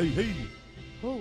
Hey, hey. Ho.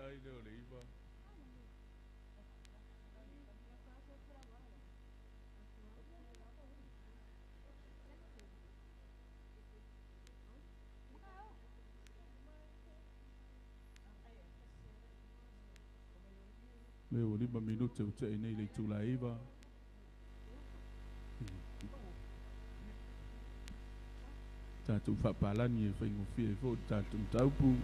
Ai le o le iva. Le o 5 minute o te nei le tula iva. Tātou whapalani e whaingofia e fō tātou taupu.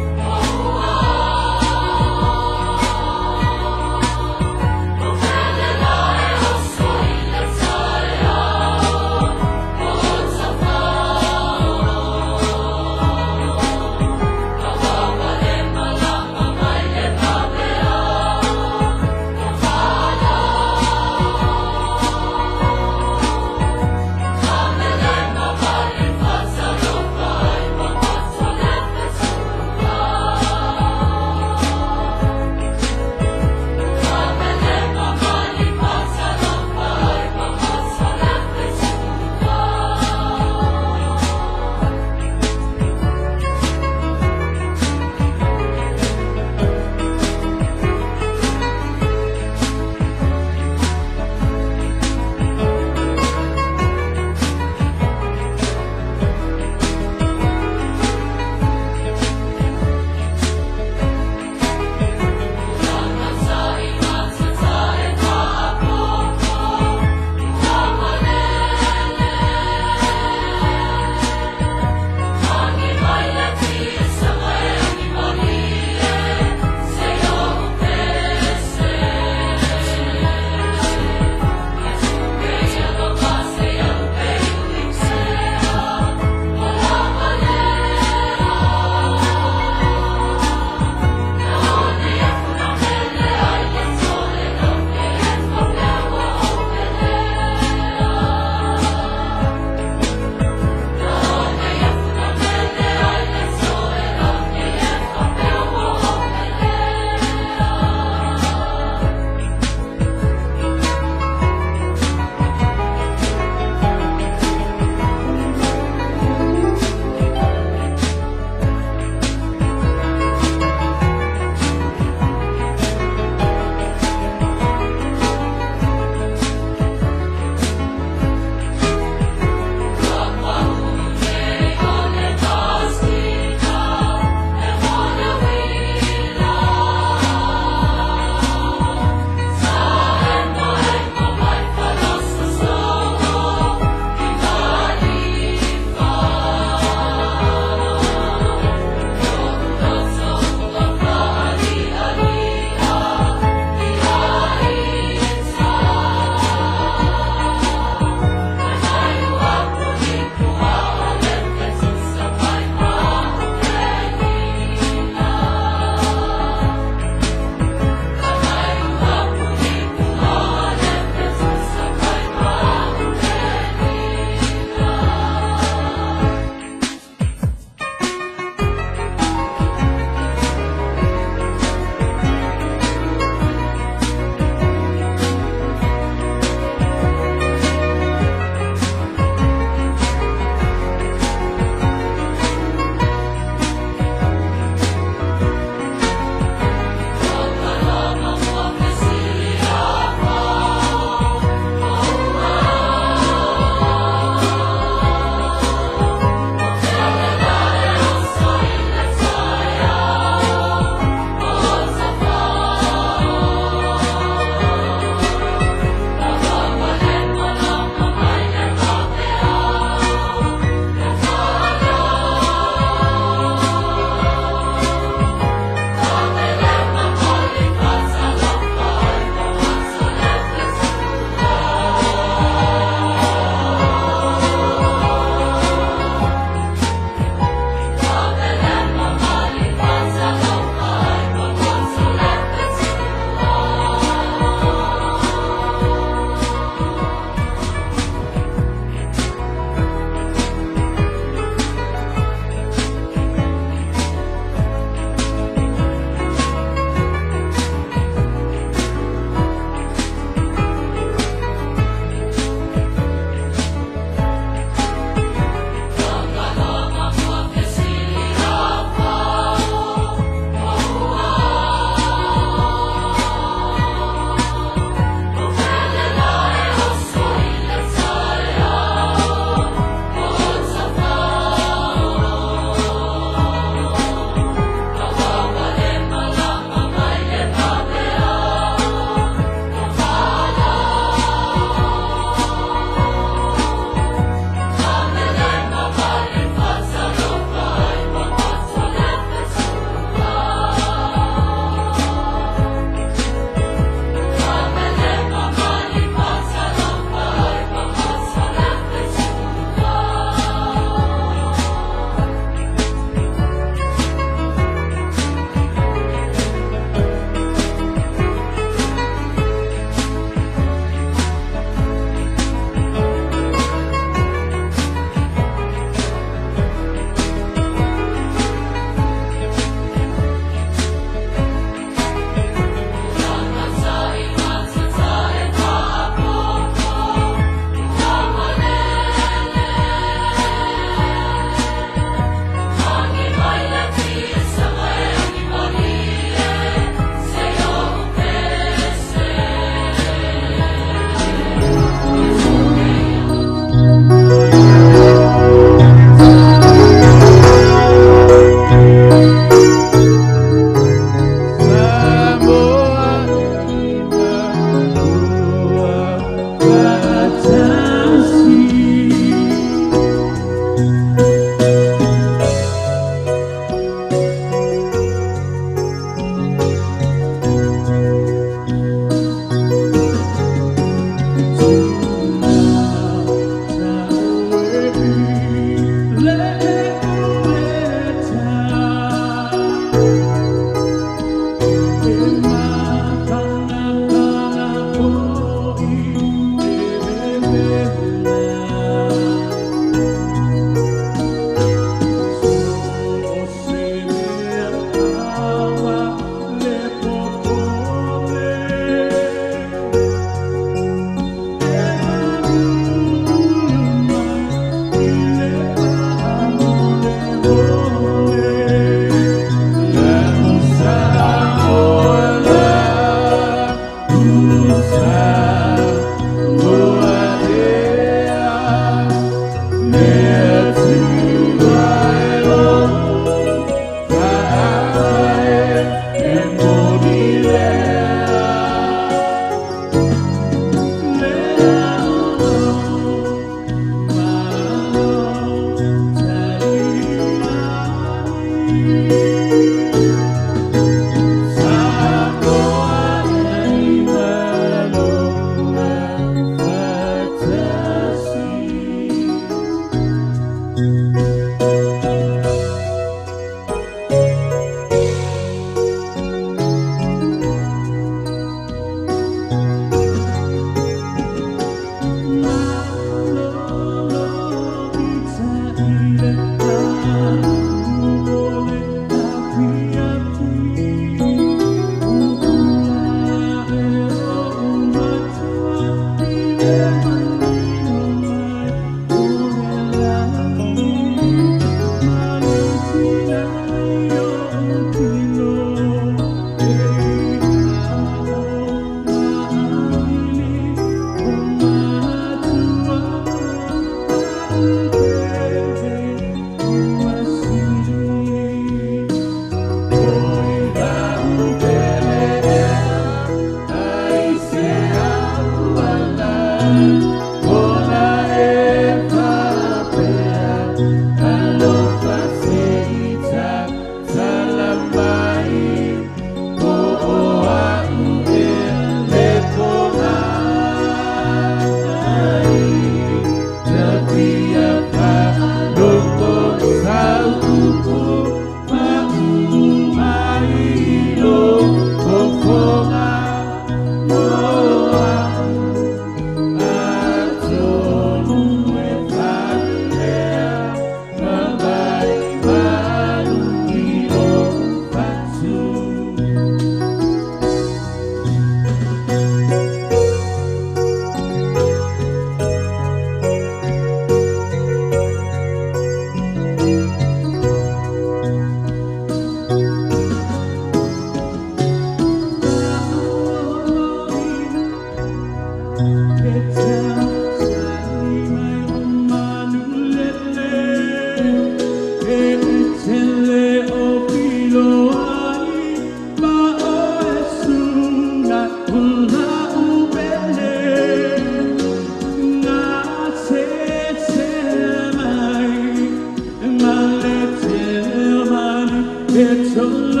Silo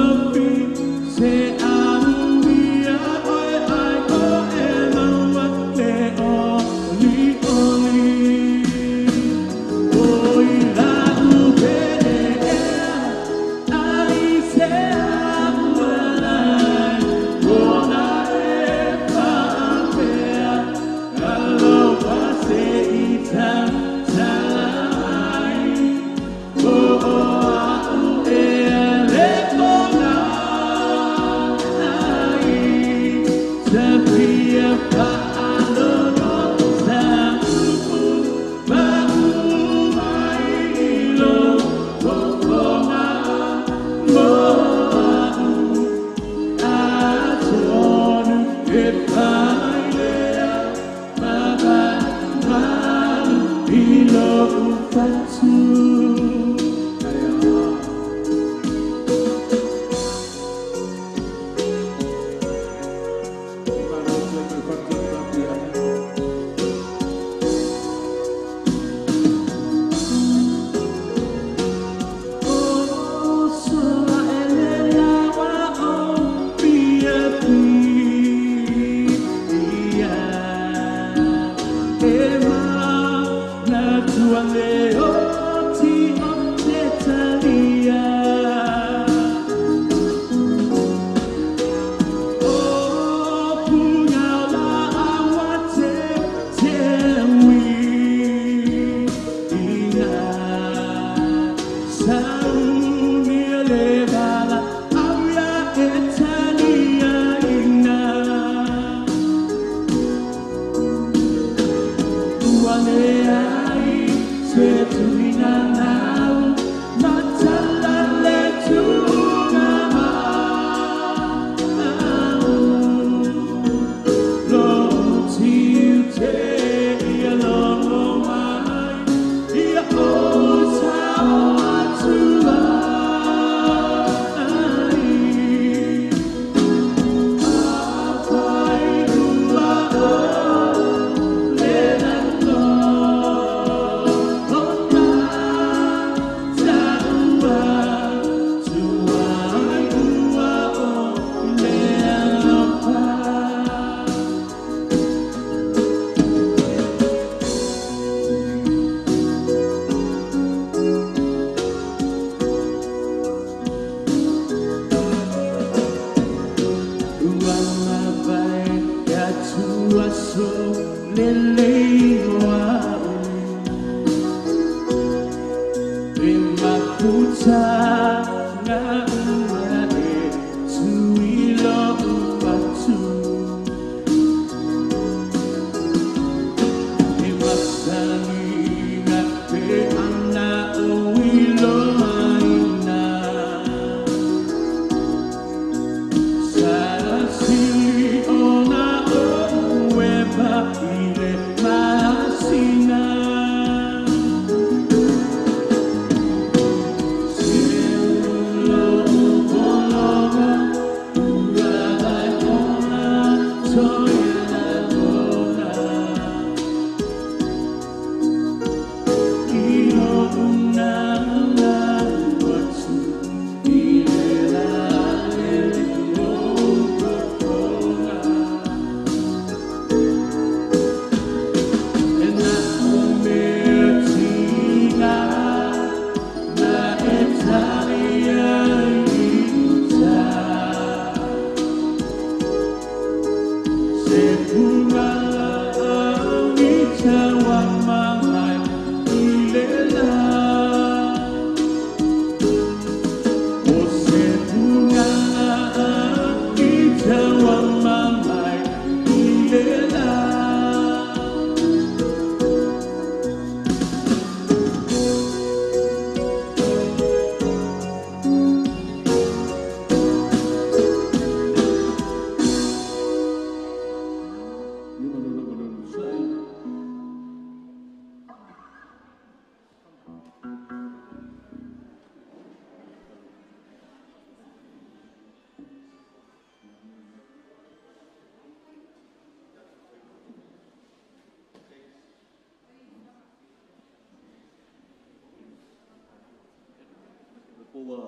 Po ua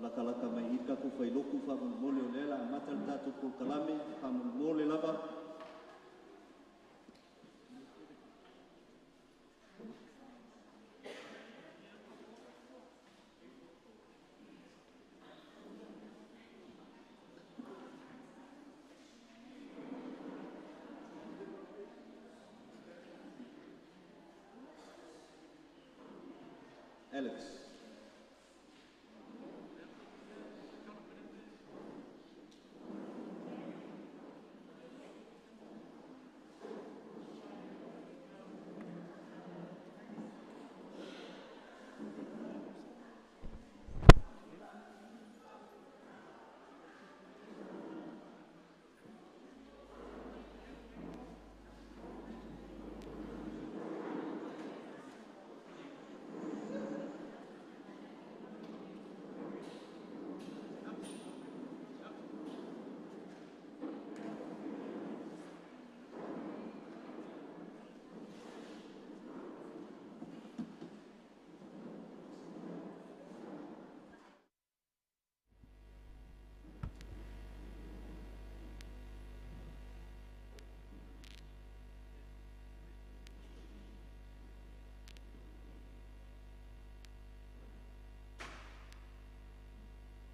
latalata mai i le tatou failotu faamolemole, o lea o le a amata le tatou polokalame, faamolemole lava. Alex.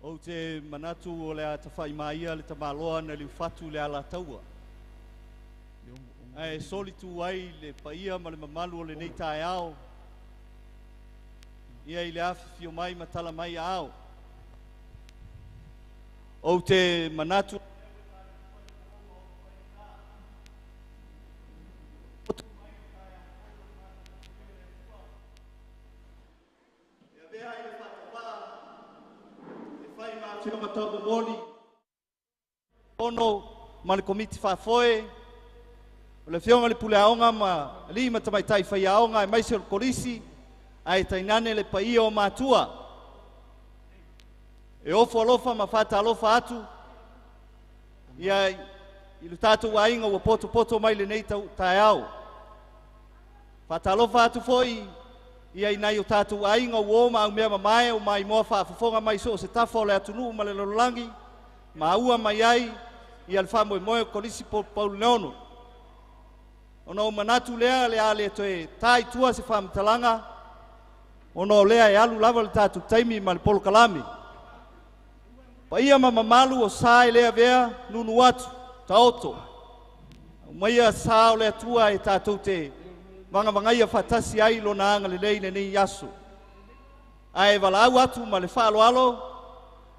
Ou te manatu o le a tafa'imaia le tamaloa na liufatu i le Alataua, ae solitu ai le paia ma le mamalu o lenei taeao ia i le afifio mai ma tala mai aao. Ou te manatu e avea ai le faatavā e fai ma afioga taumomoli ono ma le komiti faafoe o le afioga i le Puleaoga ma alii ma tamaitai faiaoga aemaise o le Kolisi, ae tainane le paia o matua. E ofo alofa ma faatalofa atu ia i le tatou aiga ua potopoto mai lenei taeao. Faatalofa atu foi ia i nai o tatou aiga uo ma aumea mamae o maimoa faafofoga mai so o se tafa o le atunuu ma le lalolagi, maua mai ai ia le faamoemoe o Kolisi Paulo Leono. Ona ou manatu lea le a le toe ta i tua se faamatalaga, ona o lea e alu lava le tatou taimi ma le polokalame. Paia ma mamalu o sa e le avea nunu atu, taoto. Aumaia sa o le Atua e tatou te vagavagaia faatasi ai lona agalelei i lenei aso. Ae valaau atu ma le faaaloalo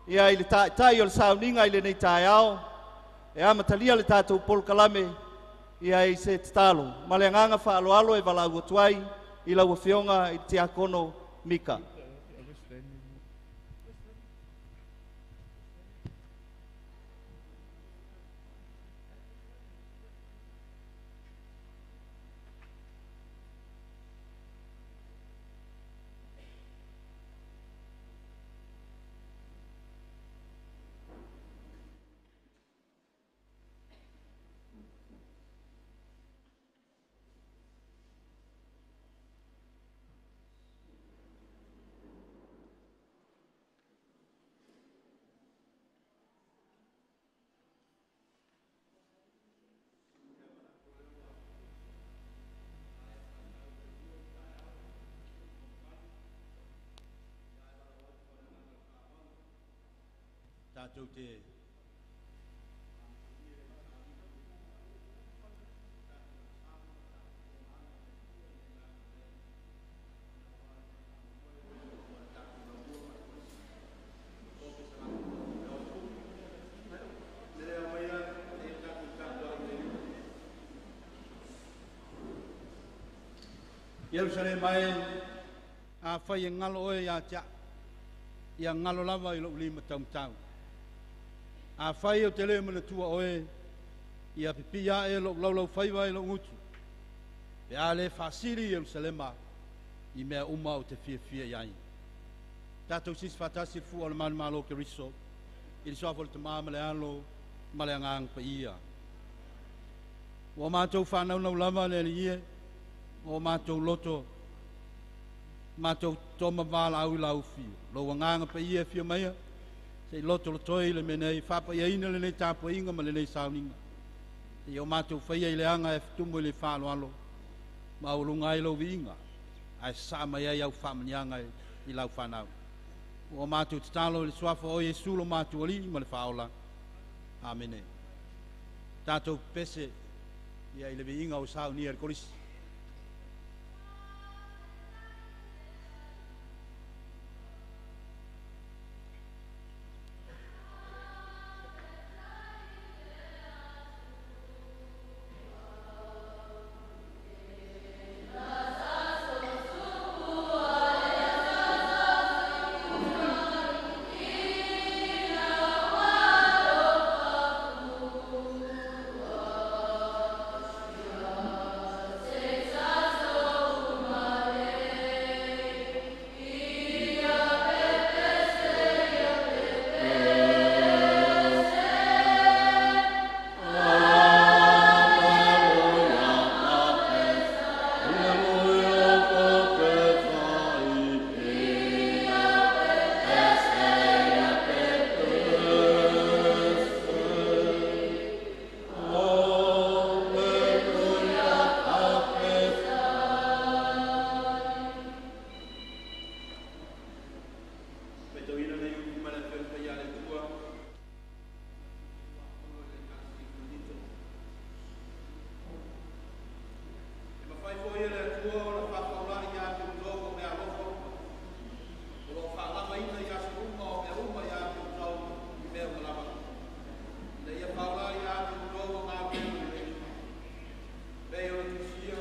ia i le taitai o le sauniga i lenei taeao, e amatalia le tatou polokalame ia i se tatalo. Ma le agaga faaaloalo e valaau atu ai i lau afioga i le Tiakono Mika. Tatou te Ierusalema e, afai e galo oe ia te a'u, ia galo lava i lo'u lima taumatau. Afai ou te lē manatua oe, ia pipii aʻe lo'u laulaufaiva i lo'u gutu, pe a lē faasili Ierusalema i mea uma ou te fiafia i ai. Tatou sisi faatasi le fua o le manumalo Keriso i le suafa o le Tamā ma le Alo ma le Agaga Paia. Ua matou faanaunau lava le Alii e, o matou loto Matou toma valaau i lau afio. Lou agaga paia e afio maia, se'i lotolotoi i le mea nei, faapaiaina lenei tapuaiga ma lenei sauniga. Seia o matou faia i le aga e fetumu i le faaaloalo, ma aualuga ai lou viiga, ae sasaa mai ai au faamanuiaga i lau fanau. Ua matou tatalo i le suafa o Iesu lo matou Alii ma le Faaola. Amene. Tatou pepese ia i le viiga o saunia e le Kolisi. Faitauina nei upu mai le Afioga Paia a le Atua. E mafai foi e le Atua ona faafaulai ia te outou o mea alofa uma, o lo o faalavaina i aso uma o mea uma ia te outou i mea uma lava, ina ia faulai ia te outou o galuega lelei. Pei ona tusia,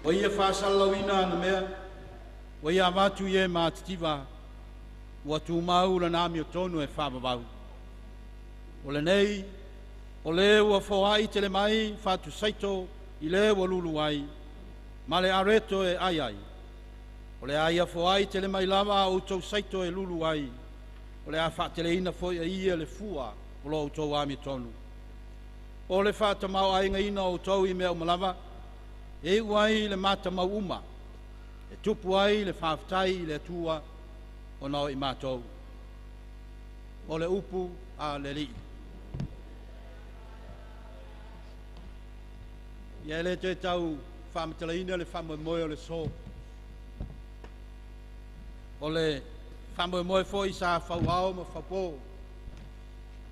ua ia faasalalauina ana mea, ua ia avatu i e matitiva, ua tumau lana amiotonu e faavavau. O lenei, o le ua foai tele mai fatusaito i le ua lulu ai, ma le areto e ai ai. O le a ia foai tele mai lava a outou saito e lulu ai, o le a faateleina foi e ia le fua o lo outou amiotonu. O le faatamaoaigaina o outou i mea uma lava, e iu ai le matamau uma, e tupu ai le faafetai i le Atua ona o i matou. O le upu a le Alii. Ia e le toe tau faamatalaina le faamoemoe o le so. O le faamoemoe foi sa fauao ma faupo,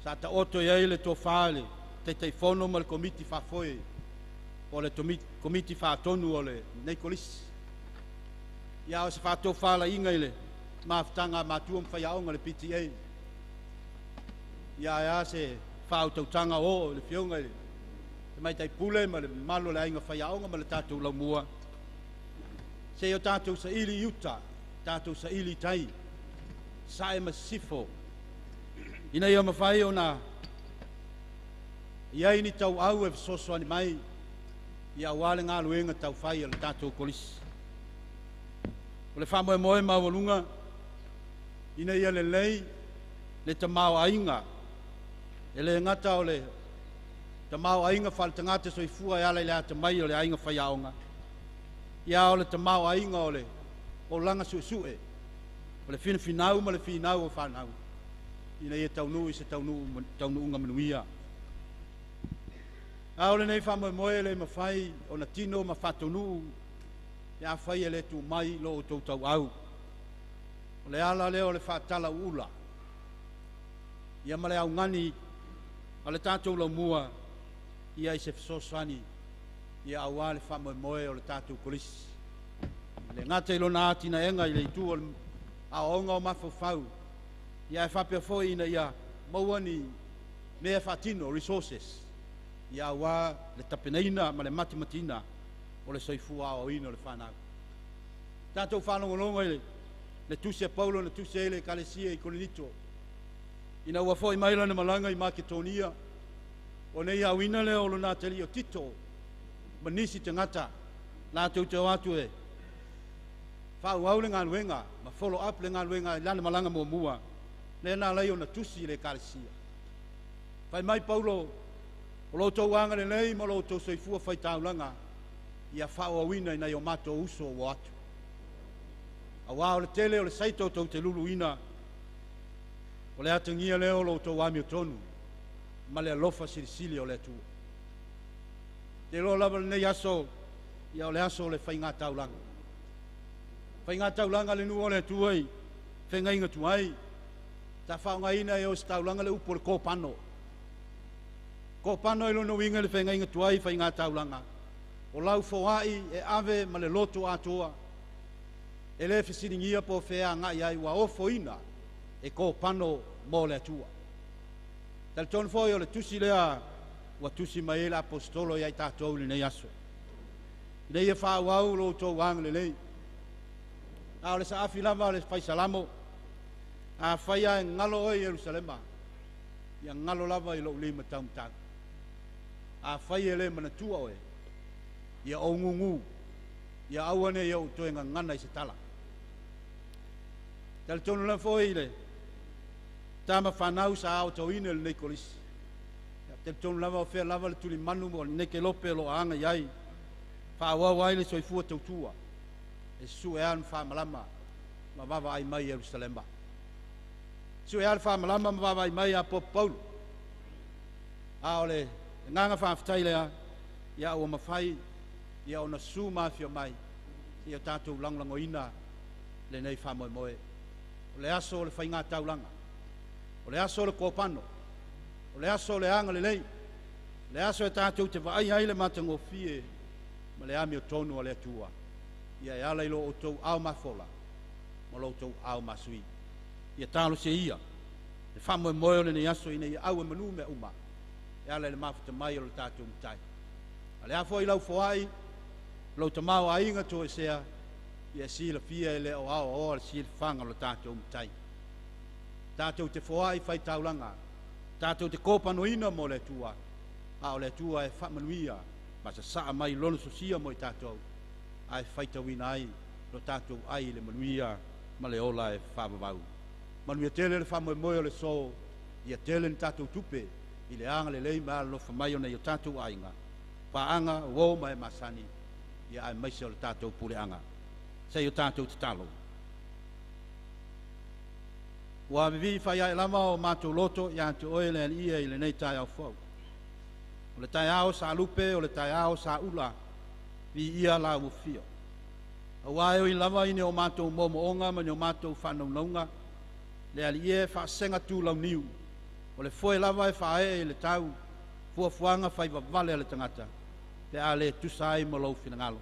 sa taoto i ai le tofa i le Taitaifono ma le Komiti Faafoe, o le Komiti Faatonu o lenei Kolisi. Ia o se faatofalaiga i le mafutaga a matua ma faiaoga le PTA. Ia ae a se faautautaga o i le afioga i le Tamaitai Pule ma le mamalu o le aiga faiaoga ma le tatou laumua. Seia o tatou saili i uta, tatou saili i tai, sae ma sisifo, ina ia mafai ona i ai ni tauau e fesoasoani mai ia aua le galuega taufai a le tatou Kolisi. O le faamoemoe maualuga ina ia lelei le tamaoaiga, e le gata o le tamaoaiga faaletagata soifua e ala i le atamai o le aiga faiaoga, ia o le tamaoaiga o le olaga suesue, o le finafinau ma le finau o fanau, ina ia taunuu i se taunuuga manuia. A o lenei faamoemoe e le mafai ona tino ma faataunuu pe afai e le tuu mai lo outou tauau. O le ala lea o le faatalauula ia ma le augani a le tatou laumua ia i se fesoasoani ia aua le faamoemoe o le tatou Kolisi. E le gata i lona atinaega i le itu o le aoaoga o mafaufau, ia ae faapea foi ina ia maua ni mea faatino, resources, ia aua le tapenaina ma le matimatiina o le soifua aoaoina o le fanau. Tatou faalogologo i le tusi a Paulo na tusi ai le Ekalesia i Korinito, ina ua foi mai lana malaga i Maketonia, o nei auina lea o lona atalii o Tito ma nisi tagata latou te o atu e faaauau le galuega ma follow up le galuega i lana malaga muamua, lea na alai ona tusi i le Ekalesia. Fai mai Paulo, o lo outou agalelei ma lo outou soifua faitaulaga, ia faaauauina i nai o matou uso ua atu. Auā o le tele o le saito tou te luluina, o le atagia lea o lo outou amiotonu ma le alofa silisili o le Atua. Te iloa lava lenei aso, ia o le aso o le faigā taulaga. Faigā taulaga le nuu o le Atua i fegaiga tuai, sa faaaogaina e ositaulaga le upu o le kopano. Kopano i lona uiga i le fegaiga tuai faigā taulaga, o lau foai e ave ma le loto atoa, e le fesiligia po o fea agai ai ua ofoina e kopano mo le Atua. Talitonu foi o le tusi lea ua tusi mai ai le Aposetolo ia i tatou i lenei aso, ina ia faaauau lo outou agalelei. A o le saafi lava a le Fai Salamo, afai lava e galo oe Ierusalema, ia galo lava i lou lima taumatau. Afai e le manatua oe, ia ou gugu, ia aua ne i ou toe gagana i se tala. Talitonu lava foi i le tama fanau sa aotauina i lenei kolisi. Ia talitonu lava o fea lava le tulimanu mo lenei kelope o lo o aga i ai, faaauau ai le soifua tautua, e sue lava le faamalama ma vaavaai mai Ierusalema. Sue lava le faamalama ma vaavaai mai ia Popo Paulo. A o le agaga faafetai lea, ia ua mafai ia ona susu ma afio mai, ia tatou lagolagoina lenei faamoemoe. O le aso o le faigā taulaga, o le aso o le kopano, o le aso o le agalelei, o le aso e tatou te vaaia ai le matagofie ma le amiotonu a le Atua. Ia e ala i lo outou ao mafola ma lo outou ao masui. Ia talosia ia le faamoemoe o lenei aso ina ia au e manu mea uma e ala i le mafuta mai o le tatou Matai. A o le a foi lau foai, lou tamaoaiga toesea, ia silafia e le o aoaoa le silafaga o le tatou Matai. Tatou te foai faitaulaga, tatou te kopanoina mo le Atua, a o le Atua e faamanuia ma sasaa mai lona sosia mo i tatou, ae faitauina ai lo tatou ai i le manuia ma le ola e faavavau. Manuia tele le faamoemoe o le aso, ia tele ni tatou tupe i le agalelei ma alolofa mai o nai o tatou aiga, paaga, uo ma e masani, ia aemaise o le tatou puleaga. Se i o tatou tatalo. Ua vivii faiae lava o matou loto ia te oe le Alii i lenei taeao fou. O le taeao sa lupe, o le taeao sa ula, viia lau afio. Auā e ui lava ina o matou moomooga ma ni o matou faanaunauga, le Alii e faasega tulauniu, o le foe lava e faaee i le tau, fuafuaga faivavale a le tagata, pe a le tusa ai ma lou finagalo.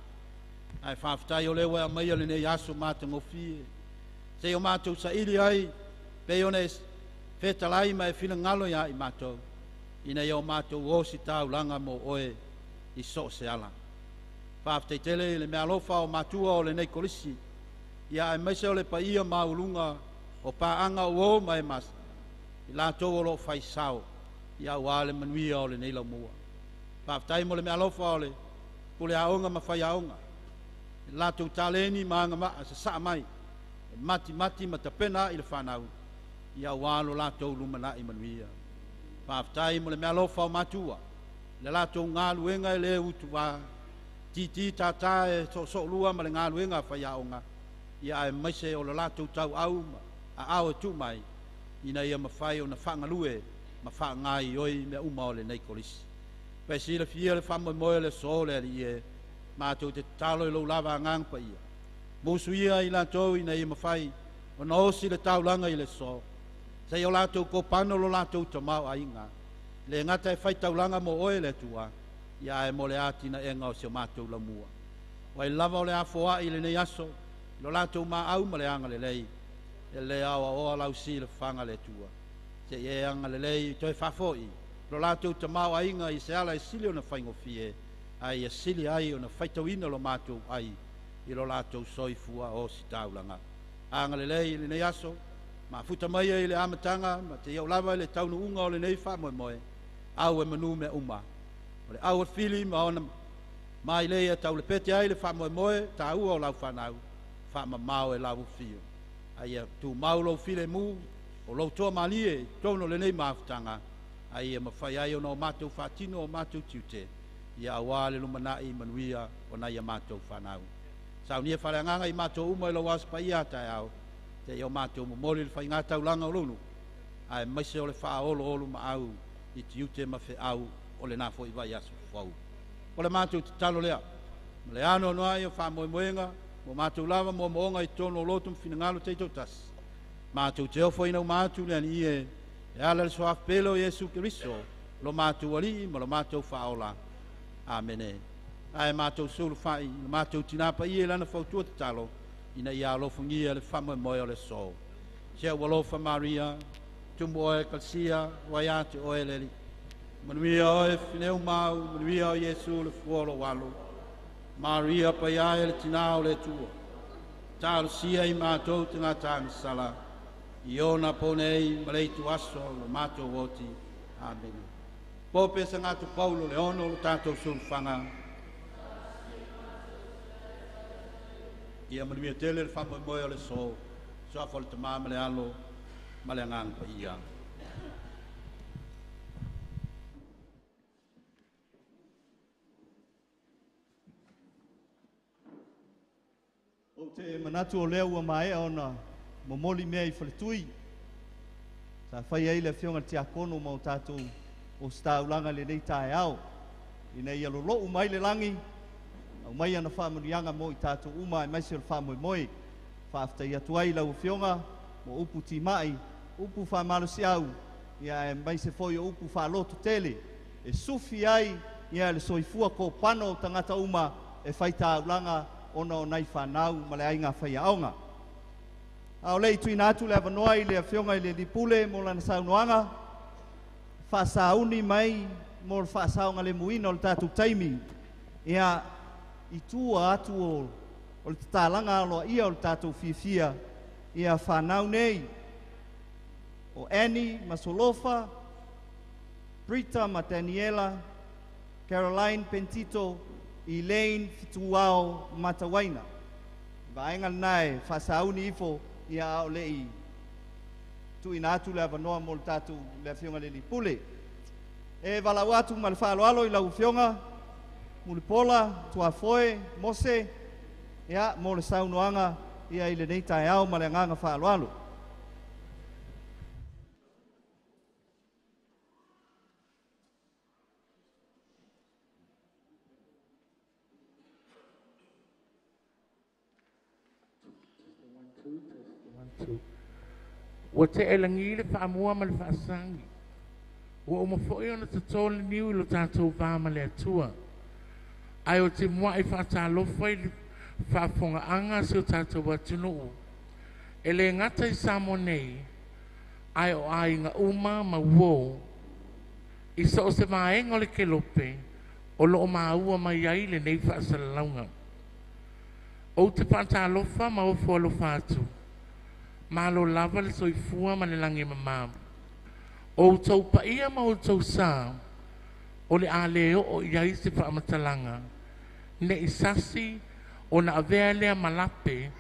Ae faafetai o lea ua e aumaia lenei aso matagofie, seia o matou saili ai, pei ona e fetalai ma e finagalo ia i matou, ina ia o matou ositaulaga mo oe i so o se ala. Faafetai tele i le meaalofa o matua o lenei kolisi, ia aemaise o le paia maualuga o paaga o uo ma e mas, i latou o lo o faisao, ia auā le manuia o lenei laumua. Faafetai mo le meaalofa o le pule aoga ma faiaoga, i latou taleni ma agavaa sasaa mai, e matimati ma tapena ai le fanau, ia auā lo latou lumanai manuia. Faafetai mo le meaalofa o matua, le latou galuega e le utuvā, titi tātā e soosoolua ma le galuega a faiaoga, ia aemaise o le latou tauau ma aao e tuu mai, ina ia mafai ona faagalue ma faagaoioi mea uma o lenei kolisi. Pe silafia le faamoemoe o le aso le Alii e, matou te tatalo i lou lava agaga paia. Musuia i latou ina ia mafai ona osi le taulaga i le aso, seia o latou kopano lo latou tamaoaiga. Le gata e faitaulaga mo oe le Atua, ia ae mo le atinaega o si o matou laumua. O ai lava o le a foai i lenei aso, lo latou maau ma le agalelei, e le aoaoa lau silafaga le Atua. Se i e agalelei toe faafoi, lo latou tamaoaiga i se ala e sili ona faigofie, ae ia sili ai ona faitauina lo matou ai i lo latou soifua ositaulaga. Agalelei i lenei aso, mafuta mai ai i le amataga ma te iau lava i le taunuuga o lenei faamoemoe, au e manu mea uma. O le au e fili ma ona mailei e taulepete ai le faamoemoe taua o lau fanau, faamamao e lau afio. A ia tumau lou filemu, o lou toa malie i totonu o lenei mafutaga, a ia mafai ai ona o matou faatino o matou tiute, ia auā le lumanai manuia o nai a matou fanau. Saunia faaleagaga i matou uma i lou Aso Paia a taeao, seia o matou momoli le faigataulaga o lou nuu, aemaise o le faaoloolomaau i tiute ma feau o lena foi vaiaso fou. O le matou tatalo lea, ma le anoanoai o faamoemoega mo matou lava moomooga i totonu o loto ma finagalo taitoatasi, matou te ofoina uma atu le Alii e, e ala i le suafa pele o Iesu Keriso, lo matou Alii ma lo matou Faaola. Amene. Ae matou sulufai i le matou Tina Paia i lana fautua tatalo, ina ia alofagia le faamoemoe o le aso. Si ou alofa Maria, tumu oe Ekalesia, ua ia te oe le Alii. Manuia oe Fineu mau, manuia o Iesu le fua o lou alo. Maria Paia e le Tina o le Atua, talosia i matou tagata agasala, i ona po nei ma le ituaso o lo matou oti. Amene. Po pe sa gata Paulo le ono o lo tatou sulufaga. Ia manuia tele le faamoemoe o le aso, suafa o le Tama ma le Alo ma le Agaga Paia. Ou te manatu o lea ua maea ona momoli mea i faletui. Sa fai ai le afioga i le tiakono ma o tatou ositaulaga i lenei taeao, ina ia lolou mai le lagi, aumai ana faamanuiaga mo i tatou uma aemaise o le faamoemoe. Faafetai atu ai i lau Afioga mo upu timai, upu faamalosiau, ia aemaise foi o upu faalototele e sufi ai ia le soifua kopano o tagata uma e faitaulaga ona o nai fanau ma le aiga faiaoga. A o le i tuuina atu le avanoa i le Afioga i le alii Pule mo lana saunoaga faasauni mai mo le faasaogalemuina o le tatou taimi, ia i tua atu o le tatalaga aloaia o le tatou fiafia, ia fanau nei o Annie ma Solofa, Brita ma Daniela, Caroline Pentito, Elaine Fituao Matawaina. Vaega lena e faasauni ifo ia a o le i tuuina atu le avanoa mo le tatou le Afioga i le alii Pule. E valaau atu ma le faaaloalo i lau Afioga Mulipola Tuafoe Mose, ia, mo le saunoaga ia i lenei taeao ma le agaga faaaloalo. Ua tea i lagi le faamua ma le faasagi. Ua uma foi ona toto le niu i lo tatou va ma le Atua. Ae o te muai faatalofa i le faafofogaaga a si o tatou atunuu. E le gata i Samoa nei, ae o aiga uma ma uo i so o se vaega o le kelope o lo o maua mai ai lenei faasalalauga. Ou te faatalofa ma ofo alofa atu, malo lava le soifua ma le lagi e mama. O outou paia ma outou sa, o le a le oo i ai se faamatalaga, ne i sasi ona avea lea ma lape,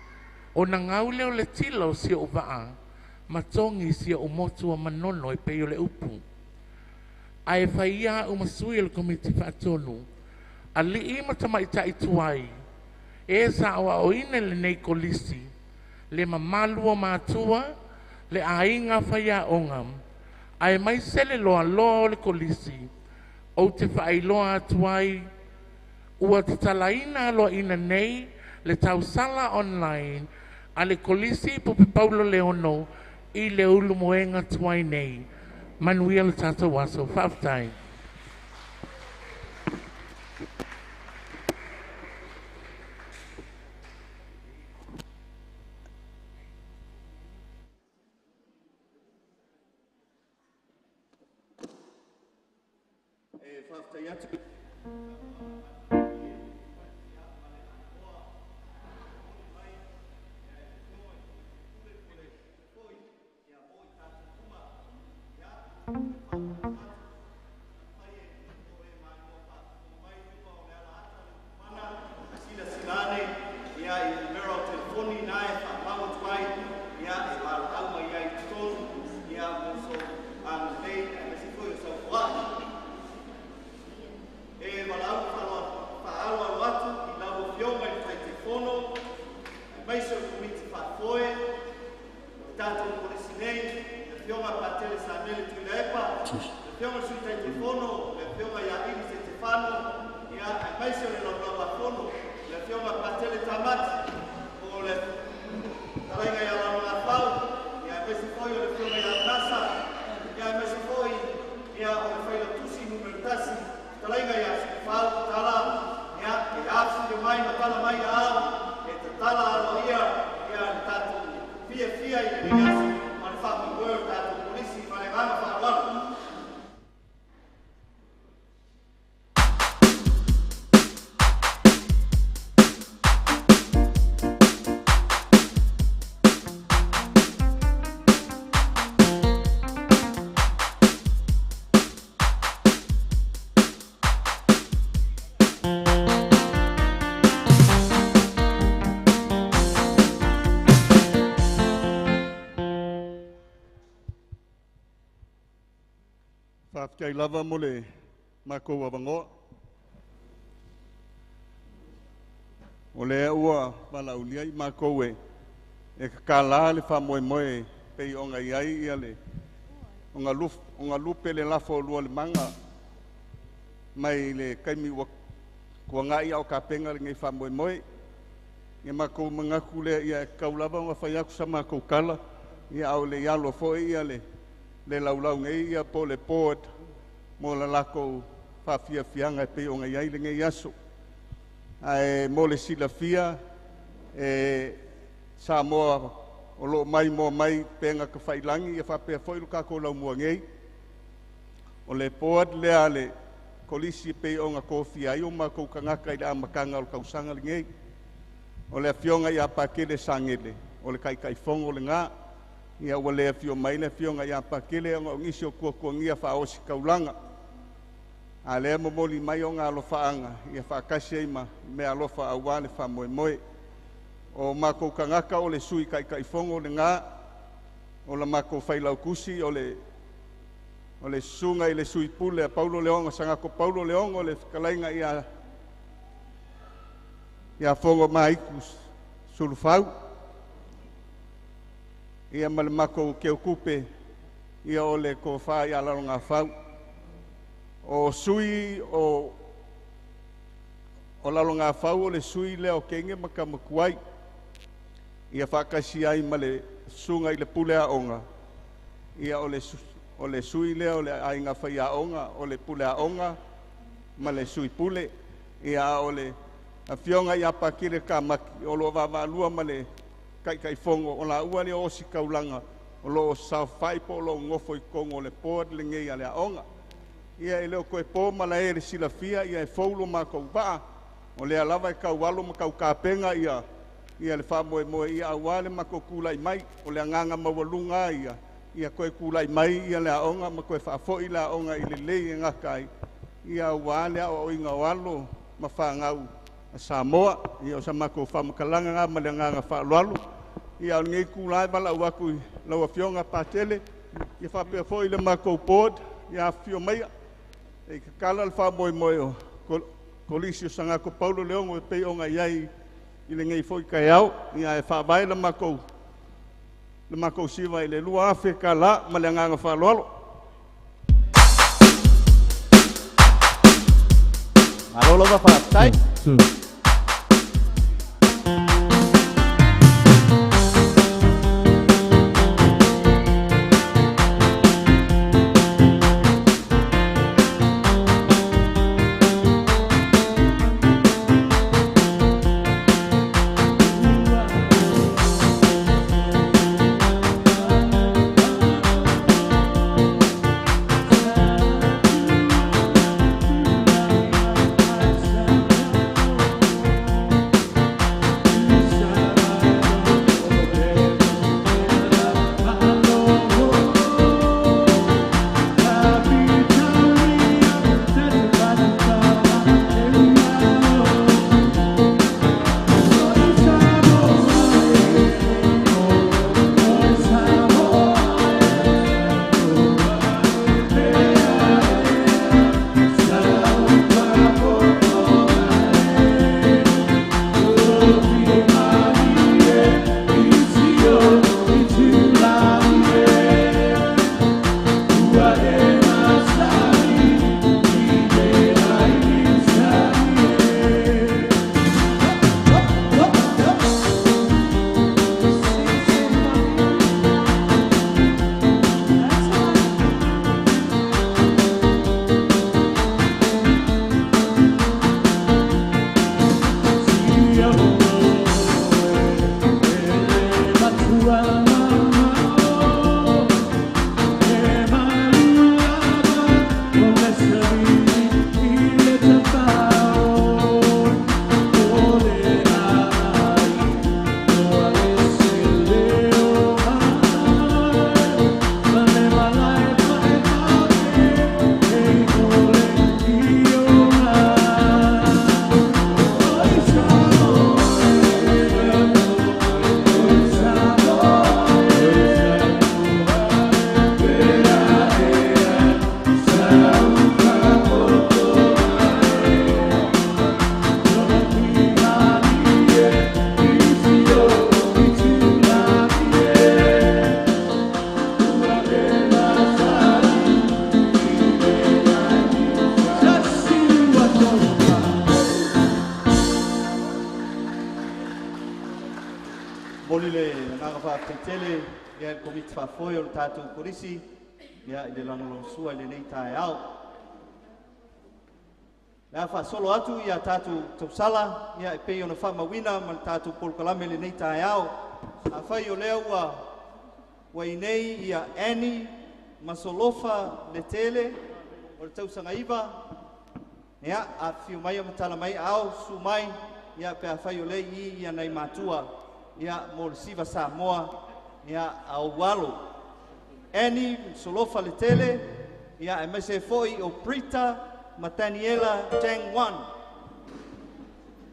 ona gau lea o le tila o si ou vaa, ma togi si ou motu o Manono e pei o le upu. Ae fai ia au ma sui o le Komiti Faatonu, alii ma tamaitai tuai, e sa aoaoina i lenei kolisi, le mamalu o matua, le aiga faiaoga, aemaise le loaloa o le kolisi, ou te faailoa atu ai ua tatalaina aloaia nei le tausala online a le Kolisi Pope Paulo Le Ono i le Ulumoega tuai nei. Manuia le tatou aso. Faafetai. E faafetai atu silasila ane ia i numera o telefoni na e faamau atu ai ia e valaau mai ai i totonu ia mo sou agalelei aemaise foi o sau foai. E valaau faaaloalo atu i lau Afioga i le Taitaifono Taitaifono, aemaise o le Komiti Faafoe o le tatou Kolisi nei, le Afioga Patele Samele Tuilaepa, le Afioga i le Sui Taitaifono, le Afioga ia Ili Setefano, ia aemaise o le Laulau-a-Fono, le Afioga Patele Tamati, o le Fetalaiga ia Lalogafau, ia aemaise foi o le Afioga ia Unasa, ia aemaise foi ia o le Failautusi numera 1, Fetalaiga ia Sefau Tala, ia e afifio mai ma tala mai aao, e tatala aloaia ia le tatou fiafia i lenei aso ma le faamoemoe o le tatou Kolisi. Ma le agaga faaaloalo. Faafetai lava mo le makou avanoa. O lea ua valaaulia i makou e tatala le faamoemoe pei ona i ai ia le ona lupe le lafo o lualemaga mai le taimi ua tuanai a o tapena lenei faamoemoe. Ia matou manatu lea ia e tatau lava ona fai atu sa matou tala, ia a o le i alo foi ia le laulau nei ia po o le board mo le latou faafiafiaga e pei ona i ai lenei aso. Ae mo le silafia, e Samoa o lo o maimoa mai upega tafailagi ia faapea foi lo tatou laumua nei. O le board lea a le Kolisi e pei ona tofia ai o matou tagata i le amataga o le tausaga lenei. O le Afioga ia Patele Sagele, o le Taitaifono lena. Ia ua le afio mai le Afioga ia Patele ona o nisi o tuatuagia faaositaulaga. A lea momoli mai ona alofaaga ia faatasi ai ma meaalofa aua le faamoemoe. O matou tagata o le Sui Taitaifono lena, o la matou Failautusi o le Susuga i le Sui Pule a Paulo Leoga Sagako Paulo Leogo, le fetalaiga ia Fogo Maitu Sulufau, ia ma le matou Teutupe, ia o le Tofa ia Lalogafau. O sui o Lalogafau o le sui lea o teine ma tama tuai, ia faatasi ai ma le Susuga i le Pule Aoga, ia o le sui lea o le aiga faiaoga, o le Pule Aoga ma le Sui Pule. Ia a o le Afioga ia Patele Kamaki o lo o vaavaalua ma le Taitaifono, o laua lea o ositaulaga o lo o saofafai po o lo o nonofo i totonu o le board lenei a le aoga. Ia e le o toe po malae i le silafia, ia e fou lo matou vaa, o lea lava e taualo ma tautapena ia le faamoemoe ia aua le matou tulai mai. O le agaga maualuga lava ia toe tulai mai ia le aoga ma toe faafoi le aoga i lelei e gata ai, ia aua le aoaoina o alo ma fanau a Samoa. Ia o sa matou faamatalaga na ma le agaga faaaloalo. Ia o lenei itula e valaau atu i lau Afioga Patele, ia faapea foi le matou board, ia afifio maia e tatala le faamoemoe o Kolisi o Sagako Paulo Leogo e pei ona i ai i lenei foi taeao. Ia e faavae le matou siva i le $2,000 ma le agaga faaaloalo. Malo lava faafetai. Momoli le agaga faafetai ia le komiti faafoe o le tatou Kolisi ia i le lagolagosua i lenei taeao. Le a faasolo atu ia tatou tausala ia e pei ona faamauina ma le tatou polokalame i lenei taeao. Afai o lea ua i nei ia Annie Masolofa Letele o le tausaga 9, ia afifio mai a matala mai ao susu mai ia pe afai o lea i ia nai matua ia mo le siva Samoa ia a ou alo. Annie Solofa Letele ia aemaise foi o Brita ma Daniela Chang Wan.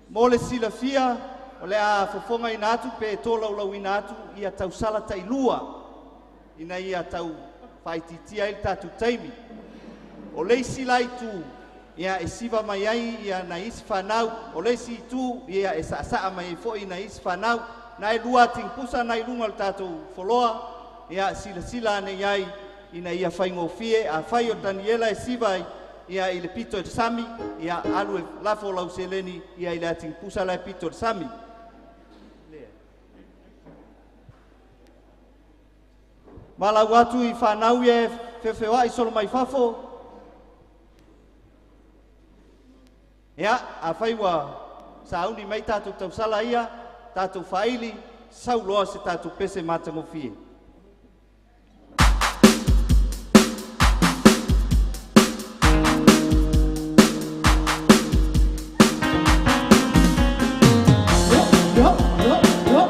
Mo le silafia, o le a fofogaina atu pe tolaulauina atu ia tausala tailua ina ia tau faaitiitia ai le tatou taimi. O le isi la itu ia e siva mai ai ia nai isi fanau, o le isi itu ia e saasaa mai ai foi nai isi fanau na e lua atigipusa nai luga o le tatou foloa. Ia silasila ane i ai ina ia faigofie. Afai o Daniela e siva ai ia i le pito i le sami, ia alu e lafo lau seleni ia i le atigipusa la e pito i le sami. Malau atu i fanau ia e feofeoai solo mai fafo. Ia, afai ua sauni mai tatou tausala ia, tatou faili, sau loa se tatou pese matagofie. Yo, yo, yo.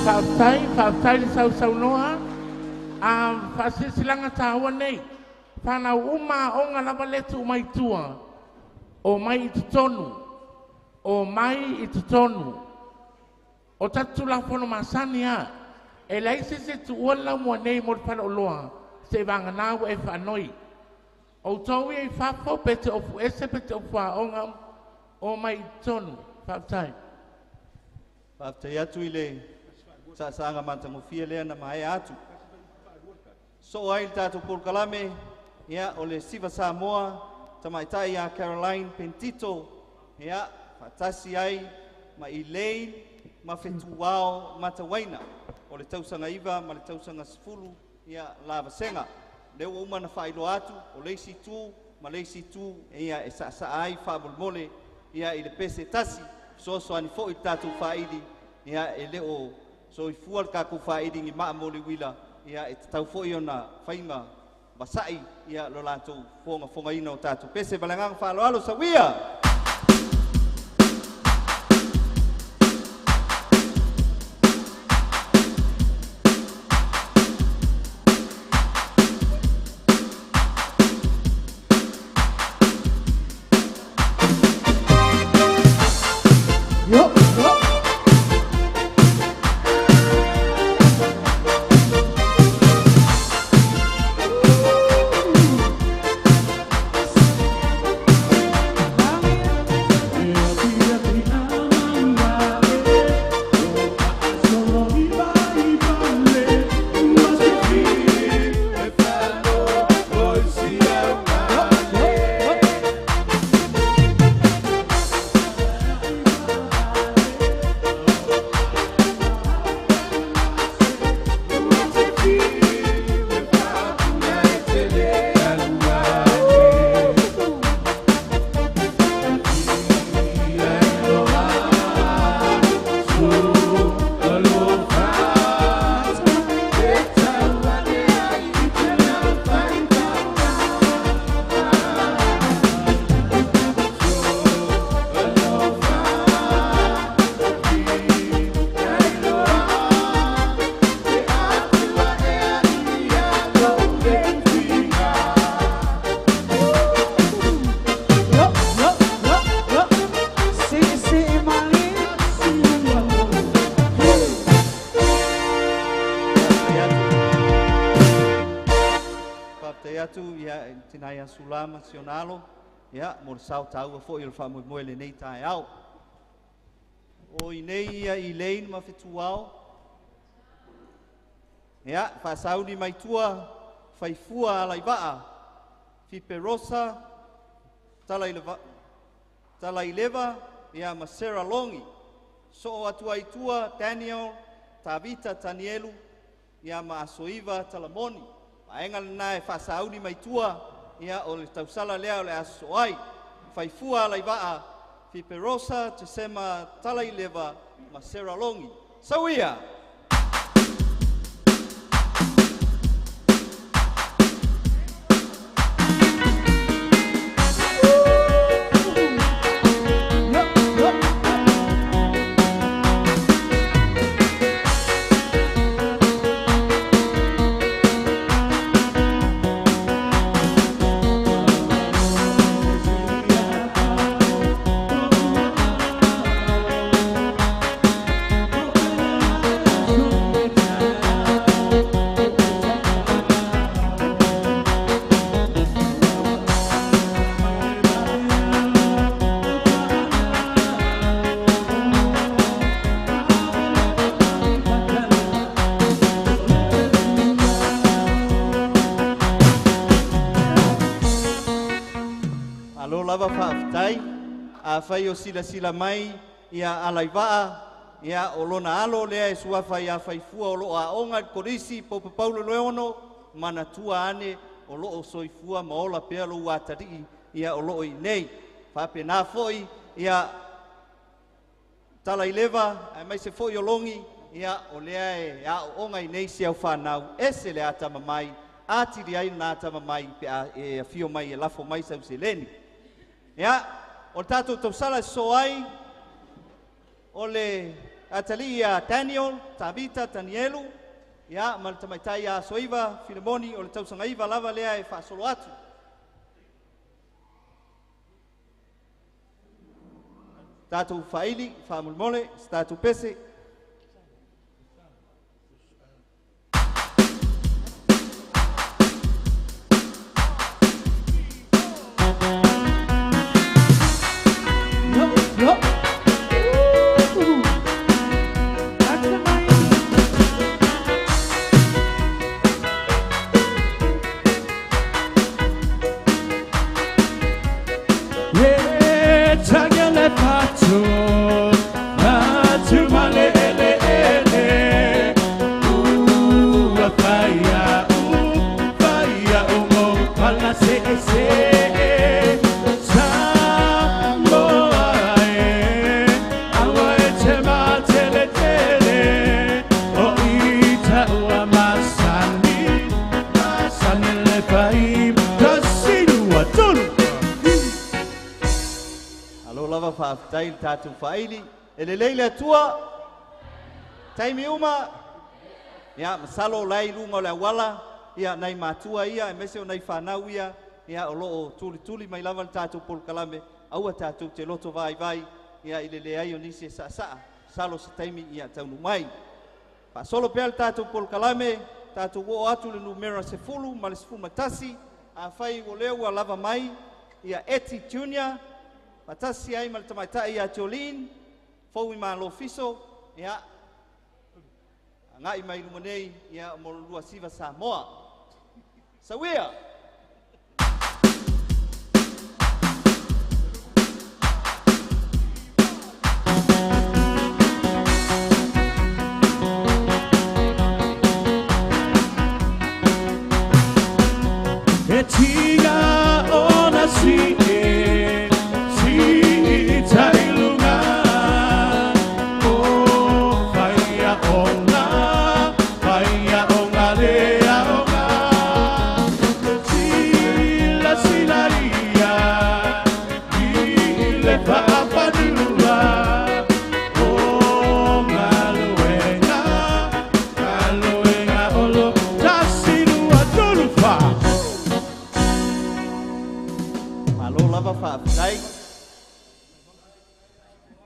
Faafetai, faafetai le sausaunoa a faasilasilga taua nei fanau uma aoga lava le tuu mai tua o mai i totonu, o mai i totonu o tatou Tulafono masani a e leai se isi e tuua le laumua nei mo le faleoloa seivagana ua e faanoi. Outou ia i fafo pe te ofu ese pe te ofu aoga, o mai i totonu. Faafetai. Faafetai atu i le saasaaga matagofie lea na maea atu. Soo ai le tatou polokalame ia o le siva Samoa tamaitai ia Caroline Pentito ia faatasi ai ma Elaine ma Fetuao Matawaina o le tausaga 9 ma le tausaga 10 ia lavasega. Lea ua uma na faailoa atu o le isi itu ma le isi itu ia e saasaa ai faamolemole ia i le pese tasi fesoasoani foi le tatou faili ia e le o soifua le tatou faili ni maa mo le uila ia e tatau foi ona faima. vasa'i ia lo latou fogafogaina o tatou pese ma le agaga faaaloalo sauia. Yo, yo. Yo, yo, yo, yo. Si, si, mali. Faafetai atu ia tinai asulama sionalo ia mo le sao taua fo'i o le faamoemoe lenei taeao. O inei ia i Lane ma fetuao ia faasauni mai tua faifua alaivaa Fiperosa Talaileva ia ma Sarah Longi soo atu ai tua Daniel Tavita Tanielu ia ma Asoiva Talamoni vaega lena e faasauni mai tua ia o le tausala lea o le aso ai faifua alaivaa Fiperosa Tesema Talaileva ma Sarah Longi sauia. Yo, yo. Alo lava faafetai afai o silasila mai ia alaivaa ia o lona alo lea e suafa ia faifua o loo aoga i le kolisi poupapaulo leono manatua ane o loo soifua ma ola pea lou atalii ia o loo i inei faapena foi ia Talaileva aemaise foi o Logi ia o lea e aooga i nei si au fanau ese le atamamai atili ai lena atamamai pe a e afio mai e lafo mai sau seleni. Ia o le tatou tausala e sosoo ai o le atalii ia Daniel Tavita Tanielu ia ma le tamaitai ia Soiva Filemoni o le tausaga 9 lava lea e faasolo atu. Tatou faili faamolemole se tatou pese. Yo, yo. That's the man. Ye tanya le patu, patu male. Malo lava faafetai le tatou faaili. E lelei le Atua, taimi uma, ia, masalo o la e i luga o le auala, ia, nai matua ia, aemaise o nai fanau ia, ia, o loo tulituli mai lava le tatou polokalame, aua tatou te loto vaivai, ia, i le leai o nisi e saasaa, masalo se taimi, ia, taunuu mai. Faasolo pea le tatou polokalame, tatou oo atu le numera 10 ma le 11, afai ua lea ua lava mai, ia, Eti Junior, faatasi ai ma le tamaitai ia Jolene, fou i Malo Fiso, ia, agai mai luma nei, ia, mo le lua siva Samoa. Sauia! E tiga ona si e si tailunga o faia ona le aoga sila sila ia i le faafanua o galuega galuega o lo tasi lua tolu fa. Malo lava faafetai.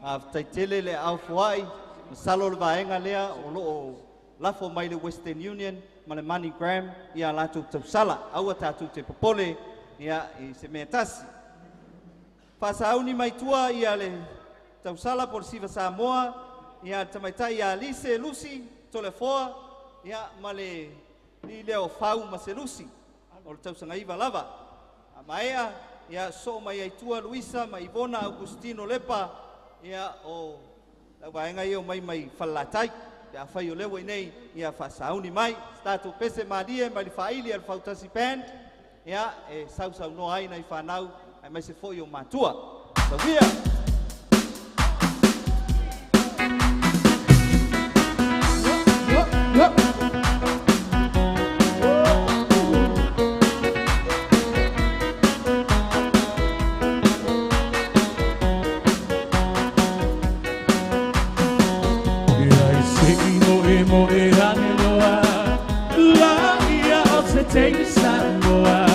Faafetai tele le aufoai, masalo le vaega lea o loo lafo mai le Western Union ma le MoneyGram ia latou tausala. Aua tatou te popole ia i se mea tasi. Faasauni mai tua ia le tausala po o le siva Samoa, ia le tamaitai ia Lise Lusi Toleafoa, ia ma le lilea o Fau ma Selusi o le tausaga 9 lava. A maea, ia soo mai ai tua Luisa ma Ivona Augustino Lepa, ia o lau vaega ia o mai mai Falelatai. Pe afai o lea ua i nei, ia faasauni mai. Se tatou pese malie mai le faaili a le Fautasi Band, ia e sausaunoa ai nai fanau aemaise foi o matua. Sauia! Ia i sei mo e mo e ane loa La ia o se teimi Samoa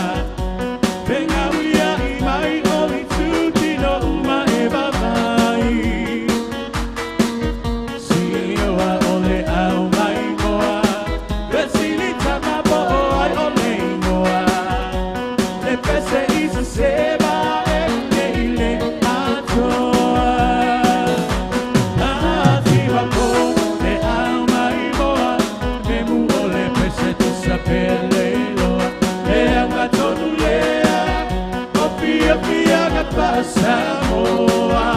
Penga uia i mai o i tūtino uma e vavai Sioa o le au mai moa Vesili tama po o ai o le ingoa Le pese i se seba e ne i le atoa Ati ko le au mai moa Me mu o le pese tusa pele loa Le anga tonu lea O fia fia ka pa Samoa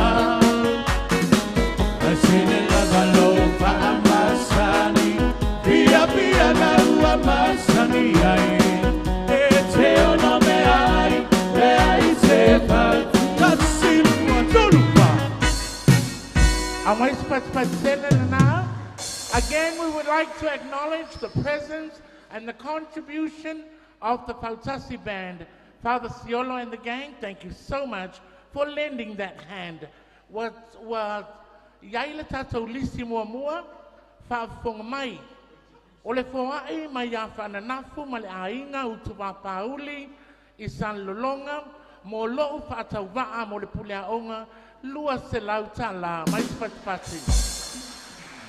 Ai sine lava lo faamasani Fia fia ka ua masani ai E te ono me ai Le ai se pa Tasi lua tolu fa. Again, we would like to acknowledge the presence and the contribution of the Fautasi Band. Father Siolo and the gang, thank you so much for lending that hand. What, iai le tatou lisi muamua, faafofoga mai. O le foai mai ia faananafu ma le aiga utuvapauli i Salelologa mo lou faatauvaa mo le puleaoga $200 mai se fatifati.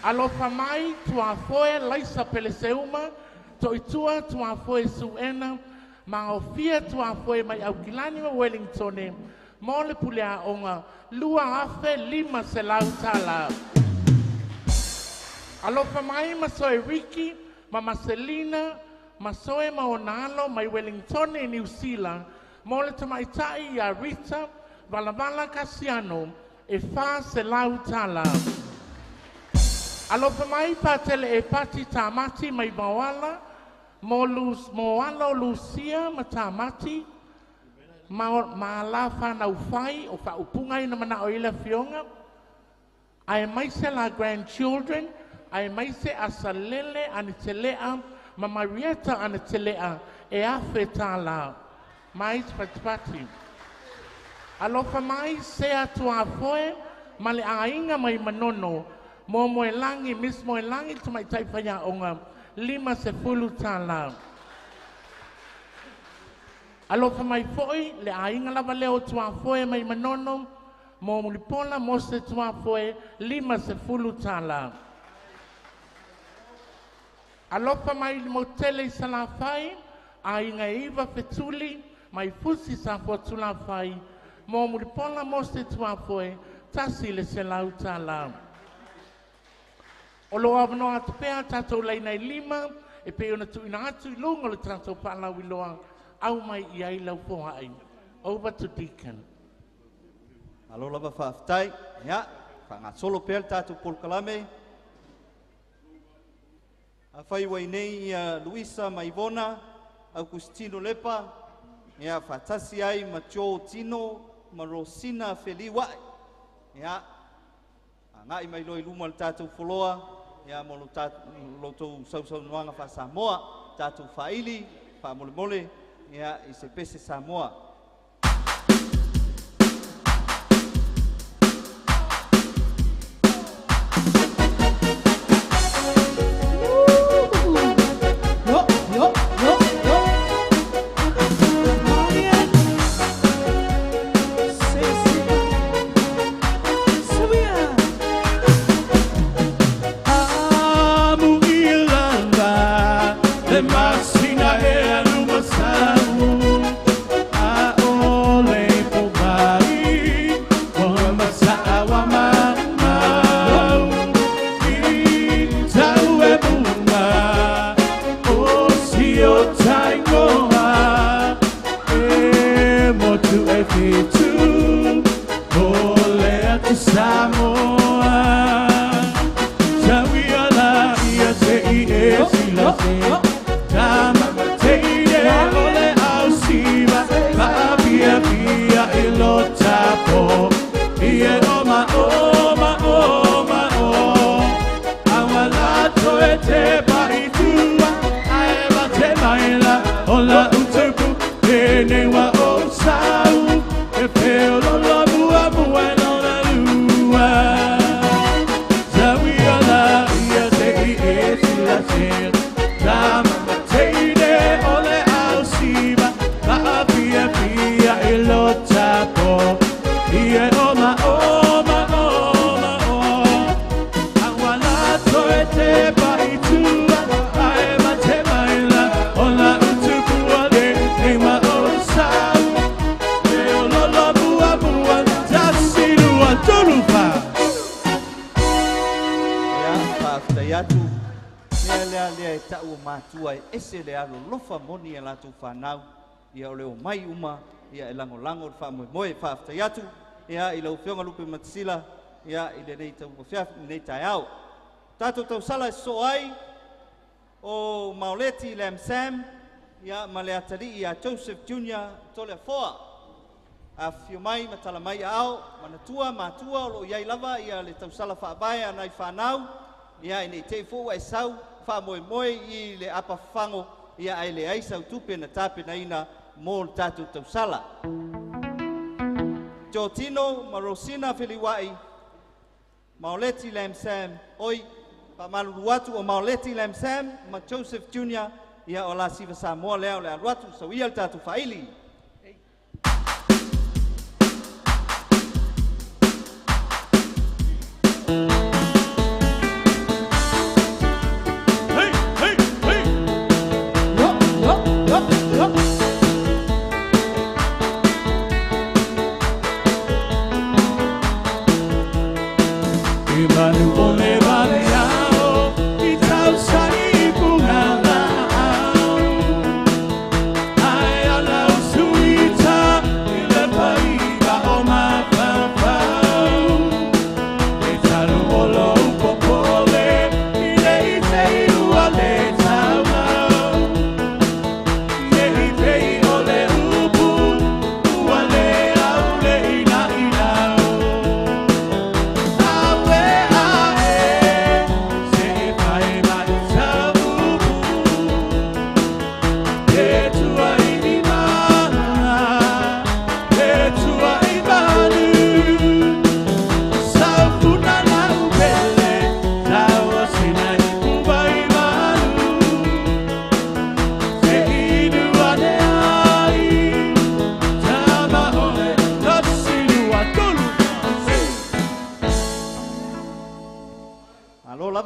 Alofa mai tuafoe Laisa Peleseuma, toitua tuafoe Suena, ma ofia tuafoe mai Aukilani ma Wellingtone mo le puleaoga $2,500. Alofa mai masoe Ricky, ma Marcelina, masoe ma ona alo mai Wellingtone i New Zealand mo le tamaitai ia Rita Valavala Kasiano e $400. Alofa mai patele e pati tamati mai Vaoala mo, Lus, mo alo Lucia ma tamati ma, ma la whanau whai o whaupunga ina mana o ila fionga. Ae maise la grandchildren, ae maise asalele ane telea, ma Marietta ane telea, e afe tāla. Mais fatipati. Alofa mai Sea Tuafoe ma le aiga mai Manono mo Moelangi, Miss Moelangi tamaitai faiaoga $50. Alofa mai fo'i le aiga lava lea o Tuafoe mai Manono mo Mulipola Mose Tuafoe $50. Alofa mai le motele i Salafai, aiga e iva fetuli mai Fusi Safoatulafai mo Mulipola Mose Tuafoe $100. O lo avanoa atu pea tatou laina e lima e pei ona tuuina atu i luga o le tatou faalauiloa au mai i ai lau foai. Over to Deacon. Malo lava faafetai. Ia, faagasolo pea le tatou polokalame. Afai ua i nei ia Luisa ma Ivona, Augustino Lepa, ia faatasi ai ma Joe Tino ma Rosina Feliuai. Ia, agai mai loa i luma o le tatou foloa, ia mo lo tou sausaunoaga faa-Samoa, tatou faaili, faamolemole, ia i se pese Samoa. Yo, yo, yo, yo. Se, se. Sabia. Amu ilala le masina e aluma sau a ole po mai o masa'a mau i tau e bunga o si o taingoa e motu e fitu o le atu Samoa. Tauiala ia te i e sila se Tama teine o le au siva Maapia pia e lo tapo Ie o ma o ma o ma o Awala toe te paitua Ae ma te maila o la utupu Tene wa o sau E peo lo lo mua mua no na lua. Tauiala ia te i e sila se Tama teine o le au siva Maapia pia e lo tapo Ie o ma o ma o ma o Awala toe te paitua Ae ma te maila o la utupu le e ma o sau E o lo lo mua mua Tasi lua tolu fa. Ia, faafetai atu. Mea lea lea e tau o matua e ese le alolofa moni e latou fanau. Ia o le o mai uma, ia e lagolago le faamoemoe. Faafetai atu. Ia, i lau Afioga Lupe Matasila, ia, i lenei tauafiafi, lenei taeao. Tatou tausala e sosoo ai o Maoleti Lam Sam, ia, ma le atalii ia Joseph Junior Toleafoa. Afifio mai ma tala mai aao, manatua matua o loo i ai lava ia le tausala faavae a nai fanau, ia ina i te i fo'u e sau faamoemoe i le apafafago, ia ae leai sau tupe na tapenaina mo le tatou tausala. Jotino ma Rosina Feliuai, Maoleti Lam Sam, oi, faamalulu atu o Maoleti Lam Sam ma Joseph Junior, ia o la siva Samoa lea o le alu atu, sauia le tatou faaili. Hey, hey, hey! Yo, yo, yo, yo. I manu o le vale ao, i tau sai punga la'au. Ai ala o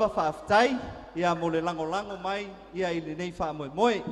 lava faafetai ia mo le lagolago mai ia i lenei faamoemoe.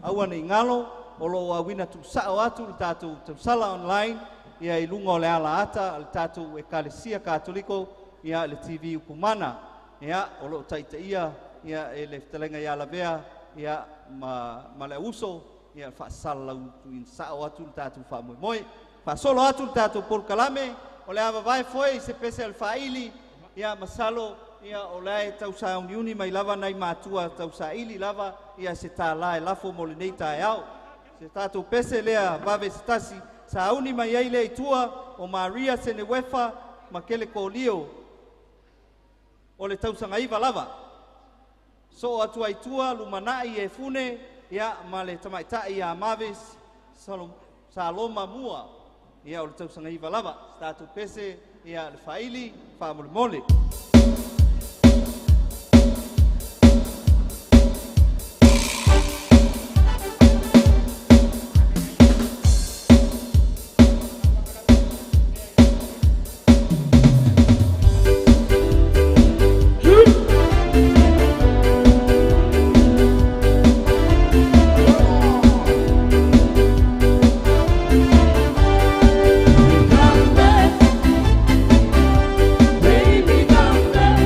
Aua ne i galo o loo auina tuusao atu le tatou tausala online ia i luga o le alaata a le tatou Ekalesia Katoliko ia le TV Upumana ia o loo taitaia ia e le fetalaiga ia Lavea ia ma le auso ia faasalalau tuuina atu le tatou faamoemoe. Faasolo atu le tatou polokalame o le avavae foi se pese o le faaili ia masalo ia o le tausauniuni mai lava nai matua tausaili lava ia se tālā e lafo mo lenei taeao. Se tatou pese lea vave se tasi sauni mai ai lea i tua o Maria Senewefa ma Kele Kolio o le tausagaiva lava. So atu ai tua lumanai e fune ia ma le tamaitai ia Mavis Saloma Mua ia o le tausagaiva lava. Se tatou pese ia le faili faamolemole. Baby, come back.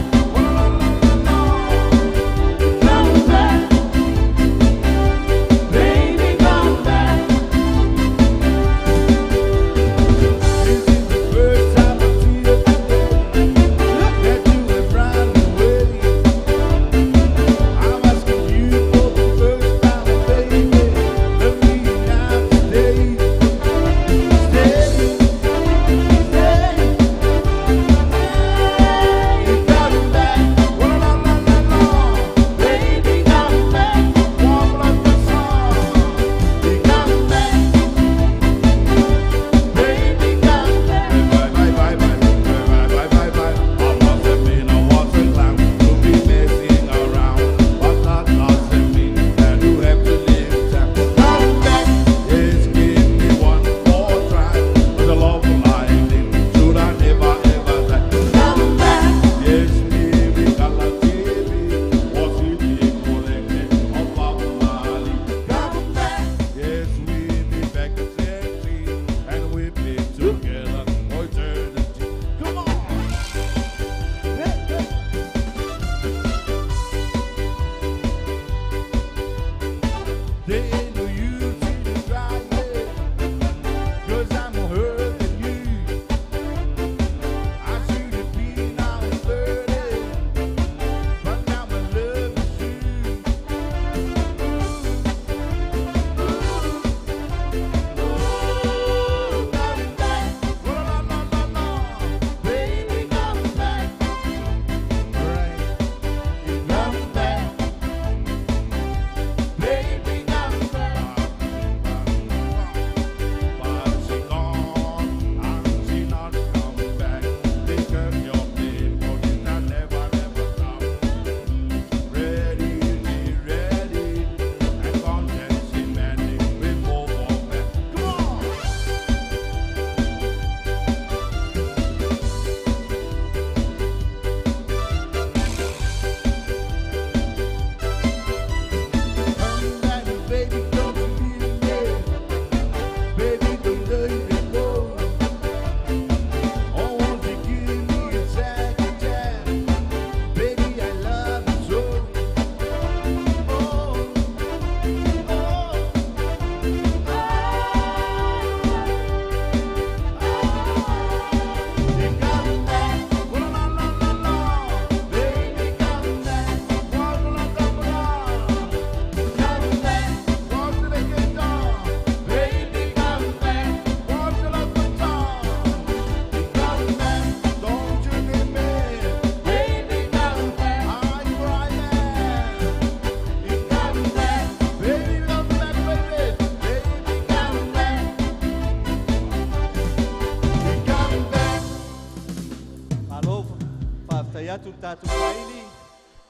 Atu le tatou faili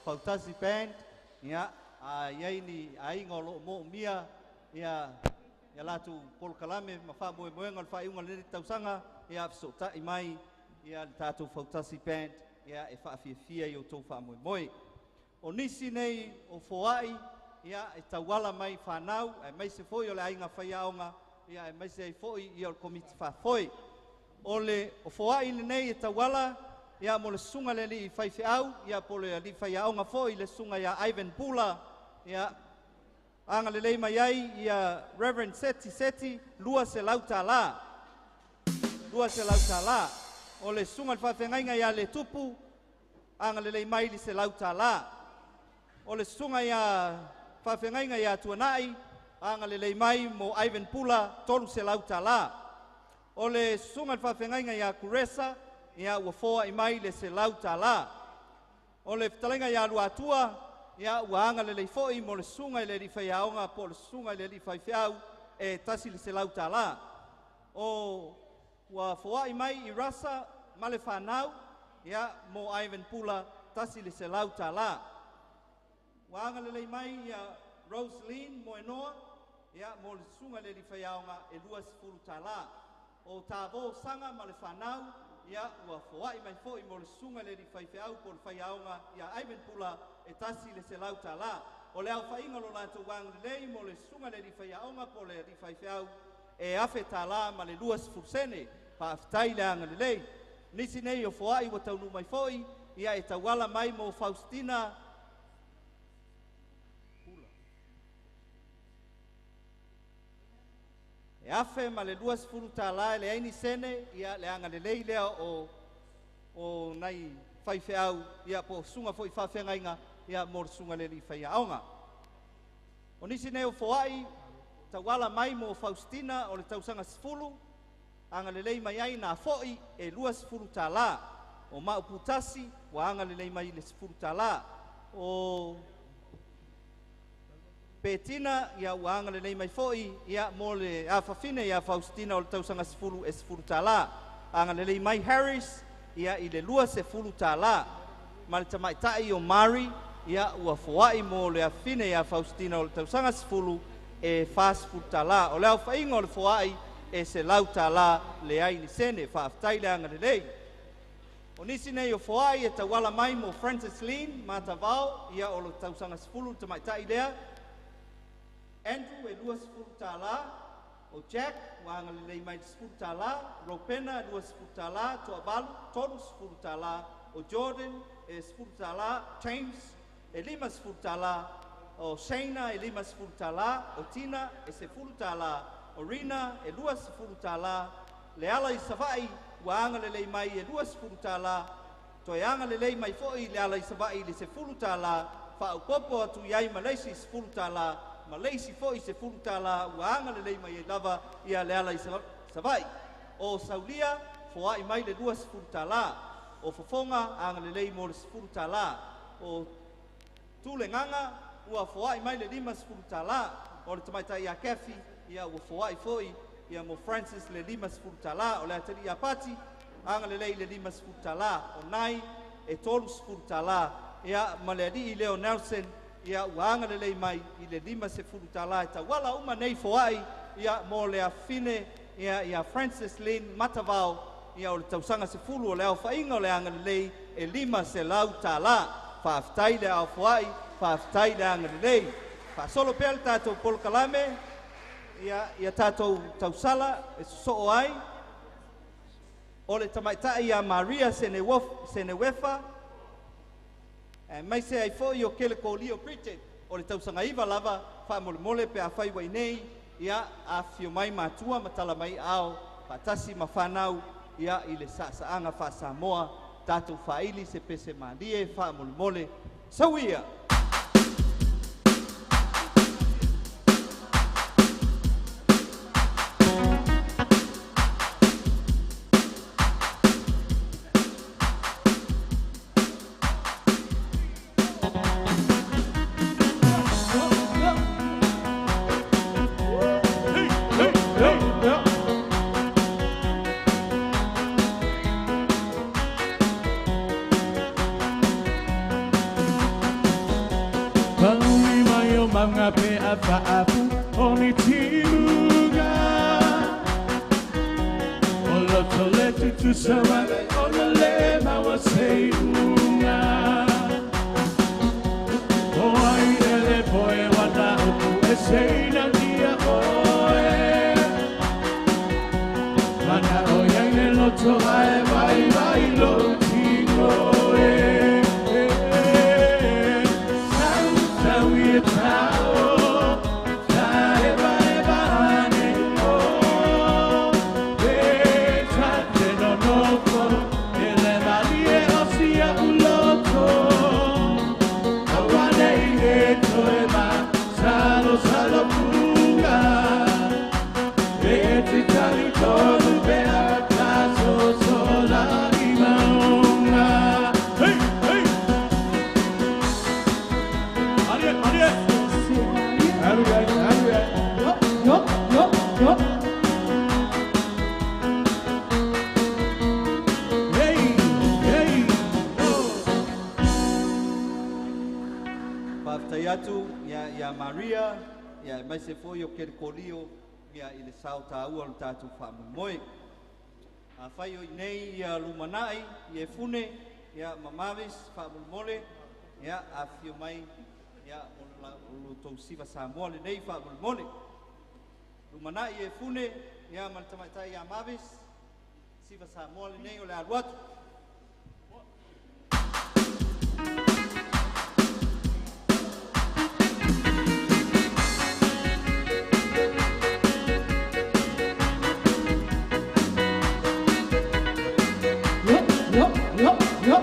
Fautasi Band ia a iai ni aiga o loo moomia ia ia latou polokalame ma faamoemoega o le faaiuga o lenei tausaga ia fesootai mai ia le tatou Fautasi Band ia e faafiafia i outou faamoemoe. O nisi nei o foai ia e tauala mai whanau, e maise foi o le ainga whaiaonga, ia e maise ai foi ia o le komiti whafoi. O le o foai le nei e tauala, ia mo le sunga le li whaiwheau, ia po le li whaiaonga foi le sunga ia Ivan Pula, ia anga lelei mai ai ia Reverend Seti Seti, $200. $200. O le sunga le whawhengainga ia le tupu, anga lelei mai li se $100. O le sunga ia whawhengainga ia tuanai, anga lelei mai mo Ivan Pula, $300. O le sunga le whawhengainga ia Kuresa, ia ua foa i mai le $100. O le whatalenga ia Luatua, ia ua anga lelei foi mo le sunga i le liwhaiaonga po le sunga i le liwhaiwheau e tasi le $100. O ua foai mai i Rasa ma le whanau, ia mo Ivan Pula, tasi le $100. Ua anga lelei mai ia Rosaline Moenoa, ia mo le sunga le liwhaiaonga e $20. O tāvō sanga ma le whanau, ia ua foai mai foi mo le sunga le liwhaiwheau po le whaiaonga ia Ivan Pula e tasi le $100. O le au whainga lo lātou wanga lelei mo le sunga le liwhaiaonga po le liwhaiwheau e $1,000 ma le 20 sene. Whaaftai le anga lelei. Nisi nei o foai ua taunu mai foi, ia e tauala mai mo Faustina e $1,000 ma le $20 e le aini sene, ia le anga lelei lea o nai whaiwheau, ia po sunga foi whawhengainga, ia mo le sunga le li whaiaonga. O nisi nei o foai, tauala mai mo Faustina o le tausaga 10, anga lelei mai ai nā foi e $20. O Mauputasi, ua anga lelei mai le $10. O Petina, ia ua anga lelei mai foi, ia mo le afafine ia Faustina o le tausaga 10 e $10. Anga lelei mai Harris, ia i le $20. Ma le tamaitai o Mari, ia ua foai mo le afine ia Faustina o le tausaga 10 e $40. O le au whainga o le foai e $100 le ai ni sene, whaaftai le anga lelei. O nisi nei o foai e tauala mai mo Francis Lean, Matavao, ia o le tausaga 10 tamaitai lea. Andrew e $20, o Jack ua anga lelei mai le $10, Ropena e $20, Toavalu $30, o Jordan e $10, James e $50, o Shayna e $50, o Tina e $10, o Rina e $20, le ala i Savai ua anga lelei mai e $20, toe anga lelei mai foi le ala i Savai le $10, whaaupopo atu i ai Malaysia $10, Malaysia foi $10 ua anga lelei mai ai lava ia le ala i Savai. O Saulia, foai mai le $20. O Fofonga, anga lelei mo le $10. O Tule Gaga, ua foai mai le $50. O le tamaitai ia Kathy, ia ua foai foi ia mo Francis le $50. O le atali ia Pati, anga lelei le $50. O Nai, e $30. Ia ma le alii leo Nelson, ia ua anga lelei mai i le $50 e tauala uma nei foai ia mo le afine ia, ia Francis Lynn Matavao ia o le tausaga 10 o le aofaiga o le anga lelei e $500. Faafetai le aofoai, faafetai le anga lelei. Faasolo pea le tatou polokalame ia ia tatou tausala e sosoo ai o le tamaitai ia Maria Senewefa e maise ai foi o kele kolio Bridget o le tausaga 9 lava faamolemole pe afai ua i ia afifio mai matua ma tala mai ao faatasi ma fanau ia i le saasaaga faasamoa tatou faaili se pese malie faamolemole sauia. Pauli mai o maunga pe a faapu o ni timuga. O loto le tutusa o le le maua se unga. loto ai vai vai lo tino e Sau sau i tau Ta e vai vane o E tate no nofo E le malie o sia uloto Awane i e toe ma Salo salo puga E te tali tolu pea Taso sola i maunga. Hey, hey! Arie, arie! Aru ai, aru ai. Yo, yo, yo, yo. Hey, hey, oh! Faafetai atu ia ia Maria ia e mai se foi o ke kolio ia i le sao tāua o le tatou faamoemoe. Afai o i nei ia lumanai ia e fune ia mamavis faamolemole ia afifio mai ia o lo tou siva Samoa lenei faamolemole. Lumanai e fune ia ma le tamaitai ia Mavis siva Samoa lenei o le alu atu. Yo, yo, yo, yo.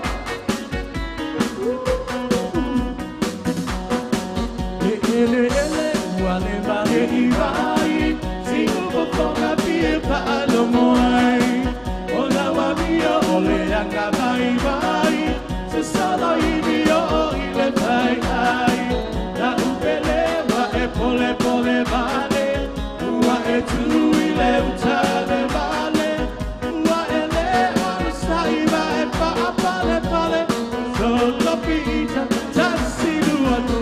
E ele ele ua le vale i vai Sinu fofoga pie paalogo ai O lau amio o le aga vaivai Se solo i mio o i le tai ai Na upele ua e pole pole vale Ua e tu i le utale vale Ua ele ona sai va e pa pale pale Solo pita tasi lua tu.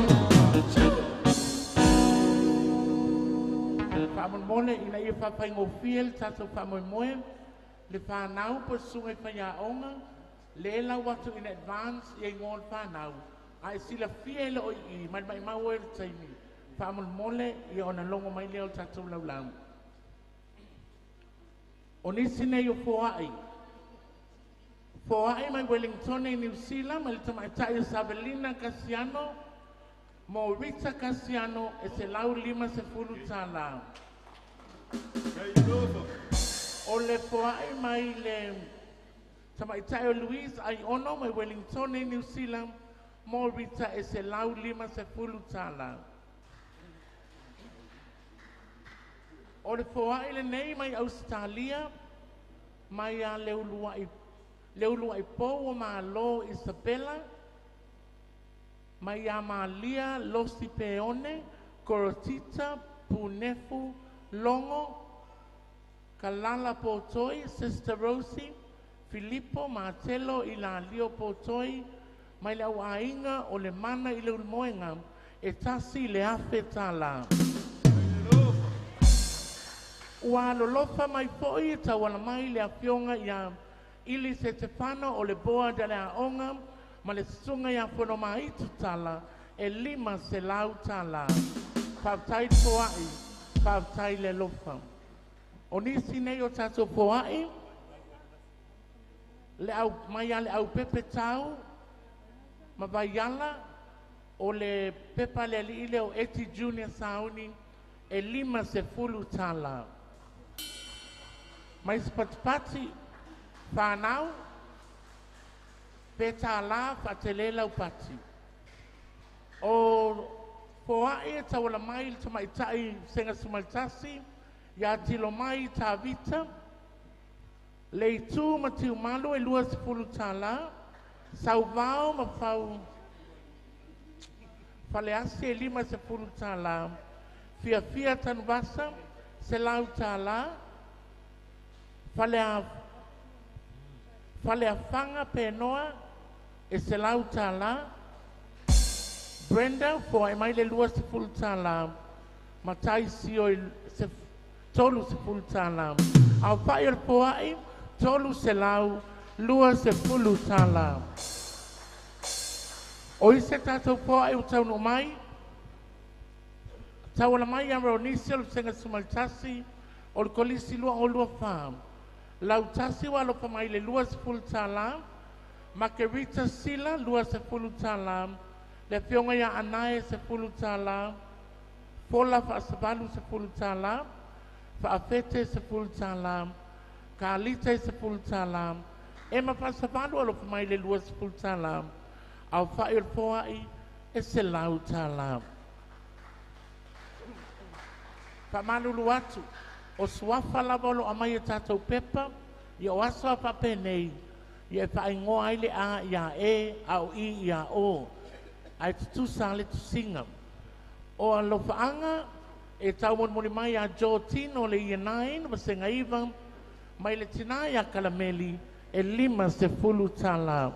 Faamolemole ina ia faafaigofie le tatou faamoemoe le fanau po susuga i faiaoga le lau atu in advance ia igoa o le fanau ae silafia e le o ii ma le maimau ai le taimi faamolemole ia ona logo mai lea o le tatou laulau. O nisi nei o foa'i foa'i mai Wellington i New Zealand ma le tamaitai o Savelina Kasiano mo Rita Kasiano e $150. O le foa'i mai le tamaitai o Louise Aiono mai Wellington i New Zealand mo Rita e $150. O le foa'i lenei mai Australia mai a le uluai pou o Malo Isabella mai ia Malia Losi Peone Korotita Punefu Logo Kalala Potoi Sister Rosie Filippo Martello i la Lio Potoi mai le au aiga o le mana i le ulumoega e $1,000. Ua alolofa mai fo'i e tauala mai le afioga ia Ili Setefano o le board a le aoga ma le susuga ia Fonomaitu Tala e $500. Faafetai le foa'i, faafetai le alofa. O nisi nei o tatou foa'i le au mai a le au pepe tau ma vaiala o le pepa le alii lea o Eti Junior Sauni e $50. Mai se patipati whanau pe tālā whaatele lau pati. O poae e tauala mai le tamaitai senga sumaltasi ia tilo mai Tavita le itu ma tiumalu e $20, sauvao ma fau faleasi e $50, fiafia tanuvasa $100, faleafaga penoa e $100, Brenda foai mai le $20, matai sio i $30, au fai o le poai $320. O ise tātou poai o taunu mai, tauala mai a Ronisi o le senga sumaltasi o le kolisi lua o lua wha. Lautasi ua alofa mai le 20 tala, Makerita Sila 20 tala, le afioga ia Anae 10 tala, Fola Faasavalu 10 tala, Faafete 10 tala, Kalita 10 tala, Ema Faasavalu alofa mai le 20 tala, Au fai o le foai e 100 tala. Faamalulu atu, o suafa lava o lo amai e tātou pepa, ia o aso a faapenei, ia e faaigoa ai le A ia E, a o I ia O, ae tutusa le tusiga. O alofaaga e taumolimoli mai a Jo Tino le Year 9 vasega 9, mai le tinā ia Kalameli e 50 tala.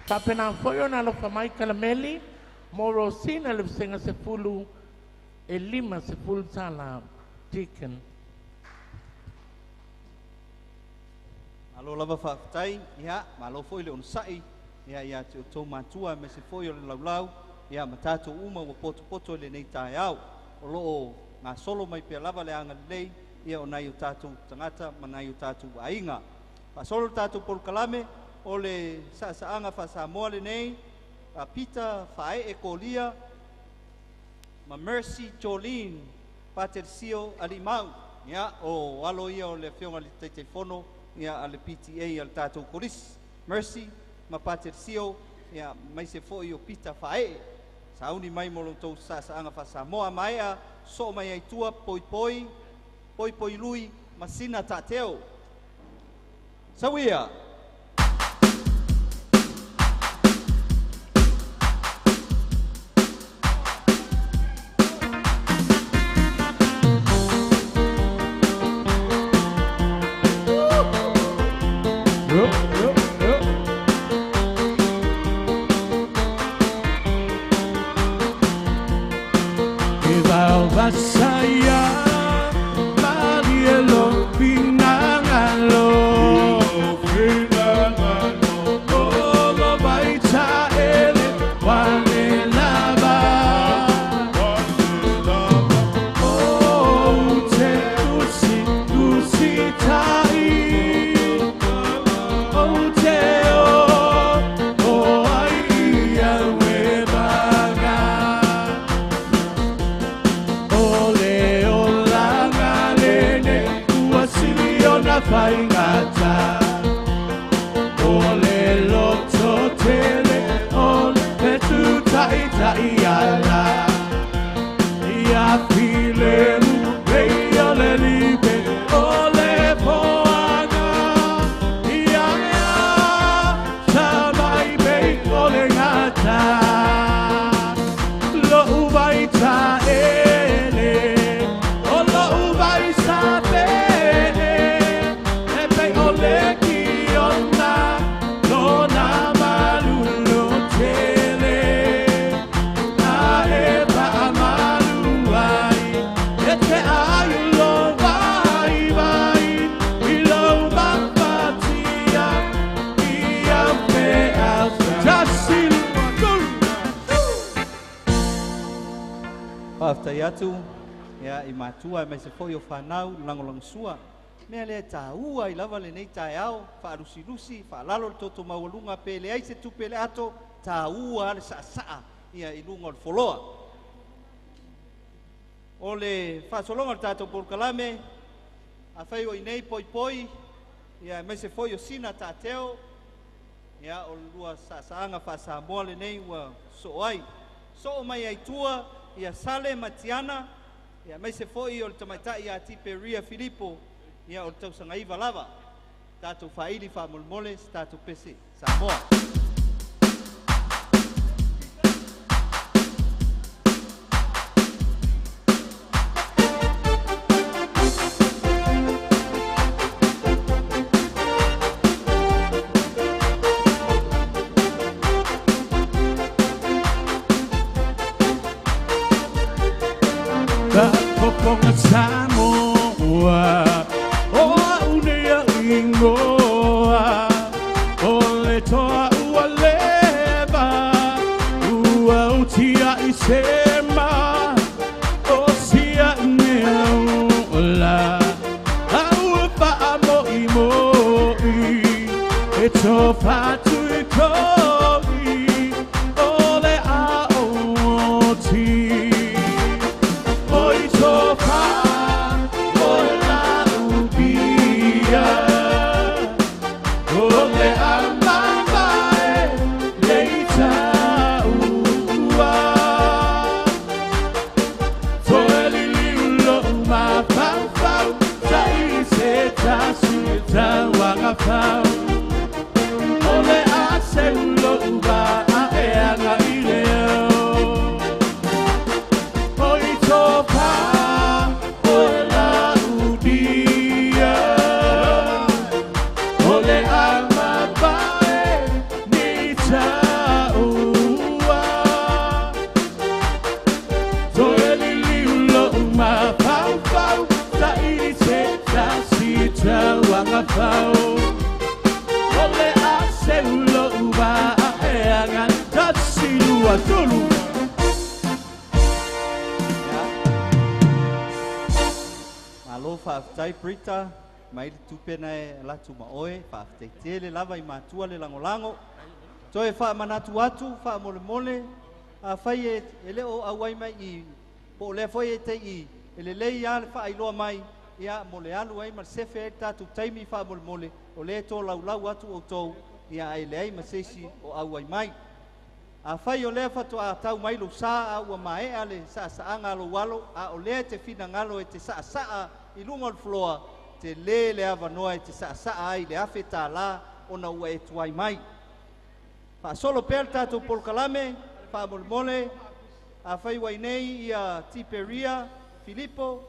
Faapena foi ona alofa mai Kalameli mo Rosina le vasega 10 e 50 tala. Deacon. Malo lava faafetai, ia, malo foi le onosai, ia ia te o tou matua me se foi o le laulau, ia ma tātou uma ua poto poto i lenei taeao. O loo gasolo mai pea lava le agalelei, ia o nai o tātou tagata ma nai o tātou aiga. Faasolo le tātou polokalame, o le saasaaga faasamoa lenei, a Peter Faaee Kolia, ma Mercy Jolene Patersio Alimau, ia o alo ia o le afioga i le Taitaifono ia a le PTA a le tātou kolisi. Mercy ma Patersio, ia mai se foi o Peter Faaee. Sauni mai mo lo tou saasaaga faasamoa maea, soo mai ai tua poipoi, poipoi lui, masina taateo. Sauia! Yo, yo, yo. E vau vasaya, marielo pinangalo. Ogo baita ele wane lava. O te usi usi tai. O te o ai ia uebaga. Ole olanga lene ua sili ona faigata. Ole loto tele o le tutai tai ala. Ia filemu pei o le lipe o le poaga. Ia ea sa mai pei o le gata. Lo uvaita ele, o lo uvai sa pele, e pei o le kiona, lo na malulo tele. A e pa amalu ai, e te ai lo vai vai, i lo mapatia, i au pe au sa. Faafetai atu ia i matua mai se foi o whanau lagolagosua. Mea lea e tāua ai lava lenei taeao, faalusilusi, faalalo le toto maualuga pe leai se tupe le ato, tāua le saasaa ia i luga o le foloa. O le faasologa o le tātou polokalame, afai o i nei poipoi, ia mai se foi o sina taateo, ia o le lua saasaaga faasamoa lenei ua soo ai. Soo mai ai tua, ia Sale Matiana, ia mai se foi o le tamaitai ia Tiperia Filipo, ia o le tausaga 9 lava. Tātou faili faamolemole se tātou pese Samoa. Kapoponga Samoa, o au nei au ingoa, o le toa ua leva, ua utia i sema, o sia mea ola, au e wha mo i mo. to fatu i toi o le a o ti o i to fa o la ubia o le a mamae leita ua toe liliu lo'u mafaufau saili se tasi e tauagafau o le a seu lo'u va'a e aga'i leo o i tofā o e la'udia o le a mavae ni ta'ua toe liliu lo'u mafaufau saili se tasi e tauagafau o le a seu lo'u va'a e aga'i tasi lua tolu. Ia. Malo faafetai Brita mai le tupe na e latu ma oe faafetaitele lava i matua le lagolago toe faamanatu atu faamolemole afai e lē o auai mai i po o lea foi e te i e lelei a le faailoa mai ia mo le alu ai ma le sefe ai le tatou taimi faamolemole o lea e tolaulau atu outou ia ae leai ma se isi o auai mai. Afai o lea faatoa tau mai lou sa a ua maea le saasaaga a lou alo a o lea e te finagalo e te saasaa i luga o le floa te lē le avanoa e te saasaa ai le $1,000 ona ua e tuai mai. Faasolo pea le tatou polokalame faamolemole afai ua i ia Tiperia Filipo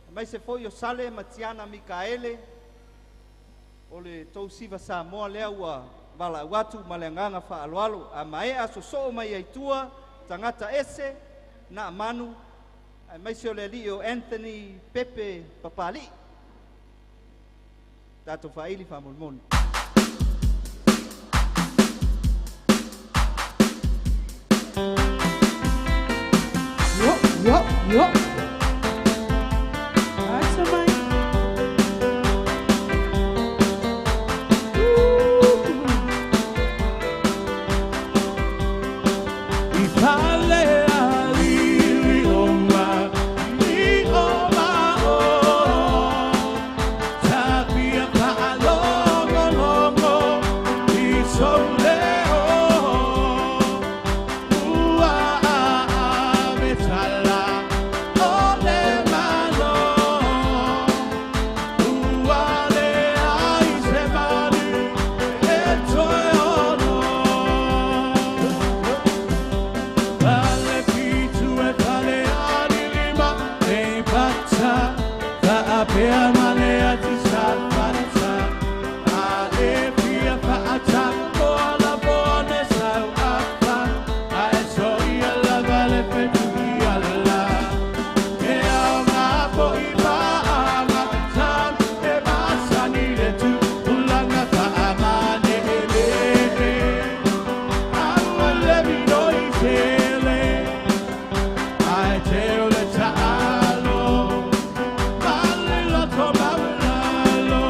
aemaise foi o Sale ma Tiana Mikaele o le tou siva Samoa lea ua valaau atu ma le agaga faaaloalo a maea sosoo mai ai tua tagata ese Naamanu aemaise o le alii o Anthony Pepe Papali'i tatou faaili faamolemole. Yo, yo, yo. Asa mai. I pale alili o ma i o ma o Tapia paalongolongo i souleo Ua a tala o le malo Ua le ai se malu e toe ono Pale pitu e pale alilima e pata Faapea male ati sa pata A e fia faata o ala bone sau apa A e so ia lava le fetu i ala E au ngā po i maanga Tam e masani le tu Ulanga faamane e lele Aua le mino i tele Ai te o le ta'alo Male loto maulalo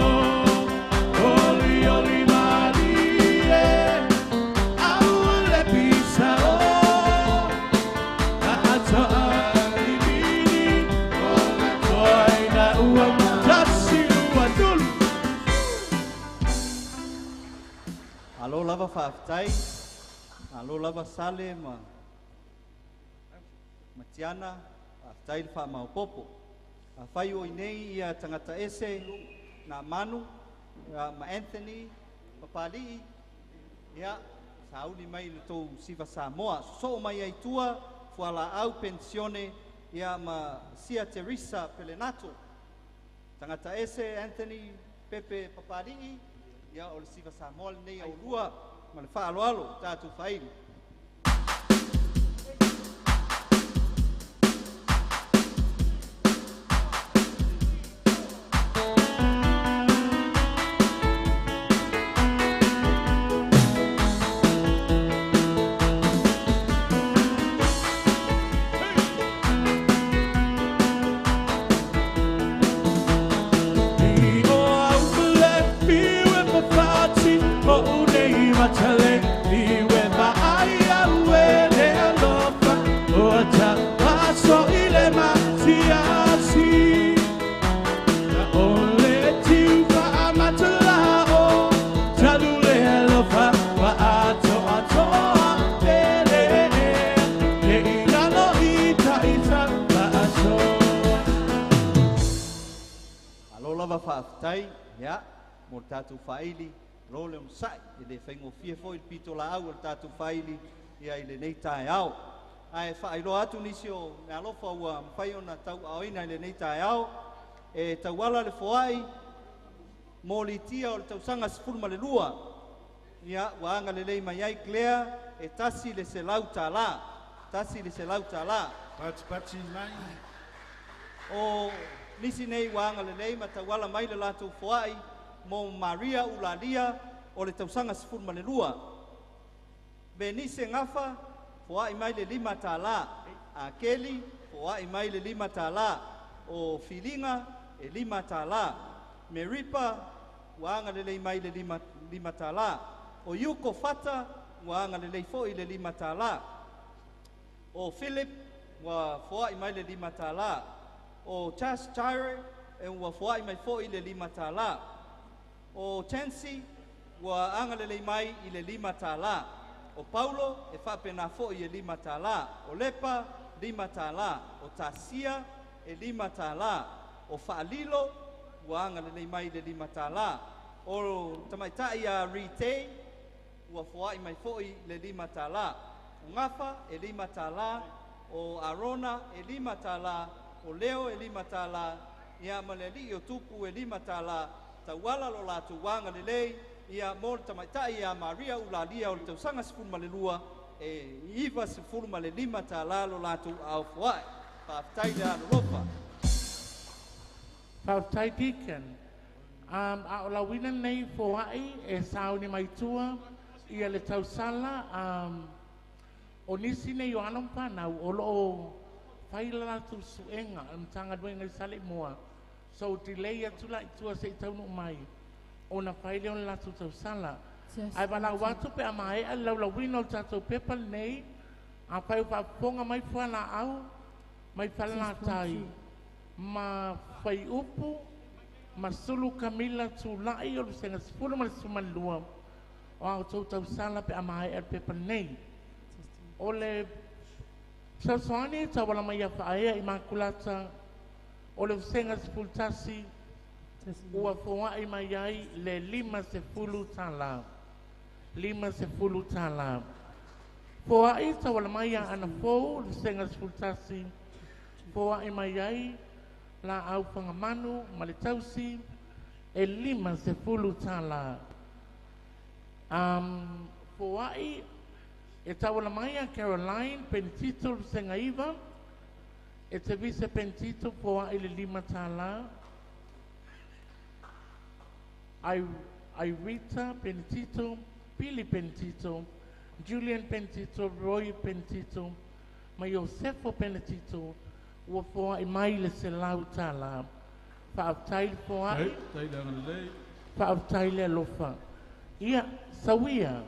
Oli oli malie Aua le pisa o A'ato'a i mini O le toaina ua Tasi lua tolu. Malo lava faafetai malo lava Sale ma Tiana faafetai le faamaopopo afai o i nei ia tagata ese Naamanu ia, ma Anthony Papali'i ia sauni mai le tou siva Samoa sosoo mai ai tua fualaau penisione ia ma Sia Teresa Pelenato tagata ese Anthony Pepe Papali'i ia o le siva Samoa lenei aulua ma le faaaloalo tatou faaili. I o au le fiu e fafati o Faafetai ia mo le tatou faaili lo le onosai e le faigofie foi le pitolaau o le tatou faaili ia i lenei taeao. Ae faailoa atu nisi o meaalofa ua mafai ona tauaaoina i lenei taeao e tauala le foai mo litia o le tausaga 12 ia ua agalelei mai ai Claire e $100, $100. Patipati mai. O nisi nei ua agalelei ma tauala mai le latou foai mo Maria Ulalia o le tausaga 12. Benise Gafa foai mai le $5. Akeli foai mai le $5. O Filiga e $5. Meripa ua agalelei mai le $5. O Yuko Fata ua agalelei foi le $5. O Philip ua foai mai le $5. O Chas Tyre ua foai mai foi le $5. O Chancy ua agalelei mai i le $5. O Paulo e faapena foi e $5. O Lepa $5. O Tasia e $5. O Faalilo ua agalelei mai le $5. O Tamaitai a Ritei ua foai mai foi le $5. O Gafa e $5. O Arona e $5. O Leo e $5. Ia ma le alii o Tupu e $5. Tauala lo latou agalelei ia mo le tamaitai ia Maria Ulalia o le tausaga 12 e $95 lo latou aofoai. Faafetai le alolofa. Faafetai Deacon. A o lauina nei foai e sauni mai tua ia le tausala o nisi nei o alo ma fanau o loo fai la latou suega a le Matagaluega i Saleimoa. So delay atu la i tua se i taunuu mai ona fai lea o le latou tausala. Ae valaau atu pe a maea le laulauina o le tatou pepa lenei, afai o faafofoga mai fualaau mai Falelatai ma Faiupu ma Sulu Kamila Tulai o le Vasega 10 ma le 12 o a outou tausala pe a maea le pepa lenei. O le fesoasoani tauala mai ia Faaea i Makulata o le Vasega 11 ua foai mai ai le $50. $50. Foai tauala mai ia Ana Fou le Vasega 11 foai mai ai la au whangamanu ma le tausi e $50. Foai e tauala mai a Caroline Pentito le Vasega 9 e te vise Pentito foai le $5. Irita Pentito, Billy Pentito, Julian Pentito, Roy Pentito, ma Iosefo Pentito ua foai mai le $100. Faafetai le foai, faafetai le alofa. Ia, sauia,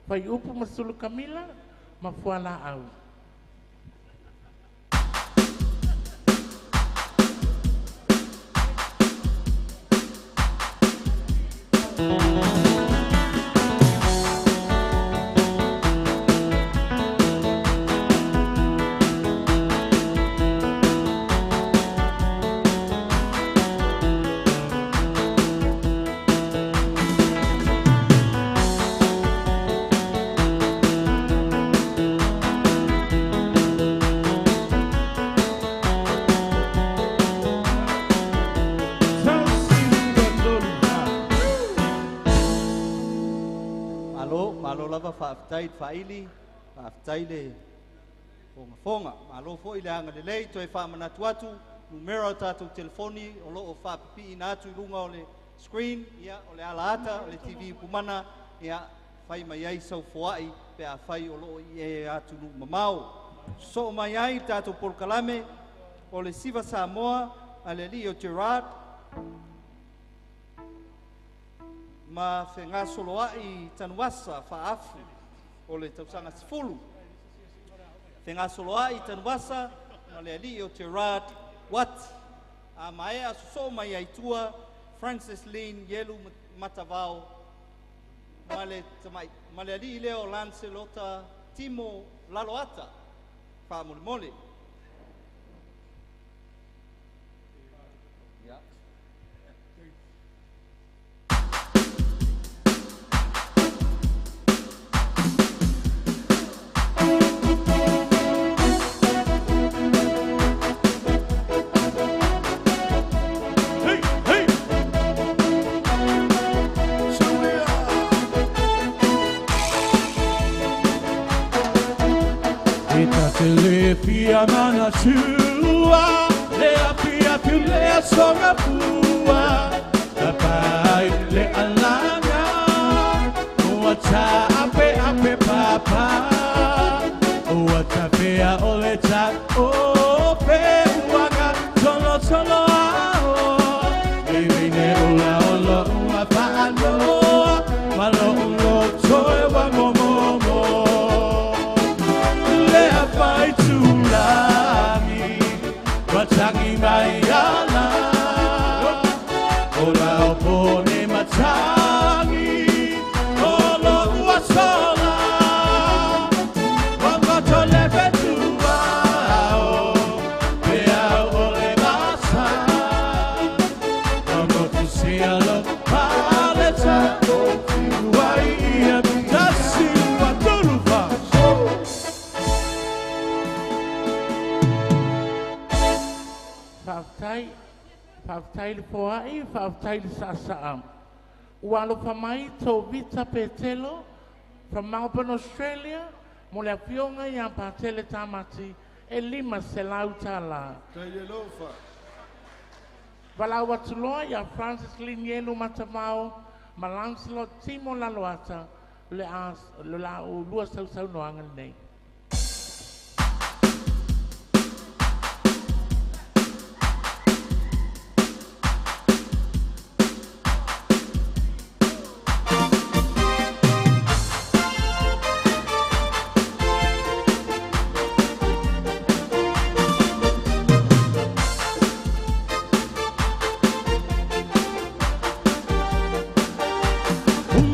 fai upu ma Sulu Kamila, ma fualaau. Malo, malo lava faafetai le faaili, faafetai le fogafoga. Malo foi le agalelei, toe faamanatu atu, numera o tatou telefoni o loo faapipiina atu i luga o le screen, ia o le alaata o le TV Upumana, ia fai mai ai sau foai pe afai o loo i e atunuu mamao. Sosoo mai ai le tatou polokalame o le Siva Samoa a le alii o Gerard ma fegasoloai Tanuasa faafu o le tausaga 10. Fegasoloai Tanuasa ma le alii o Gerard Watt. A maea sosoo mai ai tua Francis Lin Ielu Matavao ma le tamai ma le alii lea o Lancelota Timo Laloata. Faamolemole. Ia. te le fia manatua Le api api le asoga pua Tapai le alanga Ua ta ape ape papa Ua tapea o le ta ope Uaga tolo tolo ao Eivine ula olo ua paanoa Malo ulo toe wa momomo Lea pai tūlagi Watangi mai ala Ola o pone matangi Olo ua sola Wamato le fetua o Pe au o le masa Wamotu sia lo paleta Wai ia tasi wa tolu fa. Faafetai, faafetai le foa'i, faafetai le sa'asa'a. Ua alofa mai Tovita Petelo from Melbourne, Australia, mo le afioga iā Patele Tamati e $500. Valaau atu loa iā Francis Linielu Matamao ma Lancelot Timo Laloata le a le la ulua sausaunoaga lenei.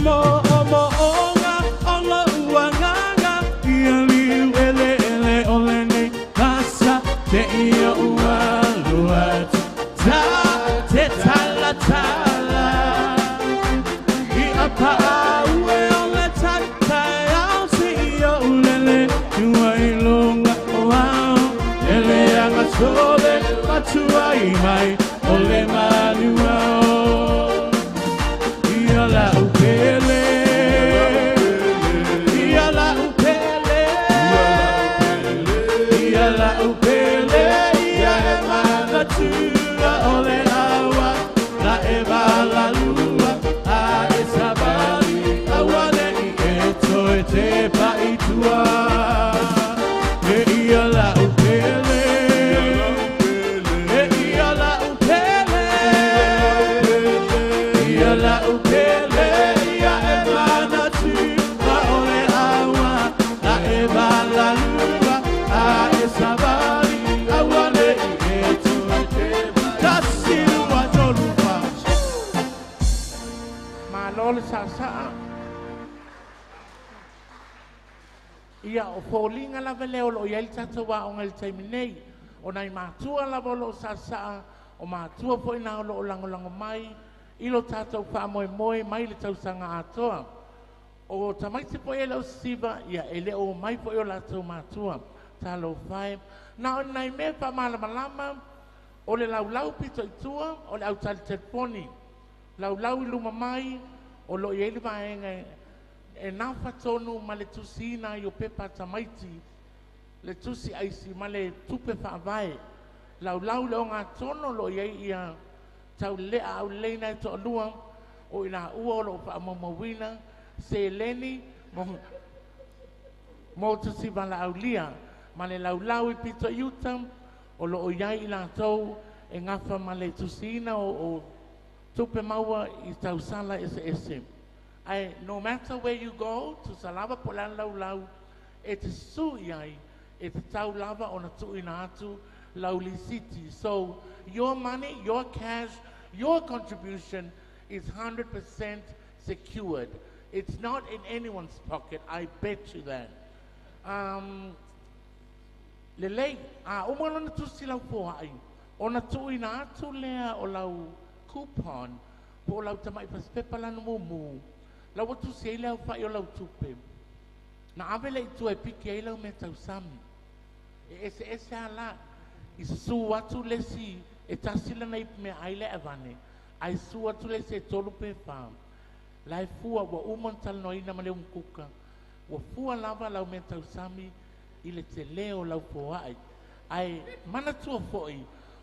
Mo o mo onga o lo uanganga Ia liu ele ele o lenei pasa Te ia ua lua ta te tala tala Ia paa ue o le tai tai au si ia ulele Tua i lunga o au Ele anga sole matua i mai O le manua o Ia la upele Ia la upele Ia la upele Ia e manatua o le awa La e valalua A e savali Aua le i e toe te paitua E ia la upele E ia la upele Ia la upele Ia e manatua o le awa La e valalua A e savali Aua le i e toe te Tasi lua tolu fa. Malo le sa'asa'a. Ia o foliga lava lea o lo'o i ai le tatou aoga i le taimi nei. O nai matua lava o lo'o sa'asa'a o matua fo'i na o lo'o lagolago mai i lo tatou fa'amoemoe mai le tausaga atoa. O tamaiti fo'i e la'u sisiva ia e lē o mai fo'i o latou matua. Talofa e. Na o nai mea fa'amalamalama o le laulau pito i tua o le autali telefoni. Laulau i luma mai o lo'o i ai le vaega e nafa tonu ma le tusiina ai o pepa tamaiti le tusi aisi ma le tupe fa'avae. Laulau le ogatonu o lo'o i ai ia taulele'a aulelei e to'alua o i la'ua o lo'o fa'amaumauina seleni mo tusi valaaulia ma le laulau i pito i uta o lo'o i ai i latou e gafa ma le tusiina o tupe maua i tausala eseese. Ae no matter where you go, tusa lava po o le a le laulau e te susū i ai e tatau lava ona tu'uina atu lau lisiti. So your money, your cash, your contribution is 100% secured. It's not in anyone's pocket, I bet you that. Lelei, a uma lona tusi lau foa'i, ona tu'uina atu lea o lau coupon po o lau tama'i fasipepa lana mumu. Lau ua tusi ai le aufa'i o lau tupe. Na ave le i tua e piki ai lau mea tausami. E ese ese ala i susu atu le si e tasi lana i mea ai le avane. Ai su atu le se tolu pe wha. Lai fua ua uma talanoaina ma le umukuka. Ua fua lava lau mea tausami I le telē o lau foaʻi ae manatua foʻi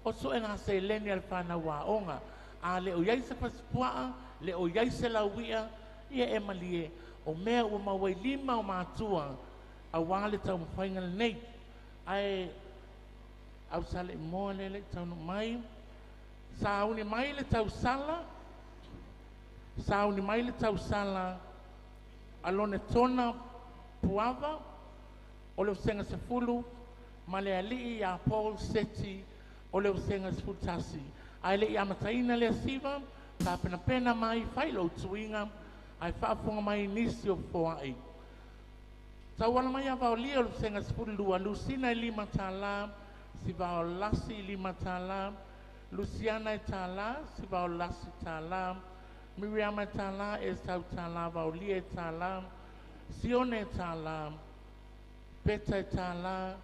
o soʻega seleni a le fanau aoga a le o iai se pasipuaʻa le o iai se lauiʻa ia e malie o mea ua maua i lima o matua auā le taumafaiga lenei ae ausaleʻimoa lea leʻi taunuu mai sauni mai le tausala sauni mai le tausala alone tona puava o le osega sefulu ma le aliʻi iā Paul Seti o le osega 11 ae leʻi amataina le asiva tapenapena mai fai lou tuiga ae faafofoga mai nisi o foaʻi tauala mai avaolia o le vasega 12 Lusina e 5 tālā Sivaolasi 5 tālā Luciana e tālā Sivaolasi tālā Miriama e tālā Esau tālā Vaolia e tālā Sione e tālā Peta e tālā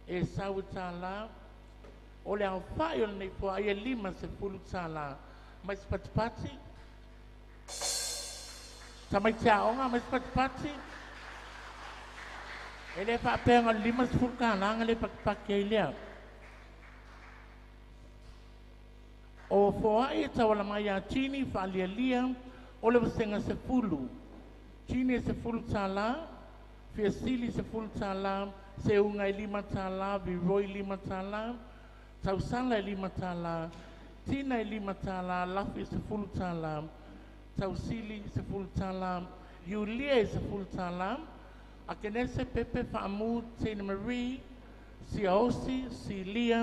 Esau e tālā o le aofaʻi o lenei foaʻi e 50 tālā mai se patipati tamaiti aoga mai se patipati e lē faapeaga o le 50 kālā ga lē pakipaki ai lea o foaʻi e tauala mai iā Tini faalialia o le vasega 10 Tini e 10 tālā Fiasili 10 tālā Seuga e 5 tālā Viroi 5 tālā Tausala e 5 tālā Tina e 5 tālā Lafi e 10 tālā Tausili 10 tālā Iulia e 10 tālā Akenese Pepe Faamu Tina Marie Siaosi Silia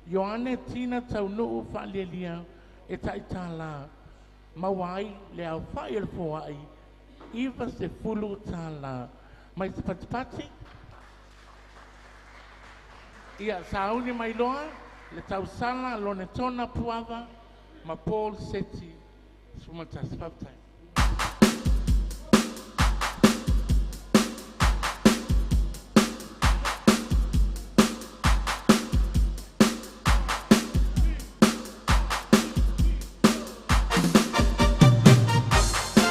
Ioane Tina Taunuu Faalialia e taʻi tālā maua ai le aofaʻi o le foaʻi 90 tālā mai se patipati ia sauni mai loa le tausala lone tona puava ma Paul Seti 11 faafetai.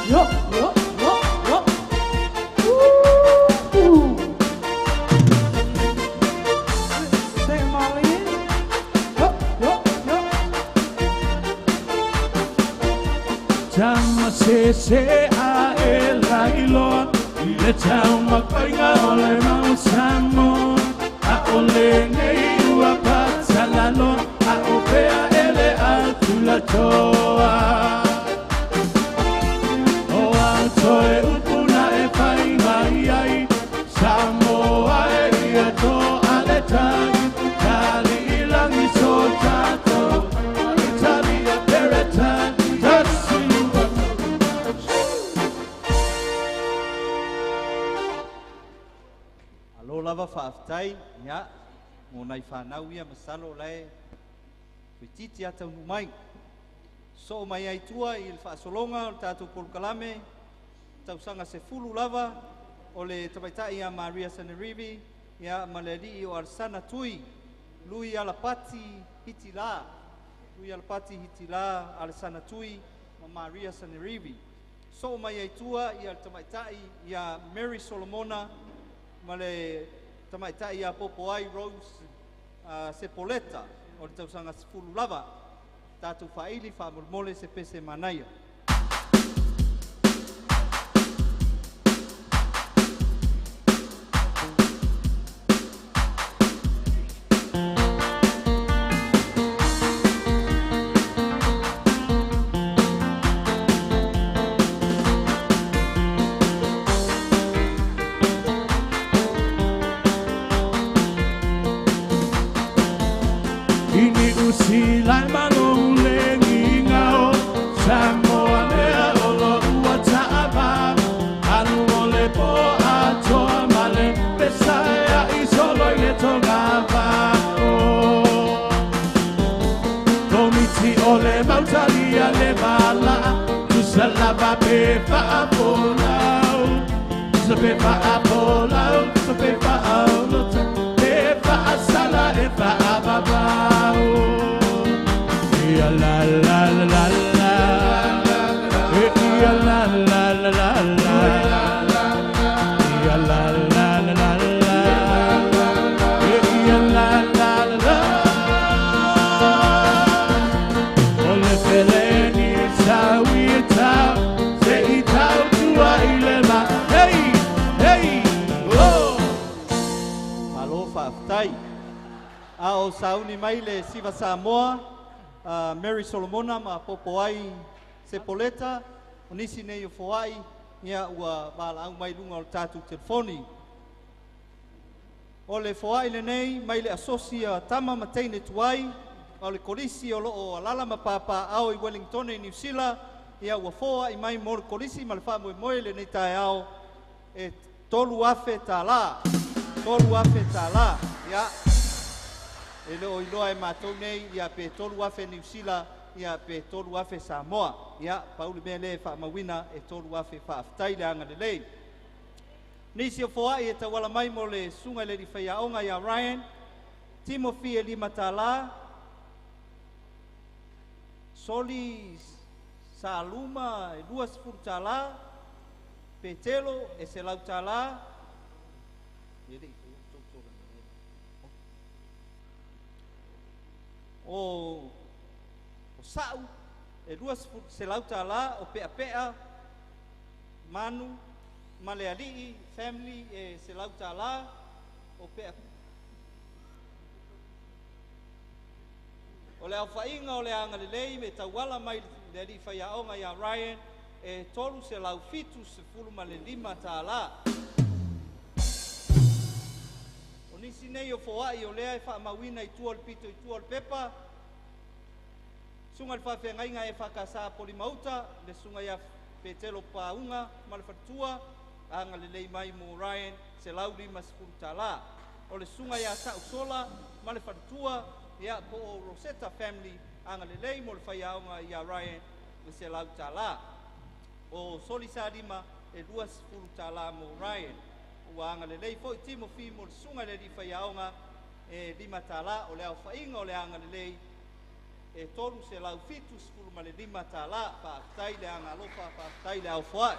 Yo, yo, yo, yo. Ooh. Say Marlene. Yo, yo, yo. Tama se se a e la iloa i le taumafaiga o le mau Samoa a o lenei ua patalaloa a o pea ele atulatoa o atoe upuna e fai mai ai Samoa e ia toa le tagi tali ilangi so tatou Italia Peretani tasi ua Alo lava faafetai ia mo nai fanau ia masalo lae toeitiiti a taunuu mai. Soo mai ai tua i le faasologa o le tatou polokalame tausaga 10 lava o le tamaitaʻi ia Maria Sanerivi ia ma le aliʻi o Alesana Tui Lui Alapati Hitilā Lui Alapati Hitilā Alesana Tui ma Maria Sanerivi. Soo mai ai tua ia le tamaitaʻi ia Mary Solomona ma le tamaitaʻi ia Popoai Rose Sepoleta o le tausaga 10 lava. Tatou faaili faamolemole se pese manaia. Ini usilai malo lengi ngao Samoa lea olo ua taava Alu o le po atoa male Pesaea i solo i le tonga vao Komiti o le mautalia le vala Tusa lava pe faafolau Tusa pe faafolau Tusa pe faaolota Pe faasala e faavavao Ia la la la la la Ia la la la la la Ia la la la la la o sauni mai le Siva Samoa, Mary Solomona ma Popoai Sepoleta, o nisi nei o foai, ia ua valaau mai luga o le tatou telefoni. O le foai lenei mai le asosi a tama ma teine tuai, o le kolisi o loo alala ma papa ao i Wellington i Niu Sila, ia ua foai mai mo le kolisi ma le faamoemoe lenei taeao e $3,000. $3,000. Ia e le o iloa e matou nei ia pe 3,000 Niu Sila ia pe 3,000 Samoa. Ia pau le mea lea e faamauina e 3,000 faafetai le agalelei. Nisi o foai e tauala mai mo le susuga i le alii faiaoga ia Ryan, Timothy e $5, Soli Saluma e $20, Petelo e $100, o Sa'u e $200, o Peapea Manu ma le Alii family e $100, o Pea. O le aofaiga o le agalelei me tauala mai le alii faiaoga ia Ryan e $375. O nisi nei o foai o lea e faamauina i tua o le pito i tua o le pepa, susuga i le faafeagaiga e whakasa Polimauta, le susuga ia Petelo Paunga ma le faletua, agalelei mai mo Ryan $150. O le susuga ia Sa'usola ma le faletua, ia po o Rosetta family, agalelei mo le faiaoga ia Ryan le $100. O Soli Salima e $20 mo Ryan. Ua agalelei foi Timothy mo le susuga i le alii faiaoga e $5. O le aofaiga o le agalelei e $375. Faafetai le agalofa, faafetai le aofoai.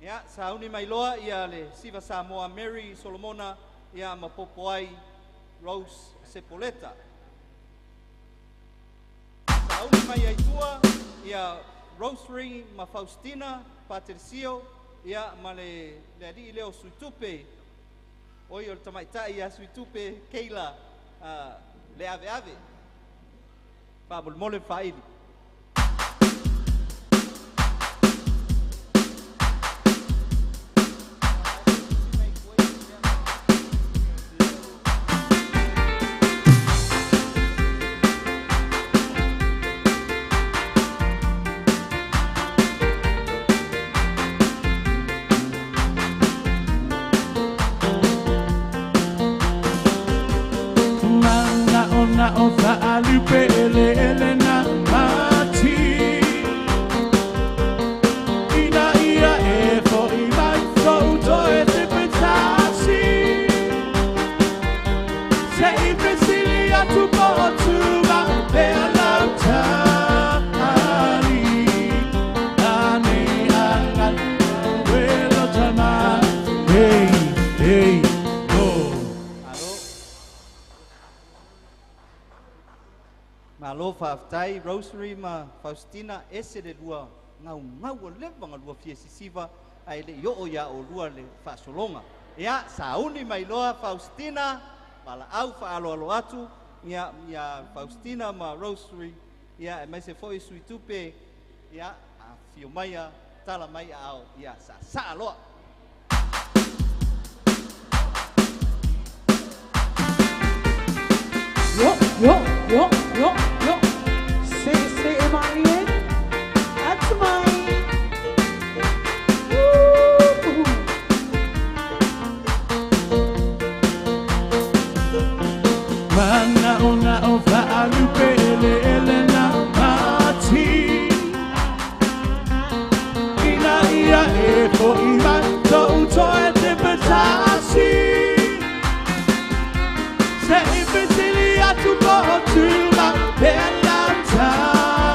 Ia, sauni mai loa ia le Siva Samoa Mary Solomona ia ma Popoai Rose Sepoleta. Sauni mai ai tua ia Rosary ma Faustina Patricio ia ma le alii leo Suitupe, oi o le tamaitai ia Suitupe Keila le ave ave. Faamolemole faaili. Na o faalupe ele ele na mati ina ia e fo'i mai touto e te petasi se i pesili atu po o tuma pea lautali ane angal welo tama hey hey. Malo faafetai Rosary ma Faustina ese le lua ngau ngau o leva nga lua fia sisiva ae le i oo ia o lua le faasologa. Ia sauni mai loa Faustina valaau faaloalo atu ia, ia Faustina ma Rosary ia e mai se foi suitupe ia afio mai a tala mai ao ia sasaa loa. Yo, yo, yo, yo, yo. Se, se, Marie. That's mine. Woo. Mana o na o faalupe ele ele na mati ina ia e fo'i mai touto e te petasi se i pesili atu po o tuma pea lautali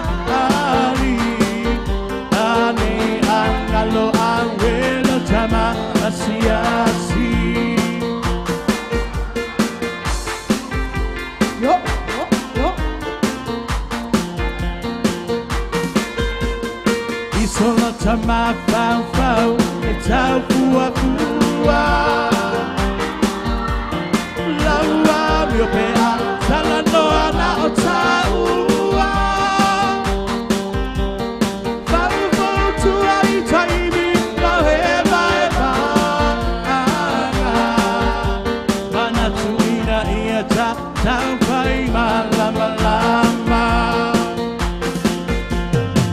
ane angalo awelo tama asiasi. Yo, yo, yo. Isola tama fau fau e tau fua fua taua mio pea Talanoa na o taua Faufutua i taimi Lau he mai maanga Manatuina ia ta tau pai malama lama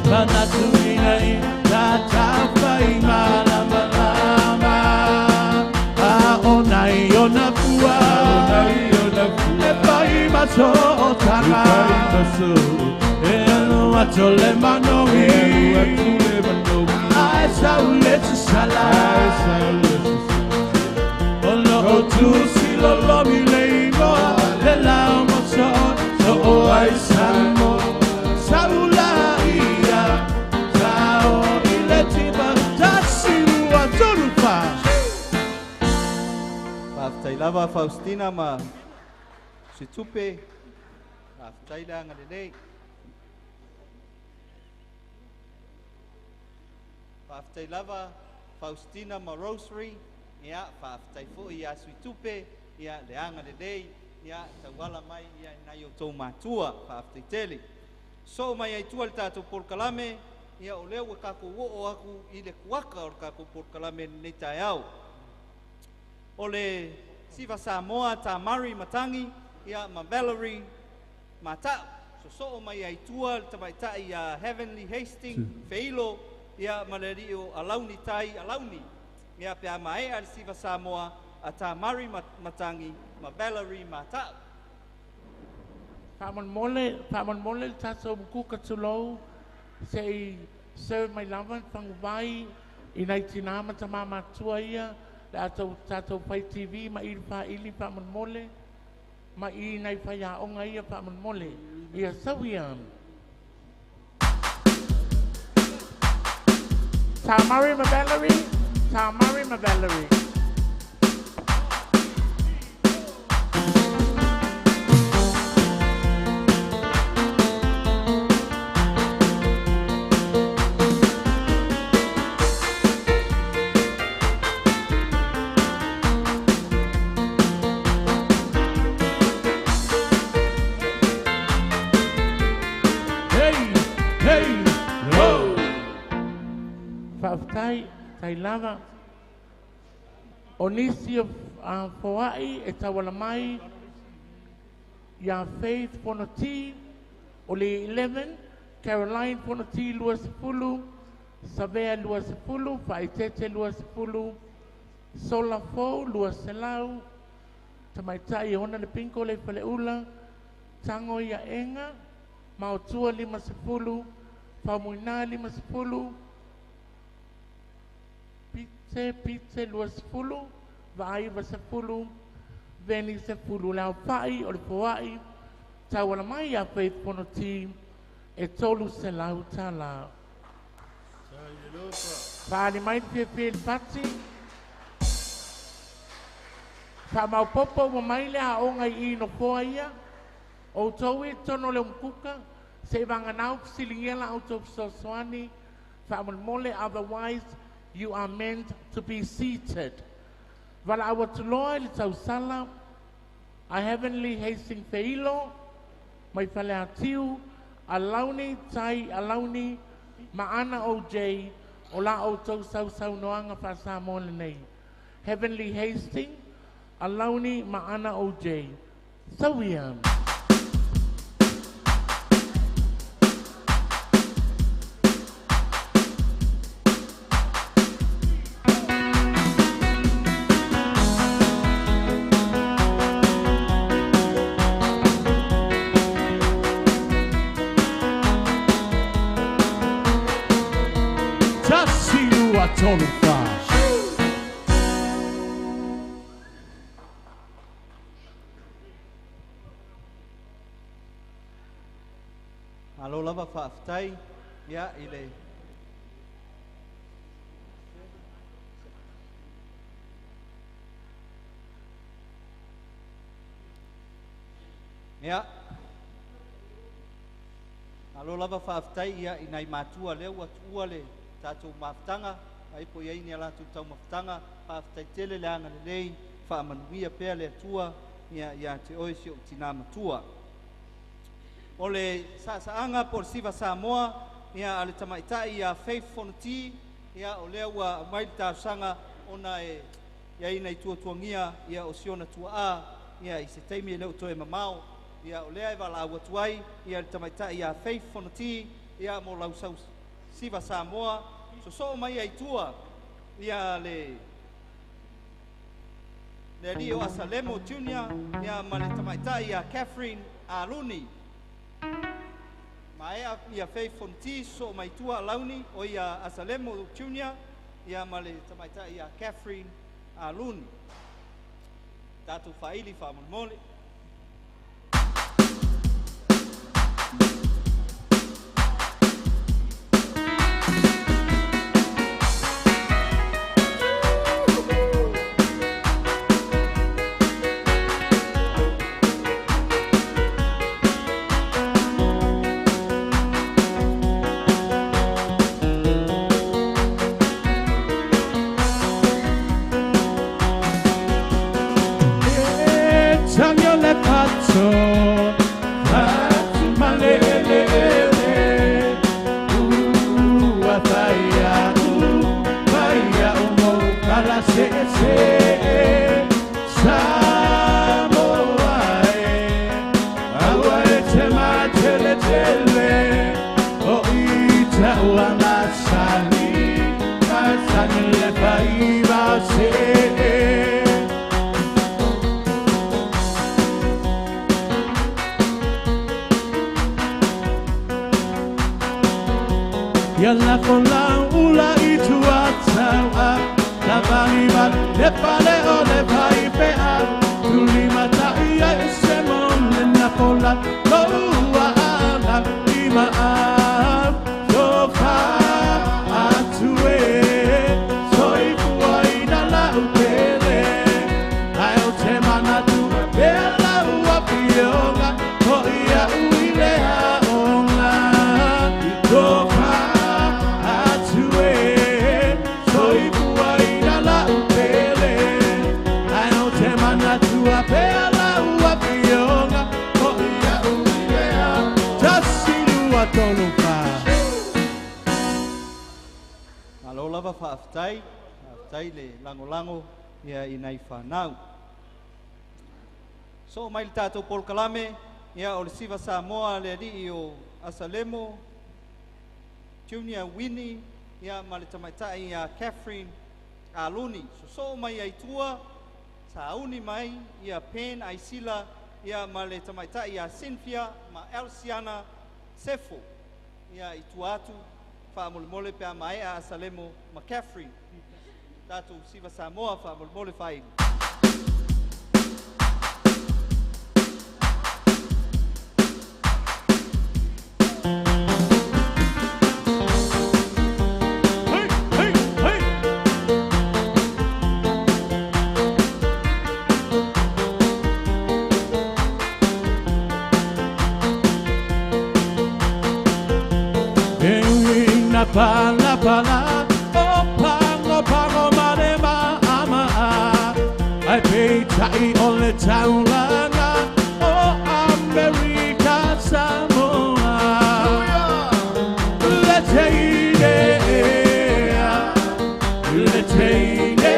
Manatuina ia ta tau pai malama lama A ona i ona pua E pai maso o tanga E anu atu le manogi Ai sau le tusala Ono o tu silo lomi le imoa Le lao mo so so o ai Samoa Saula ia Tao i le tipa Tasi lua tolu fa Faafetai lava Faustina ma Situpe. Faafetai le agalelei. Faafetai lava Faustina ma Rosary. Ia, faafetai foi ia Suitupe, ia le agalelei, ia tauala mai ia i nai o tou matua. Faafetai tele. So mai ai tua le tatou polokalame, ia o lea ua tatou oo aku i le kuaka o le tatou polokalame lenei taeao. O le Siva Samoa, Tamari Matangi, ia ma Valerie Mata'u. Sosoo mai ai tua le tamaitai ia Heavenly Hastings Feilo, ia ma le alii o Alauni Tai Alauni. Ia pe a maea le Siva Samoa a Tamari Matangi ma Valerie Mata'u. Faamolemole le tatou mukuka tulou se i serve mai lava le faguvai i nai tinā ma tamā matua ia le a tatou fai TV ma i le faaili faamolemole ma i nai faiaoga ia faamolemole ia sau ia. Tamari ma Valerie, Tamari ma Valerie. Hey, hey, ho! Faafetai, tai lava. O nisi o foai e tauala mai ia Faith Fonoti, o le 11, Caroline Fonoti 20, Savea 20, Faitete 20, Sola Fou 200, Tamaitai ona le pinko le faleula, Tango ia enga, Maotua 50, Faumuina 50, Pite, Pite 20, Vaai 20, Veni 10, Lau Fai o le Foai, Tauala mai ia Faith Fonoti, e 300 tālā. Faali mai le fiafia i le pati. Faamaupopo ua mai le aoga i i nofoa ia. O outou i totonu o le umukuka, se i vaganau fesiligia la outou fesoasoani. Faamolemole, otherwise you are meant to be seated. Valaau atu loa i le tausala a Heavenly Hastings Feilo mai Faleatiu, Alauni Tai Alauni ma Ana OJ o la outou sausaunoaga faa-Samoa lenei. Heavenly Hastings, Alauni ma Ana OJ. Sauia. Tasi lua tolu fa. Malo lava faafetai ia i le Ia. Malo lava faafetai ia i nai matua lea ua tuua le tatou mafutaga, ai po i ai ni a latou taumafataga. Faafetai tele le agalelei, faamanuia pea le Atua ia ia te oe si o tina matua. O le sa'asa'aga po o le siva Samoa ia a le tamaitai ia Faith Fonoti ia o lea ua aumai le talosaga ona e iai nai tuatuagia ia o si ona tua'a ia i se taimi e le o toe mamao ia o lea e valaau atu ai ia le tamaitai ia Faith Fonoti ia mo lau sau siva Samoa sosoo mai ai tua ia le alii o Asalemo Junior ia ma le tamaitai ia Catherine Aluni. Maea ia Faith Fonoti sosoo mai tua Alauni o ia Asalemo Junior ia ma le tamaitai ia Catherine Aluni. Tatou faaili faamolemole. Malo lava faafetai, faafetai le lagolago ia i nai fanau. So mai le tatou polokalame ia o le siva Samoa le alii o Asalemo Junior Winnie ia ma le tamaitai ia Catherine Aluni. Sosoo mai ai tua sauni mai ia Pen Aisila ia ma le tamaitai ia Cynthia ma Elsiana Sefo ia i tua atu faamolemole pe a maea Asalemo ma Catherine. Tatou siva Samoa faamolemole faaili. Pala pala o pango pango mare ma ama ai peitai o le taulaga o Amerika Samoa le teine le teine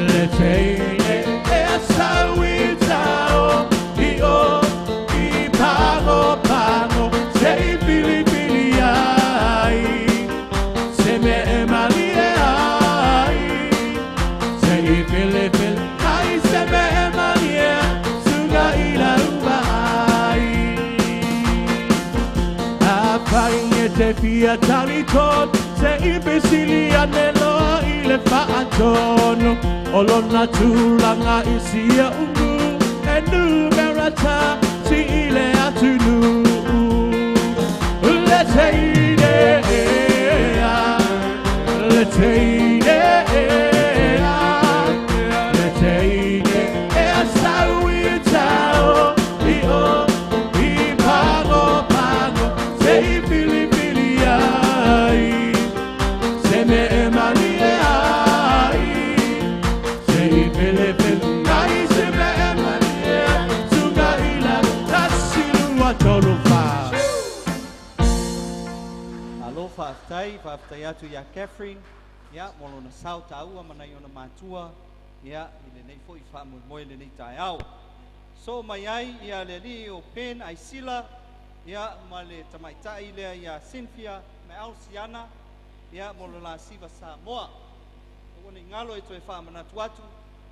le teine e sauitao i o i pango pango sei pili te fia taliton se ibesilia nelo i le faatono o lona tulaga i sia umu e numerata si i le atunuu le teine ea le teine ea le teine ea sauitao i o i pago pago se i pili se me e mani e ai se i pele pele ai Malo faafetai, faafetai atu iā Catherine, ia mo lona sao taua ma nai ona matua, ia i lenei foi faamoemoe i lenei taeao. Soo mai ai ia le alii o Ben Aisila, ia ma le tamaitai lea ia Cynthia ma Elsiana, ia mo le la siva Samoa. Aua ne i galo e toe faamanatu atu,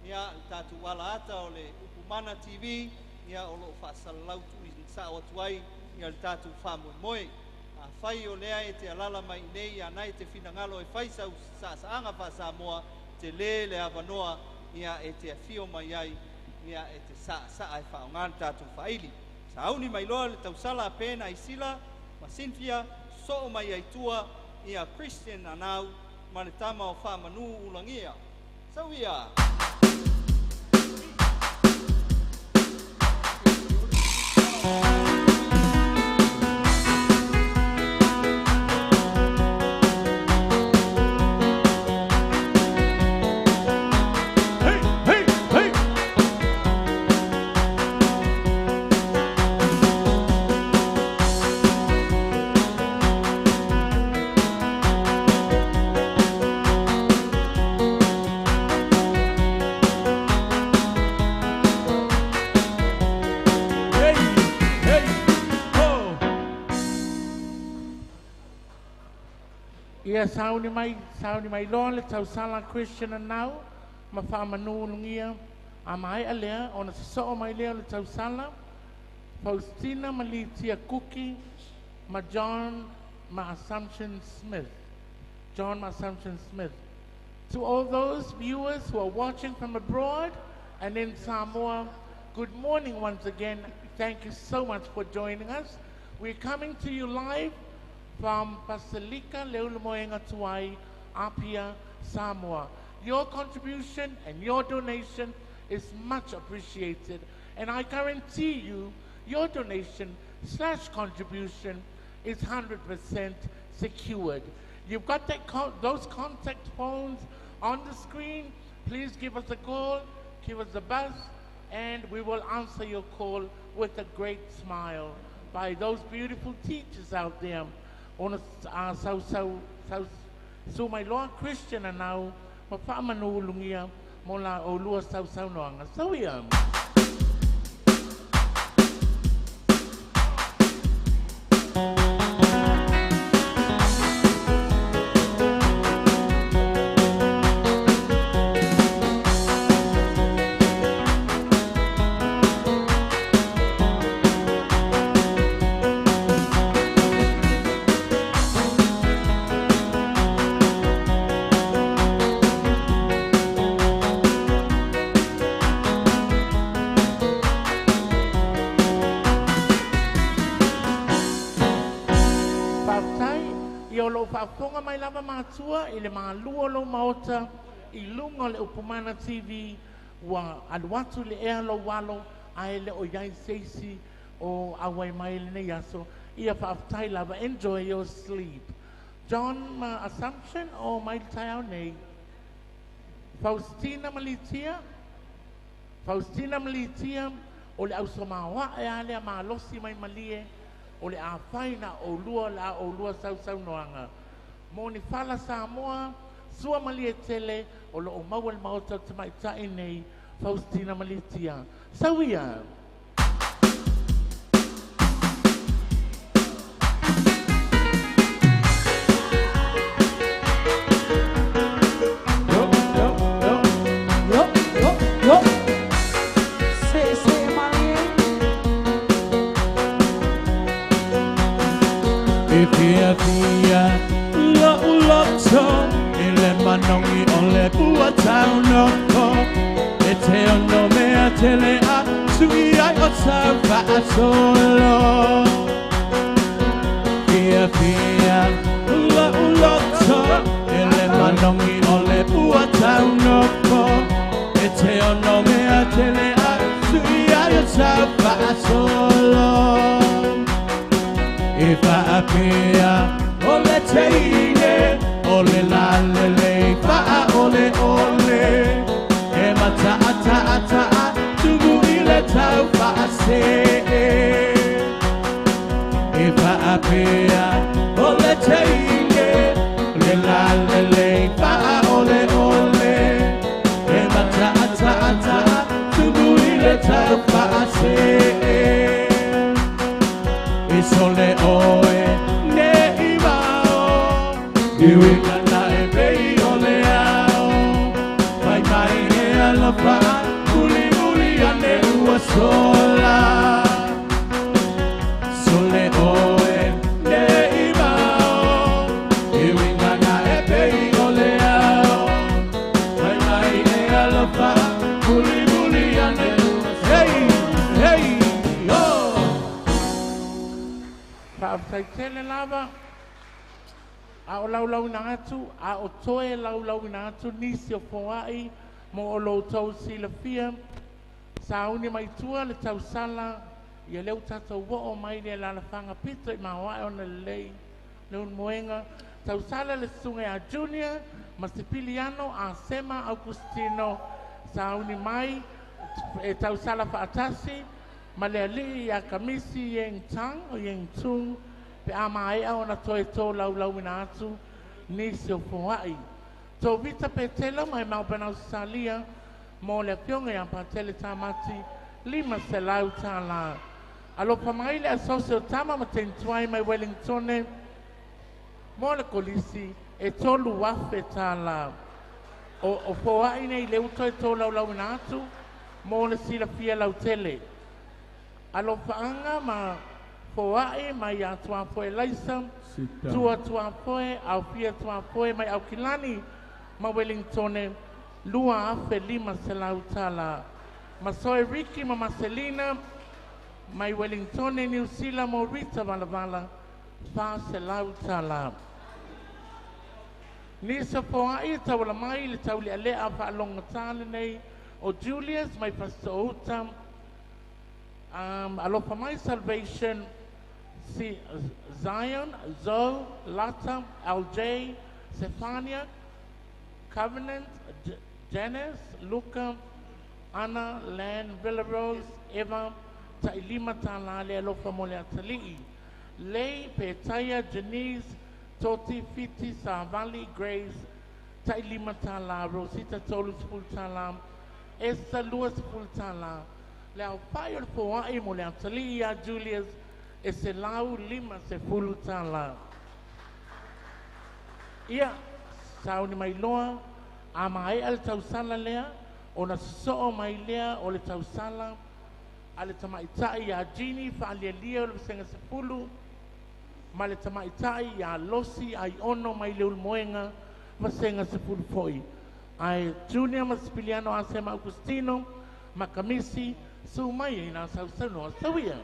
ia le tatou alaata o le Upumana TV, ia o loo faasalalau tuuina sao atu ai ia le tatou faamoemoe. Afai o lea e te alaala mai i inei ana e te finagalo e fai sau saasaaga faa-Samoa, tele le avanoa ia e te afio mai ai ia e te saasaa e faaaoga le tatou faaili. Sauni mai loa le tausala a Ben Aisila ma Cynthia, soo mai ai tua ia Christian Anau ma le tama o Faamanu Ulagia. Sau ia! Hey, hey, hey! Hey, hey, ho! Ia sauni mai loa le tausala Christian Anau ma Faamanu Ulugia a maea lea ona sosoo mai lea o le tausala Faustina Malitia Kuki ma John ma Assumption Smith. John ma Assumption Smith. To all those viewers who are watching from abroad and in Samoa, good morning once again. Thank you so much for joining us. We're coming to you live from Pasilika Leulumoega Tuai, Apia, Samoa. Your contribution and your donation is much appreciated, and I guarantee you your donation / contribution is 100% secured. You've got that those contact phones on the screen. Please give us a call, give us a buzz, and we will answer your call with a great smile by those beautiful teachers out there. Ona sau sau sau su mai loa Christian Anau ma Faamanu Ulugia mo la olua sau sau noanga. So ia. Faafofoga mai lava matua i le malua o lou maota i luga o le Upumana TV ua alu atu le ea lou alo ae le o iai seisi o auai mai lenei aso. Ia faafetai lava. Enjoy your sleep. John ma Assumption o mai le taeao nei. Faustina Malitia. Faustina Malitia o le ausomaoae a lea malosi mai malie o le afaina o lua la o lua sausaunoaga. Mo ni fala Samoa, sua malie tele o lo o maua le maota o tamaitai nei, Faustina Malitia. Sau ia! Yo, yo, yo. Yo, yo, yo. Se, se, malie. E fia fia la uloto e le manongi o le pua taunoko e te ono mea tele a tui ai o tau faasolo. Fia fia la uloto e le manongi o le pua taunoko e te ono mea tele a tui ai o tau faasolo. E faapea o le teine o le lalele faa ole ole e mata ata ata tumu i le tau faase. E faapea o le teine Iwinga e pei o le ao. Mai mai e alofa, muli muli ane ua sola. Sole oe le imao. Iwinga e pei o le ao. Mai mai e alofa, muli muli ane ua. Hey, hey, oh! Faafetaitele lava a o laulauina atu a o toe laulauina atu nisi o foa'i mo o loutou silafia sauni mai tua le tausala ia lea ua tatou o'o mai le alalafaga pito i maoa'e ona lelei le ulumoega tausala le susuga ia Junior ma Sipiliano Asema Augustino sauni mai e tausala fa'atasi ma le ali'i ia Kamisi Ieng Tang o Ieng Tung pe a mae'a ona toe tolaulauina atu nisi o foa'i. Tovita Petelo mai Melbourne, Australia mo le afioga ia Patele Tamati 500 tālā. Alofa mai le asosi o Tama ma Tentuai mai Wellingtone mo le kolisi e 3,000 tālā. O foa'i nei le uto e tolaulauina atu mo le silafia lautele. Alofa'aga ma foa'i mai ia Tuafoe Laisa, Tua Tuafoe, Aofia Tuafoe mai Aukilani ma Wellingtone 2,500 tālā. Masoe Riki ma Marcelina mai Wellingtone, New Zealand mo Rita Valavala 400 tālā. Nisi o foa'i e tauala mai le taule'ale'a fa'alogogata lenei o Julius mai Fasito'outa. Alofa mai Salvation si Zion, Zoe, Lata, LJ, Zephania, Covenant, Janice, Luca, Anna, Lan, Villarose, Eva, Ta'ilima tālā le alofa mo le atali'i. Lei, Petaia, Janice, Toti, Fiti, Savali, Grace, Ta'ilima tālā, Rosita 30 tālā, Esther 20 tālā. Le au pai o le foa'i mo le atali'i ia Julius e 150 tālā. Ia, sauni mai loa, a mae'a le tausala lea, ona so'o mai lea o le tausala a le tamaita'i iā Jini fa'alialia o le vasega 10 ma le tamaita'i iā Losi Aiono mai le Ulumoega vasega 10 fo'i. Ae Junior ma Sipiliano Asema Augustino ma Kamisi su mai ai nā sausaunoa sauia.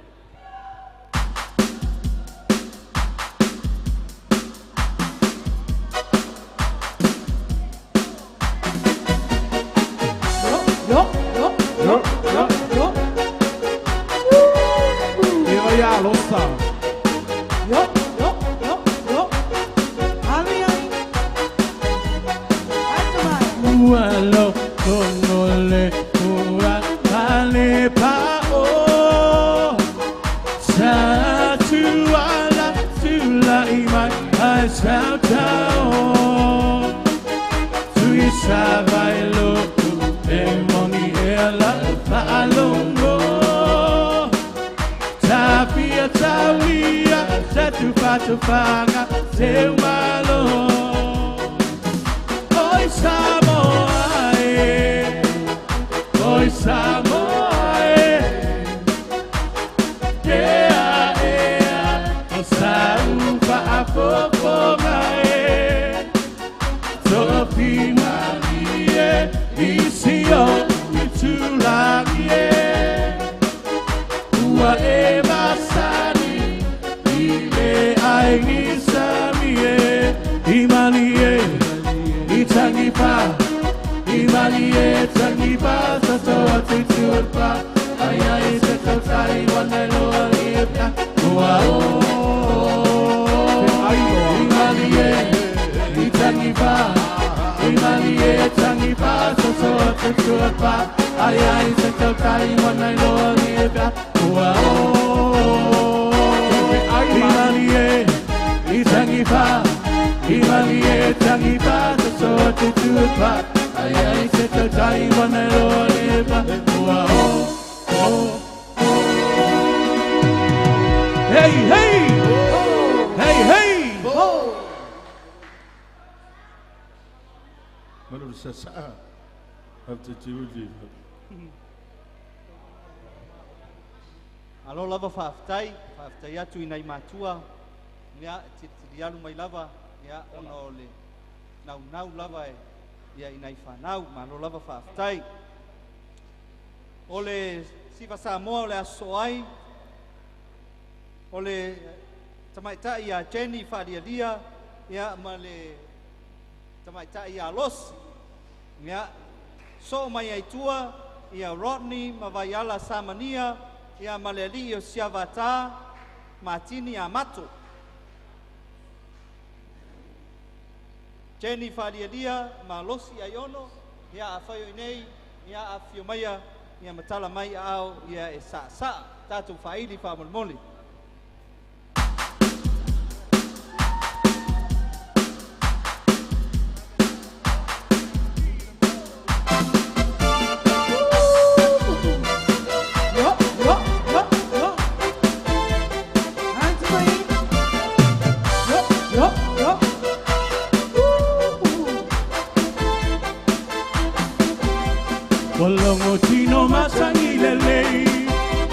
Yo, yo, yo, yo, yo. Eva ia alofa. Yo, yo, yo, yo. Ali ai. Atu mai. Ua lokono le ua ale pa o. Sa tuala tula i mai ai sa tao. Tui sa vai loku e moni e ala fa'alongo. Tapia taulia sa tu fatu fanga te malo. Oi Samoa e, oi Samoa e, ea ea, o sau fa'afofoga e. Tofi malie isi o itulagi e. Ua e masani i le aigi sami e. I malie i tangipa, i malie tangipa, sa toa te tuapa. Ai ai te tautai wana loa i e pia. Ua o, i malie i tangipa, i malie tangipa, sa toa te tuapa. Ai ai te tautai wana loa i e pia. Ua o, i malie i tangipa, i malie tangipa, sa toa te tuapa. Ai ai te tautai wana loa i e pia. Ua o, o, o. Hey, hey! Hey, hey! Malo le sasaa. Faafetai. Alo lava faafetai, faafetai atu i nai matua, ia tilitilialu mai lava, ia ona o le naunau lava e ia i nai fanau, malo lava faafetai. O le siva Samoa o le aso ai, o le tamaitai ia Jenny Faalialia, ia ma le tamaitai ia Losi, ia so mai ai tua, ia Rodney ma Vaiala Samania, ia ma le alii o Siavata, Matini Amato. Jenny Faalialia ma Losi Aiono, ia a whai nei, ia a whio maia, ia matala mai ao, ia e sa sa, tātou whaili whamolemole. Yo, yo, yo, yo. Hands away. Yo, yo, yo. Walongo tino matangi lelei,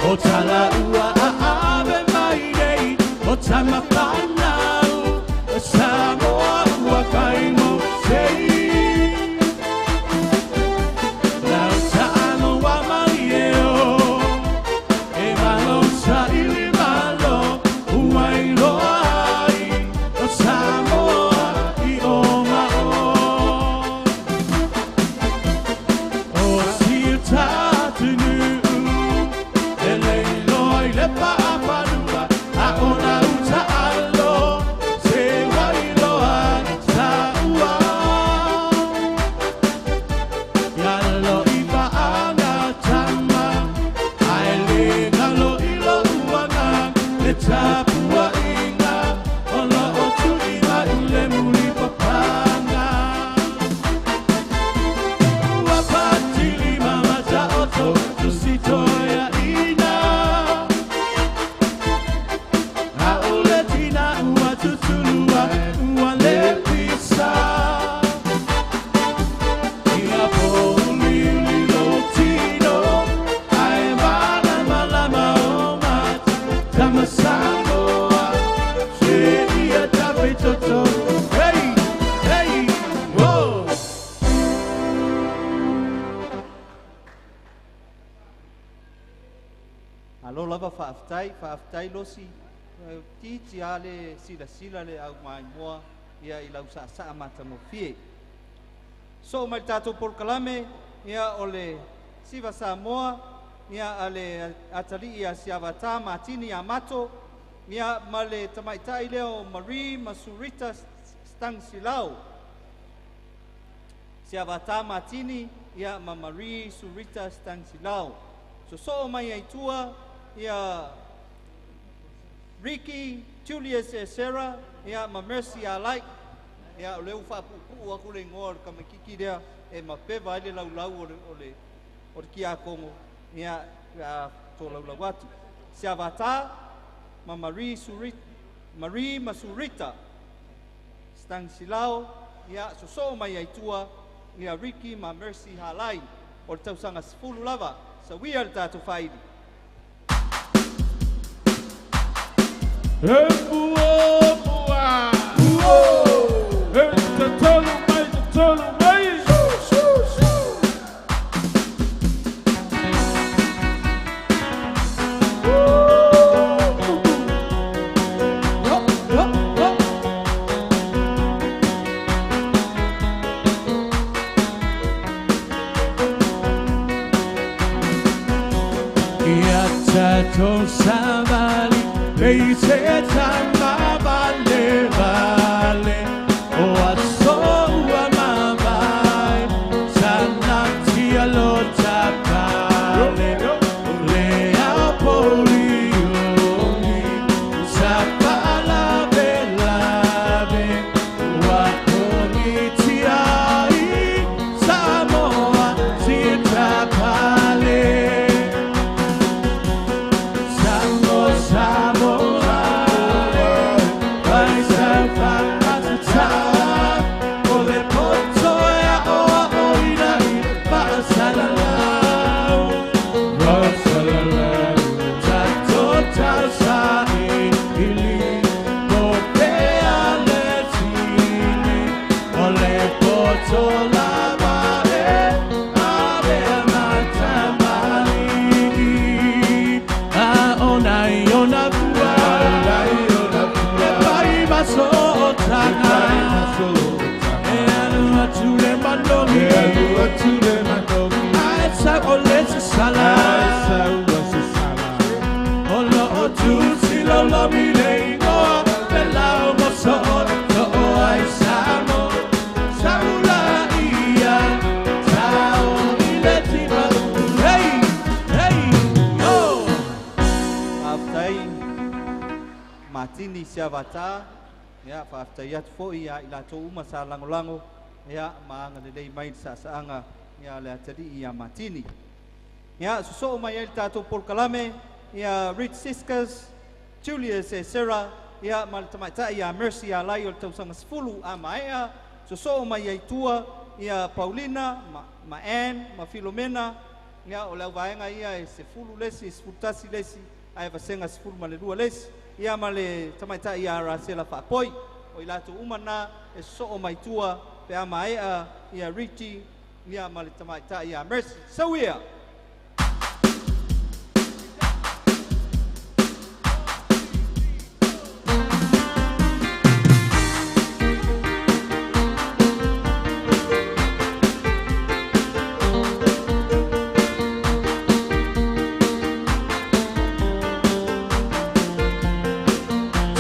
o tala ua ave mai nei, o tamapanau, Samoa ua kai mo sei. Lau ta'ano wa mai eo, e malo sa ili malo, ua iloa ai, o Samoa i o mao. O si tatunu, e leiloa i le pa'apalua, a ona uta alo, se wailoa ta'ua. Ia lo i pa'anga tama, ae le galo i lo uaga, le tapua inga, o lo o tuiga i le muli papanga. Ua patili mama ta'oto, tusitoea ina. Aule tina ua tutulua, ua le pisa. Ia pōuli lo tino, ae malama lama o mata, tama Samoa, se ia tafitoto. Hey, hey, whoa! Alo lava faafetai, faafetai Losi, titi a le silasila le au maimoa, ia i lau saasaa matagofie. So mai le tatou polokalame, ia o le siva Samoa, ia a le atalii a Siavata Matini Amato, ia ma le tamaitai lea o Marie Masurita Stangsilau. Siavata Matini, ia ma Marie Surita Stangsilau. So mai ai tua, ia Ricky Julius Esera, ia ma Mercy Alai, ia o leu whaapupu aku le ingoa o le kamakiki lea, e mapeva ai le laulau o le kia kongo, ia a tō laulau atu. Siavata ma Marie Marie Masurita Stangsilao, ia soso mai ai tua, ia Ricky ma Mercy Halai, o le tausanga 10 lava, sawia le tātou whaili. E pua pua, e te tolu mai, te tolu mai. Su, su, su. Yo, yo, yo. Ia tatou savali, leise tama vale vale, o aso ua mamai, sanatia lo tapale, le au polioli, sa palave lave, ua kongitia i Samoa sitapale. Samoa, Samoa, sootaga E alu atu le manogi E alu atu le manogi Ae sau o le sasala Ae sau o sasala O lo o tusi lolomi le igoa Pe lau mo soo Too ai Samoa Saula ia Tao i le tima. Hey, hey, oh. Faafetai Matini Siavatā, ia faafetai atu foi ia i latou uma sa lagolago ia ma agalelei mai le saasaaga ia le atalii ia Matini. Ia sosoo mai ai le tatou polokalame ia Rich Siskas, Julius e Sarah ia ma le tamaitai ia Mercy Alai o le tausaga 10 a maea, sosoo mai ai tua ia Paulina ma Ann ma Filomena ia o le auvaega ia e 10 le isi, 11 le isi ae vasega 12 le isi ia ma le tamaitai ia Rasela Faapoi. O i latou uma na e sosoo mai tua pe a maea ia Richie ia ma le tamaitai ia Mercy. Sau ia!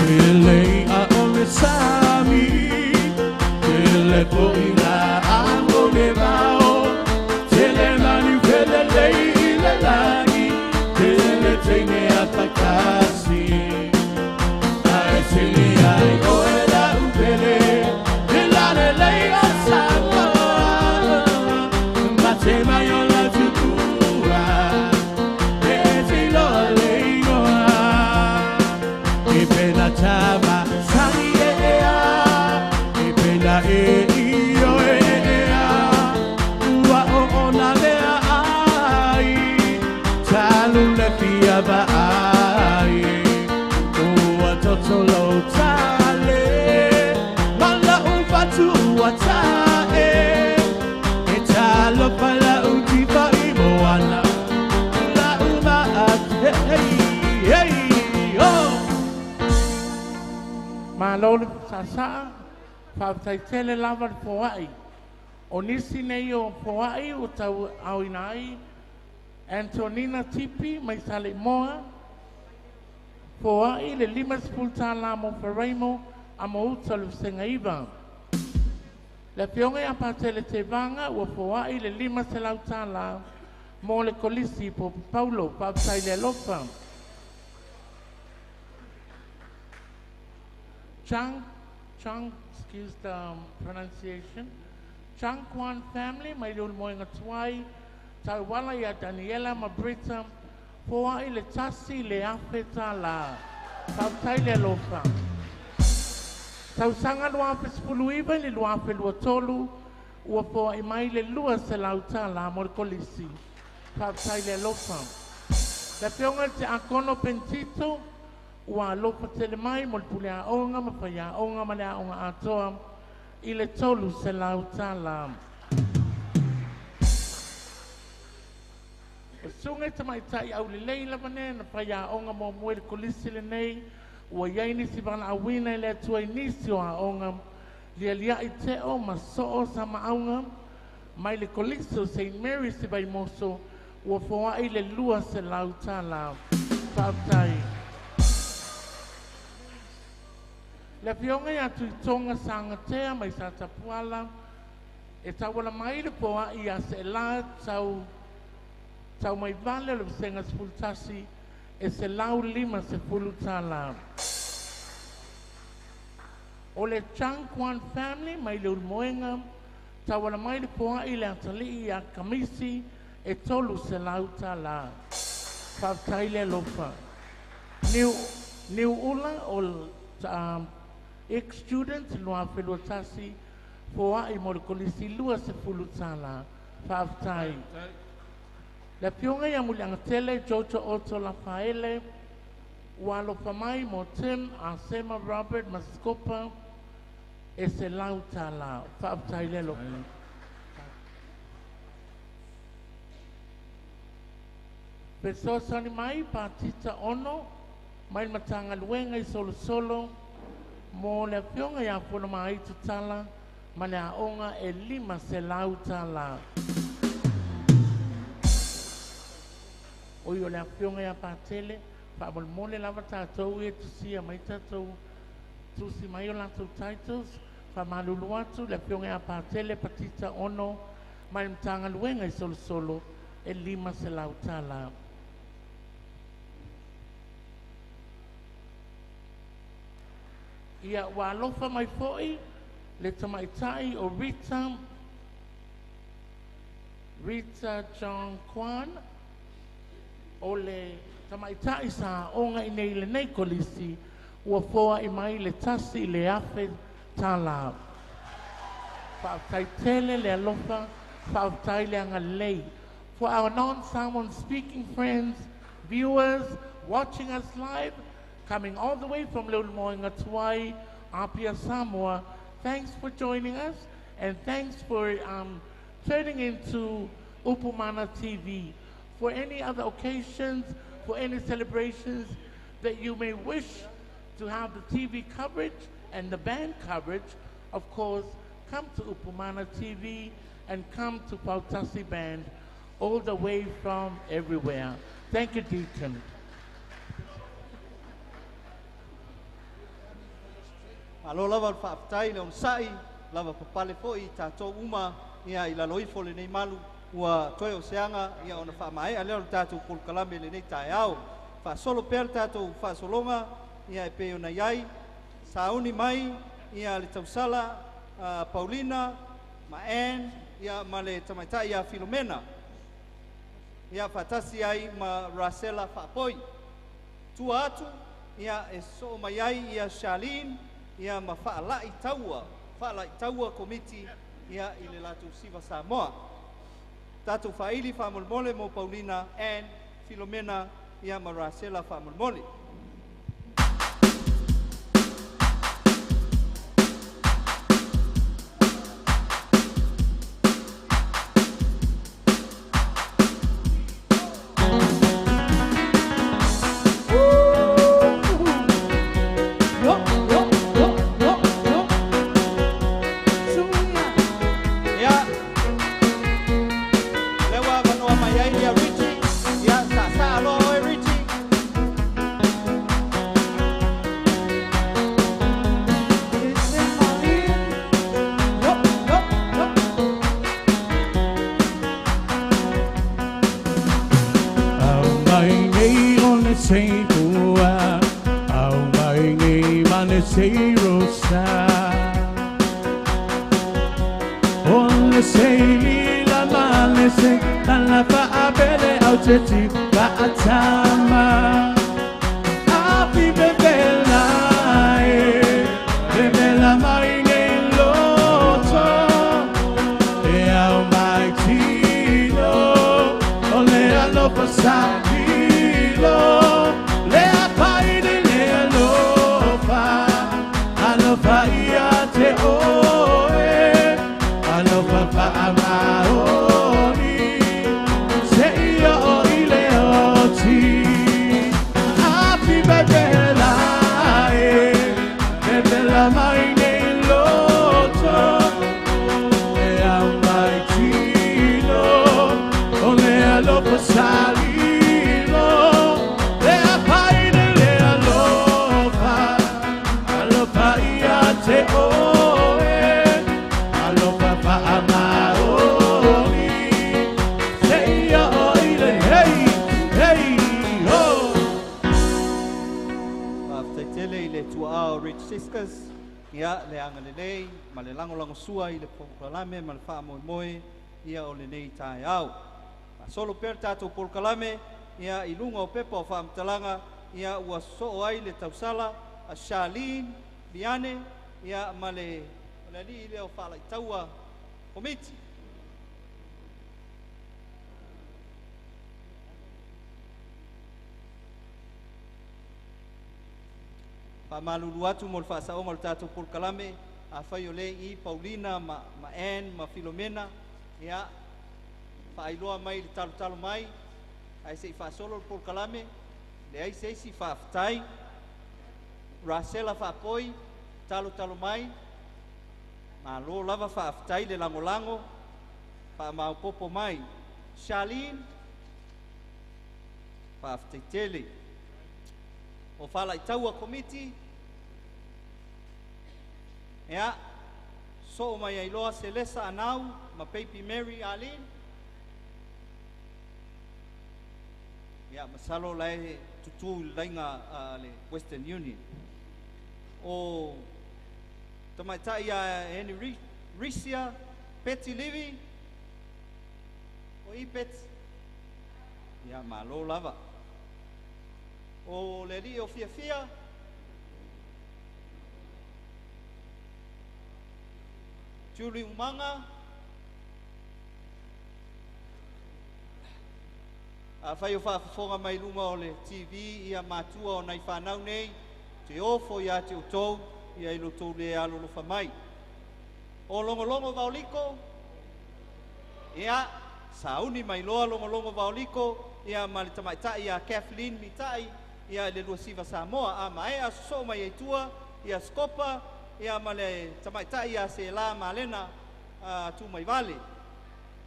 Te lei a o le sami, te le po i la amo le vao, te le manu pele lei i le lagi, te le teine a pakasi. Ai sili ai o e la upele, te la le lei o Samoa, ma te mai o la tukua, te te loa le ingoa. E pena tama sangi e ea, e pena e io e ea, ua o ona mea ai, talu le fia vaai. Ua totolo tale, mala u fatu ua tae, e talo pala u tipa i moana, la uma a te, hey, hey, oh. Malo le saasaa, faafetaitele lava le foai. O nisi nei o foai ua tauaaoina ai Antonina Tipi mai Saleimoa, foai le $50 mo Faraimo a mo uta o le Vasega 9. Le afioga ia Patele Tevaga ua foai le $500 mo le Kolisi po Paulo, faafetai le alofa. Chang, Chang, excuse the pronunciation, Chang Kwan family, mai le ulumoenga tuai, tauala ia Daniela ma Brita, foai le $1,000. Faafetai le alofa. Tausaga 2019 i le 2023, ua foai mai le $200 mo le Kolisi. Faafetai le alofa. Le afioga i le Tiakono Pentito, ua alofa tele mai mo le pule aoga ma faiaoga ma le aoga atoa i le $300. O susuga i tamaitai aulelei lava nei na faiaoga muamua i le Kolisi lenei, ua iai nisi valaauina e le Atua i nisi o aoga, lialiai teo ma soo sa maauga, mai le Kolisi o St. Mary's i Vaimoso, ua foai le $200. Faafetai. Le afioga ia Tuitoga Sagatea mai sa Tapuala, e tauala mai le foai ia Seela tau tau mai vale o le Vasega 11 e $150. O le Chang Kwan family mai le ulumoenga, tauala mai le foai le atalii ia Kamisi e $300. Faafetai le alofa. Niu Ula o ex-student 2021, foai mo le Kolisi $20. Faafetai. Le afioga ia Muliagatele Jojo Otto Lafaele, ua alofa mai mo Tim Asema Robert Mascopa e $100. Faafetai le alofa. Fesoasoani mai Patita Ono mai le Matagaluega i Solosolo, Mo le afioga ia Fonomaaitu Tala ma le aoga e $500. O i o le afioga ia Patele, faamolemole lava tatou ia tusia mai tatou tusi mai o latou titles. Faamalulu atu le afioga ia Patele Patita Ono mai le Matagaluega i Solosolo e $500. Ia ua alofa mai fo'i le tamaʻitaʻi o Rita John Kwan o le tamaʻitaʻi sa aoga i nei lenei kolisi ua foaʻi mai le $1,000. Faafetai tele le alofa, faafetai le agalelei. For our non-Samoan speaking friends, viewers watching us live, coming all the way from Leulumoega Tuai, Apia, Samoa, thanks for joining us and thanks for turning into Upumana TV. For any other occasions, for any celebrations that you may wish to have the TV coverage and the band coverage, of course, come to Upumana TV and come to Fautasi Band all the way from everywhere. Thank you, Deacon. Malo lava o le faafetai le onosaʻi lava papale foʻi tatou uma ia i lalo ifo lenei malu ua toe o seaga ia ona faamaea lea o le tatou polokalame lenei taeao. Faasolo pea le tatou faasologa ia e pei ona iai sauni mai ia le tausala Paulina ma Ann ia ma le tamaitaʻi ia Filomena ia faatasi ai ma Rasela Faapoi. Tua atu ia e soo mai ai ia Charlene ia ma faalaʻi taua faalaʻi taua komiti ia i le latou siva Samoa. Tatou faaili faamolemole mo Paulina, Ann, Filomena ia ma Rasela faamolemole. Yo, yo, yo, yo, yo. Suia. Ia lea ua avanoa mai ai ia Richie ia saasaa loa oe Richie. Ese Malin. Yo, yo, yo. Au mai nei o le seipua, au mai nei ma le seirosa. O le seilila ma le se, lala faapele au te ti faatama. Api bebela e, bebela mai nei loto. E au mai tino, o le alofa sa lilo. Le apai le le alofa, alofa ia te oe, alofa paamaoni, se ia o i le oti. Api bebela e, bebela mai nei loto. E au mai tino, o le alofa sa lilo. Le apai le le alofa, alofa ia te oe, alofa paamaoni, se ia o i le hei, hei, ho. Faafetai tele i le tuaa o Rich Siskas ia le agalelei ma le lagolagosua i le polokalame ma le faamoemoe ia o lenei taeao. Faasolo pea le tatou polokalame ia i luga o pepa o faamatalaga ia ua soo ai le tausala a Charlene Liane ia ma le o le alii lea o faalaʻitaua komiti. Faamalulu atu mo le faasaoga o le tatou polokalame afai o lē i Paulina ma Ann ma Filomena ia faailoa mai le talotalo mai ae seʻi faasolo le polokalame leai se isi faafetai Rasela Faapoi. talotalo mai, malo lava faafetai le lagolago, faamaopoopo mai. Charlene, faafetai tele. O faalaitaua komiti, ia, soo mai ai loa Selesa Anau ma Baby Mary Arlene. Ia, masalo la e tutū i le laiga a le Western Union. O tamaitai ia Henry Risia, Betty Livi, o i Betty. Ia, malo lava. O le alii o Fiafia, Julie Umaga, afai o faafofoga mai luma o le TV ia matua o nai fanau nei, te ofo ia te outou, ia i lo tou le alolofa mai. O logologo vaoliko, ia, sauni mai loa logologo vaoliko, ia ma le tamaitai ia Kathleen Mitai, ia i le 29 Samoa. A maea sosoo mai ai tua, ia Skopa, ia ma le tamaitai ia Sela Malena Tumaivale.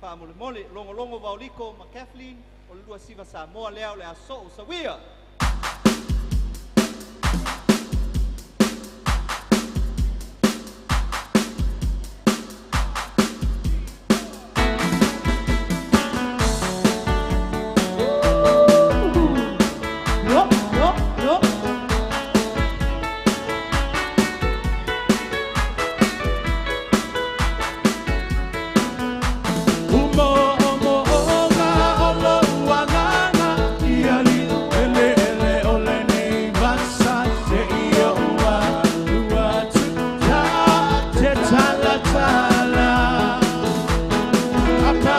Faamolemole, logologo vaoliko ma Kathleen, o le 29 Samoa lea o le a soo sauia. Yo, yo, yo. Umo omo oga olo uanana iali ele ele ole nei vasa se ia ua ua tuta te tala tala apa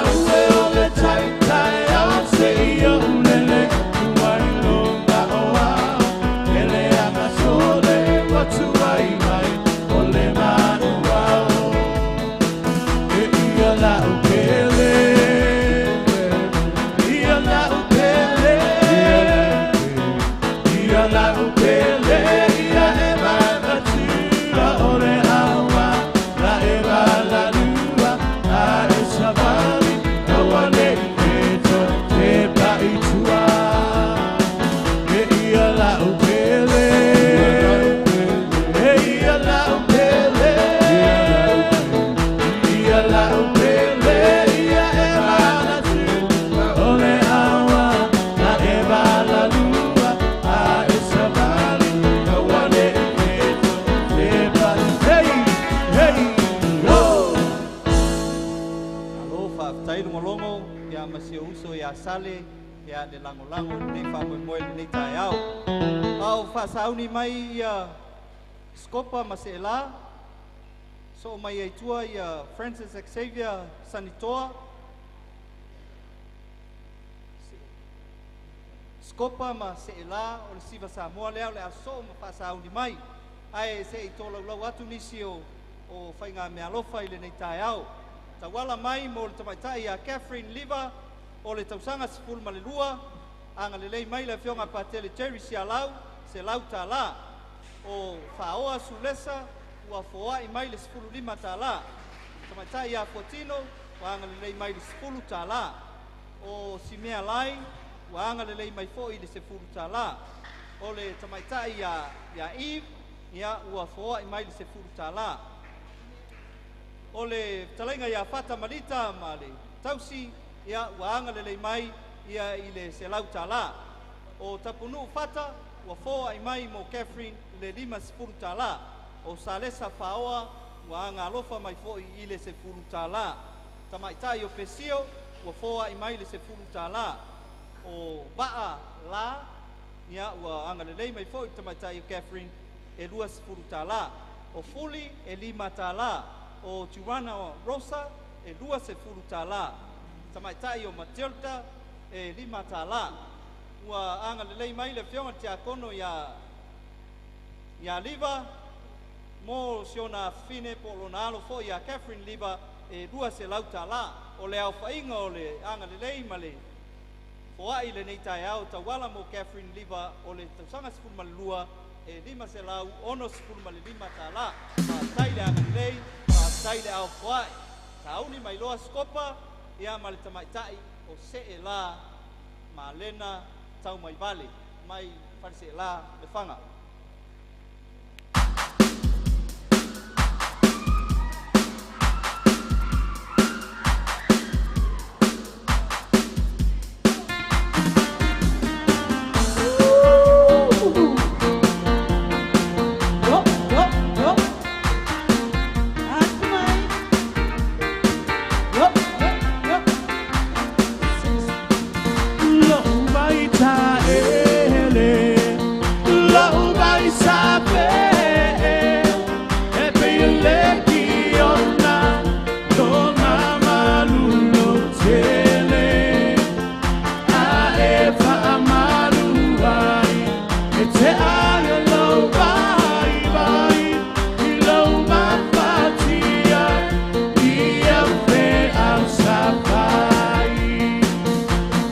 aue ole tai tai au se ia ulele ua ilonga oa ele aga sole watu ai mai ole manu au. E ia la upele, ia la upele, ia la upele, ia e manatua ole awa, la e malalua, a e savali, awa ne e to te paitua. E ia la upele, e ia la upele, ia la upele, ia e manatua ole awa, la e malalua, a e savali, awa ne e to te pai. Hey, hey, oh! Alo, faafetai logologo, ia ma si ou uso ia Sale, ia le lagolago i lenei faamoemoe i lenei taeao. A o faasauni mai ia Skopa ma Seela, soo mai ai tua ia Francis Xavier Sanitoa, Skopa ma Seela o le siva Samoa lea o le a soo ma faasauni mai. Ae se i tolaulau atu nisi o faiga meaalofa i lenei taeao. Tauala mai mo le tamaitai ia Catherine Liva o le tausaga 12, agalelei mai le afioga Patele Jerry Sialau, $100. O Faaoa Sulesa ua foai mai le $15. Tamaitai ia Fuatino ua agalelei mai le $10. O Simea Lai ua agalelei mai foi le $10. O le tamaitai ia Eve, ia ua foai mai le $10. O le talaiga ia Fata Malita ma le tausi, ia ua agalelei mai ia i le $100. O Tapunuu Fata ua foai mai mo Catherine le $50. O Salesa Faoa ua agalofa mai foi i le $10. Tamaitai o Pesio ua foai mai le $10. O Vaa La, ia ua agalelei mai foi tamaitai o Catherine e $20. O Fuli e $5. O Tuana Rosa e $20. Tamaitai o Matilda e $5. Ua agalelei mai le afioga Tiakono ia Liva mo si ona fine po lona alo foi ia Catherine Liva e $200. O le aofaiga o le agalelei ma le foai lenei taeao tauala mo Catherine Liva o le tausaga 12 e 565 tālā. Faafetai le agalelei, faafetai le aofoa'i. Sauni mai loa Sikopa, ia ma le tamaitai o Seelā Malena Taumaivale mai Faleseelā Lefaga. Yo, yo, yo. Atu mai. Yo, yo, yo. Lo mai ta ele, lo mai sa pe, e pe le ki ona, no mamalu lo tele. A e fa amalu ai, e te ai lo vai vai, i lo ma fatia, i au fe au sa vai.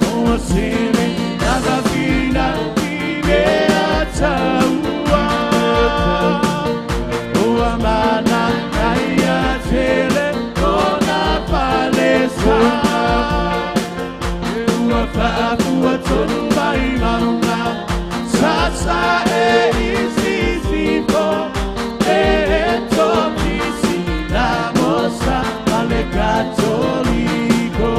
O sele lava vina i mea taua. O amana aia tele o na palesa. E ua faafua tonu mai maunga, sasa e isisifo, e topisi la mosa ma le katoliko.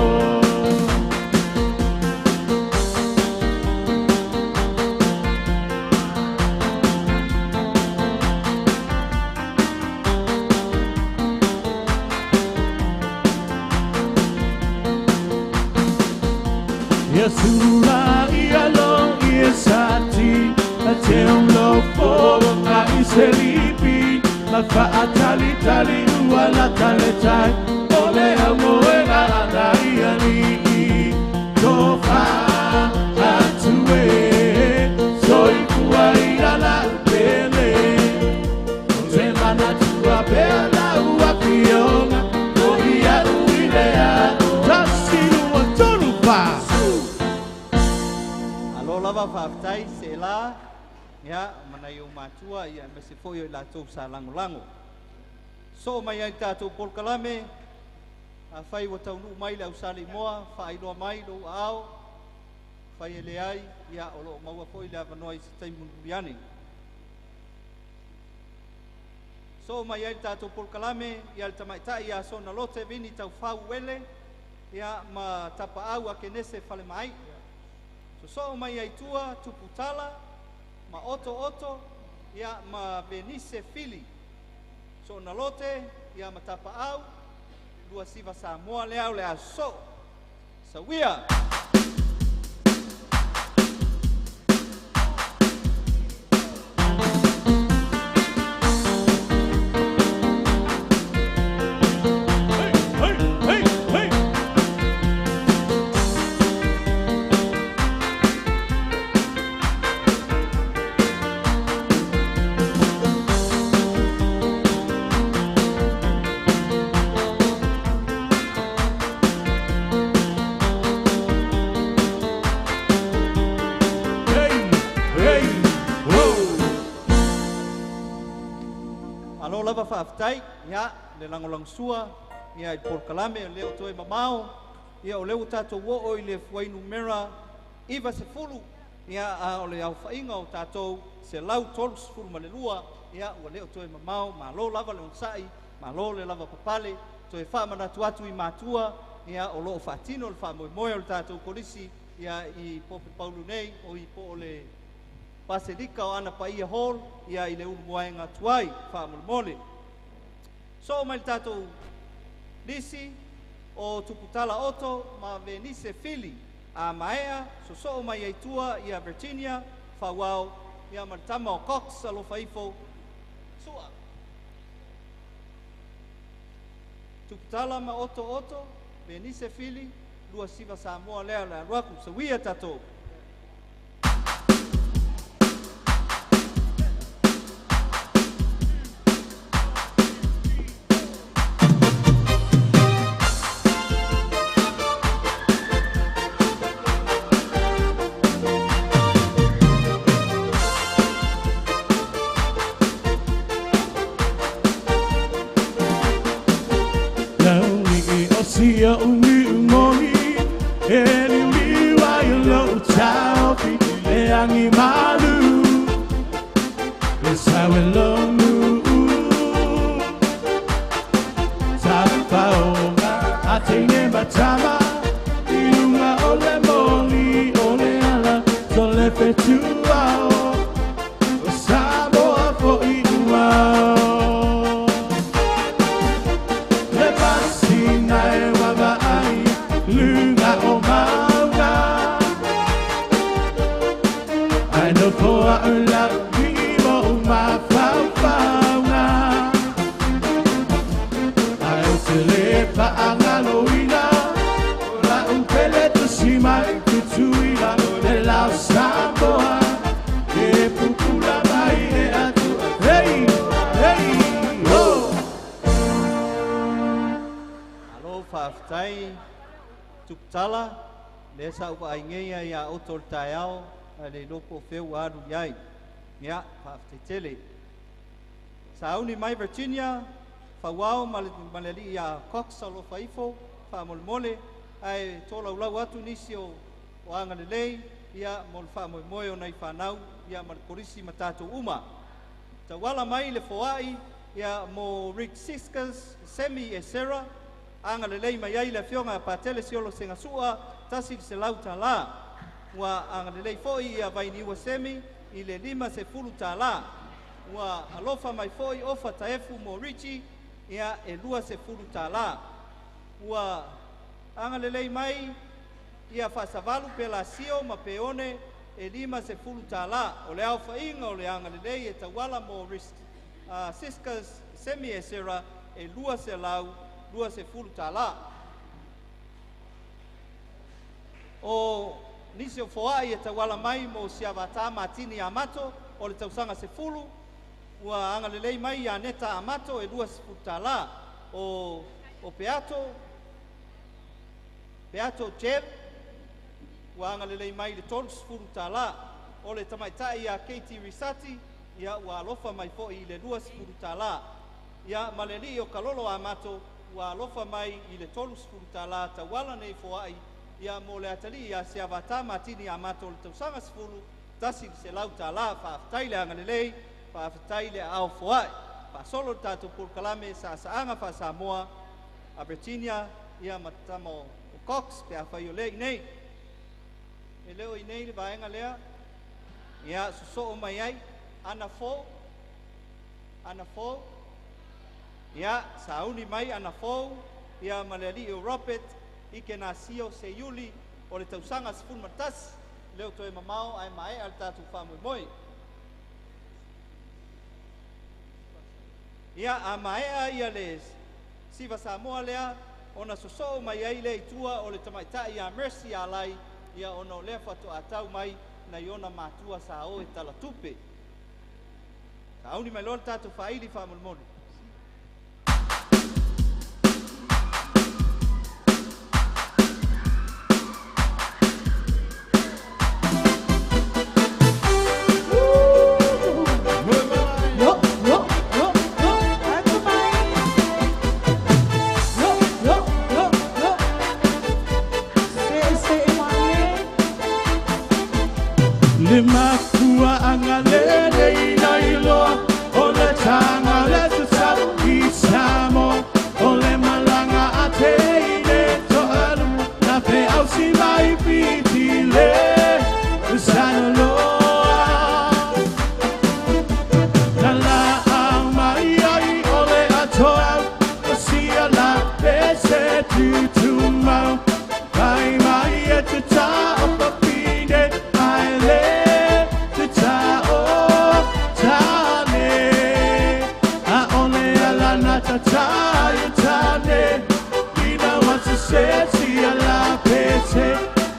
Ia sula ia lo ia sati, a te um lo foro nga i se lipi, ma faatali tali ua la tale tai, o le au moenga ana ia ni i, tofa atu e, soifua i la upele. O te manatua pea la ua fioga, o ia uilea, tasi lua tolu fa. Alo lava faafetai Seelā, ia manai o matua ia ma se foi o i latou sa lagolago. Soo mai ai tatou polokalame, afai ua taunuu mai le ausaleimoa, faailoa mai lou aao, fai e leai, ia o loo maua foi le avanoa i se taimi mulimuli ane. Soo mai ai le tatou polokalame, ia le tamaitai ia Sona Lote Vini Taufau Uele, ia ma Tapaau Akenese Falemaai. Sosoo mai ai tua Tuputala ma Oto Oto, ia ma Venise Fili. Sona Lote, ia ma Tapaau, lua siva Samoa le au le aso. Sawia! Hey, hey, hey! Hey, hey, oh! Alo lava faafetai, ia le lagolagosua, ia i le polokalame o lea o toe mamao, ia o lea ua tatou oo i le fuainumera 90, ia a o le aofaiga o tatou 132, ia ua le o toe mamao, malo lava le onosai, malo le lava papale, toe faamanatu atu i matua, ia o loo faatino le faamoemoe o le tatou kolisi, ia i Pope Paulo nei, o i po o le Baselika o Ana Paia Hall, ia i le ulumoaega tuai, faamolemole. Soo mai le tatou lisi o Tuputala Oto ma Venise Fili, a maea, sosoo mai ai tua ia Virginia, Fauao, ia ma le tama o Cox, alofa ifo, sua. Tuputala ma Oto Oto, Venise Fili, lua siva Samoa lea le alu atu, sawia tatou. Sia umi umoni e liuliu ai o lou taofi e agi malu le sau e lonu tafaoga a teine matama i luga o le moli o le ala tole fetuao o Samoa fo'i uao le masina e wavaai luga o mauga ai nofo a'u lau i mo mafaufauga ai o te lē paagaloina o la'u pele tusi mai tutuila le lao Samoa e pupula mai e atu hey hey oh. Alo faafetai tuputala lea sa ou vaai ai ia outou le taeao ae le iloa po o fea ua alu i ai. Ia, faafetai tele. Sauni mai Virginia, fauao ma le alii ia Cox alofa ifo, faamolemole, ae tolaulau atu nisi o agalelei, ia, mo le faamoemoe o nai fanau, ia, ma le kolisi ma tatou uma. Tauala mai le foai, ia, mo Rick Siskas, Semi e Sarah, agalelei mai ai le afioga a Patele Siolo Segasua, $100. Ua agalelei foi ia Vainiua Semi i le $50. Ua alofa mai foi Ofa Taefu mo Richie, ia, e $20. Ua agalelei mai ia Faasavalu Pelasio ma Peone e $50. O le aofaiga o le agalelei e tauala mo Siskas Semi e Sarah e $220. O nisi o foai e tauala mai mo Siavatā Matini Amato o le tausaga 10, ua agalelei mai ia Neta Amato e $20. O Peato Jeb ua agalelei mai le $30. O le tamaitai ia Katie Risati, ia, ua alofa mai foi i le $20. Ia, ma le alii o Kalolo Amato ua alofa mai i le $30 tauala nei foai, ia, mo le atalii ia Siavatā Matini Amato o le tausaga 10, $100. Faafetai le agalelei, faafetai le aao foai. Faasolo le tatou polokalame saasaaga faa-Samoa a Virginia, ia, ma tama o Cox pe afai o lea i nei. E leo i nei le vaega lea, ia, sosoo mai ai Ana Fou, Ana Fou, ia, sauni mai Ana Fou, ia, ma le alii o Robert Ike Nasio Seiuli o le tausaga 11, leo toe mamao ae maea le tatou faamoemoe. Ia, a maea ia le siva Samoa lea, ona sosoo mai ai le itua o le tamaitai ia Mercy Alai, ia, ona o lea faatoatau mai nai ona matua sa o e talatupe. Sauni mai loa le tatou faaili faamolemole. Yo, yo, yo, yo, atu mai. Yo, yo, yo, yo. Se, se, mai. Le makua agalele ina iloa o le taga le tatau i Samoa o le malaga a teine toalu na feausi mai Fiti le Sanaloa na laau mai ai o le atoau o sia la pese tutumau pai mai e te tao papine ai le te tao tane a ole ala na tatai tane ina wasa se sia la pese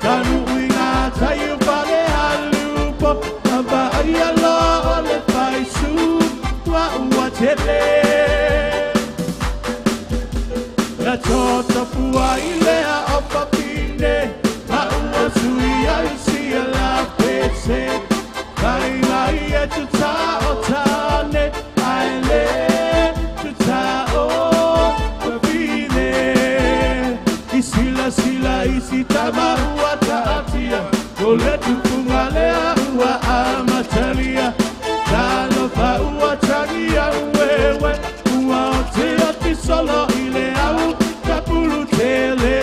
kanu uinga taio fale alupo aba ai aloa o le faisu tua ua tele na toto pua i lea o papine a ua sui ai sia la pese pai mai e te tao tane ai le te tao papine. tasi tama ua taatia o le tupuga lea ua amatalia talofa ua tagia ueue ua otea tisolo i le au tapulu tele.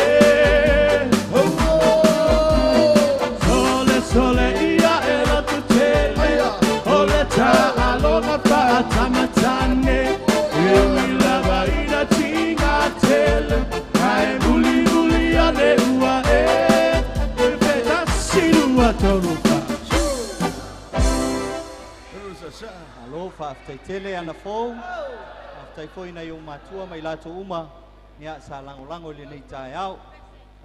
Sole sole ia e lotu tele o le taaloga faatamatane e ui lava ina tiga tele ae mulimuli ane ua e tasi lua tolu fa. Alo faafetaitele ana fou faafetai foi nai ou matua ma i latou uma ia sa lagolago i lenei taeao.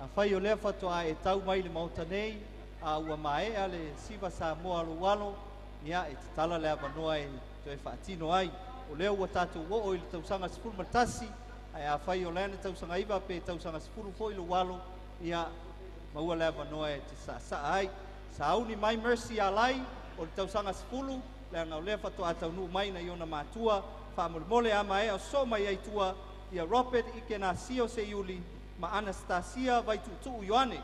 Afai o lea faatoa e tau mai le maota nei a ua maea le siva Samoa lou alo, ia e tatala le avanoa e toe faatino ai. O lea ua tatou oo i le tausaga 11, ae afai o lea na tausaga 9 pe tausaga 10 foi lou alo, ia maua le avanoa e te saasaa ai. Sauni mai Mercy Alai o le tausaga 10, leaga o lea faatoa taunuu mai nai ona matua. Faamolemole a maea o soo mai ai tua ia Robert Ikenasio Seiuli ma Anastasia Vaituutuu Ioane.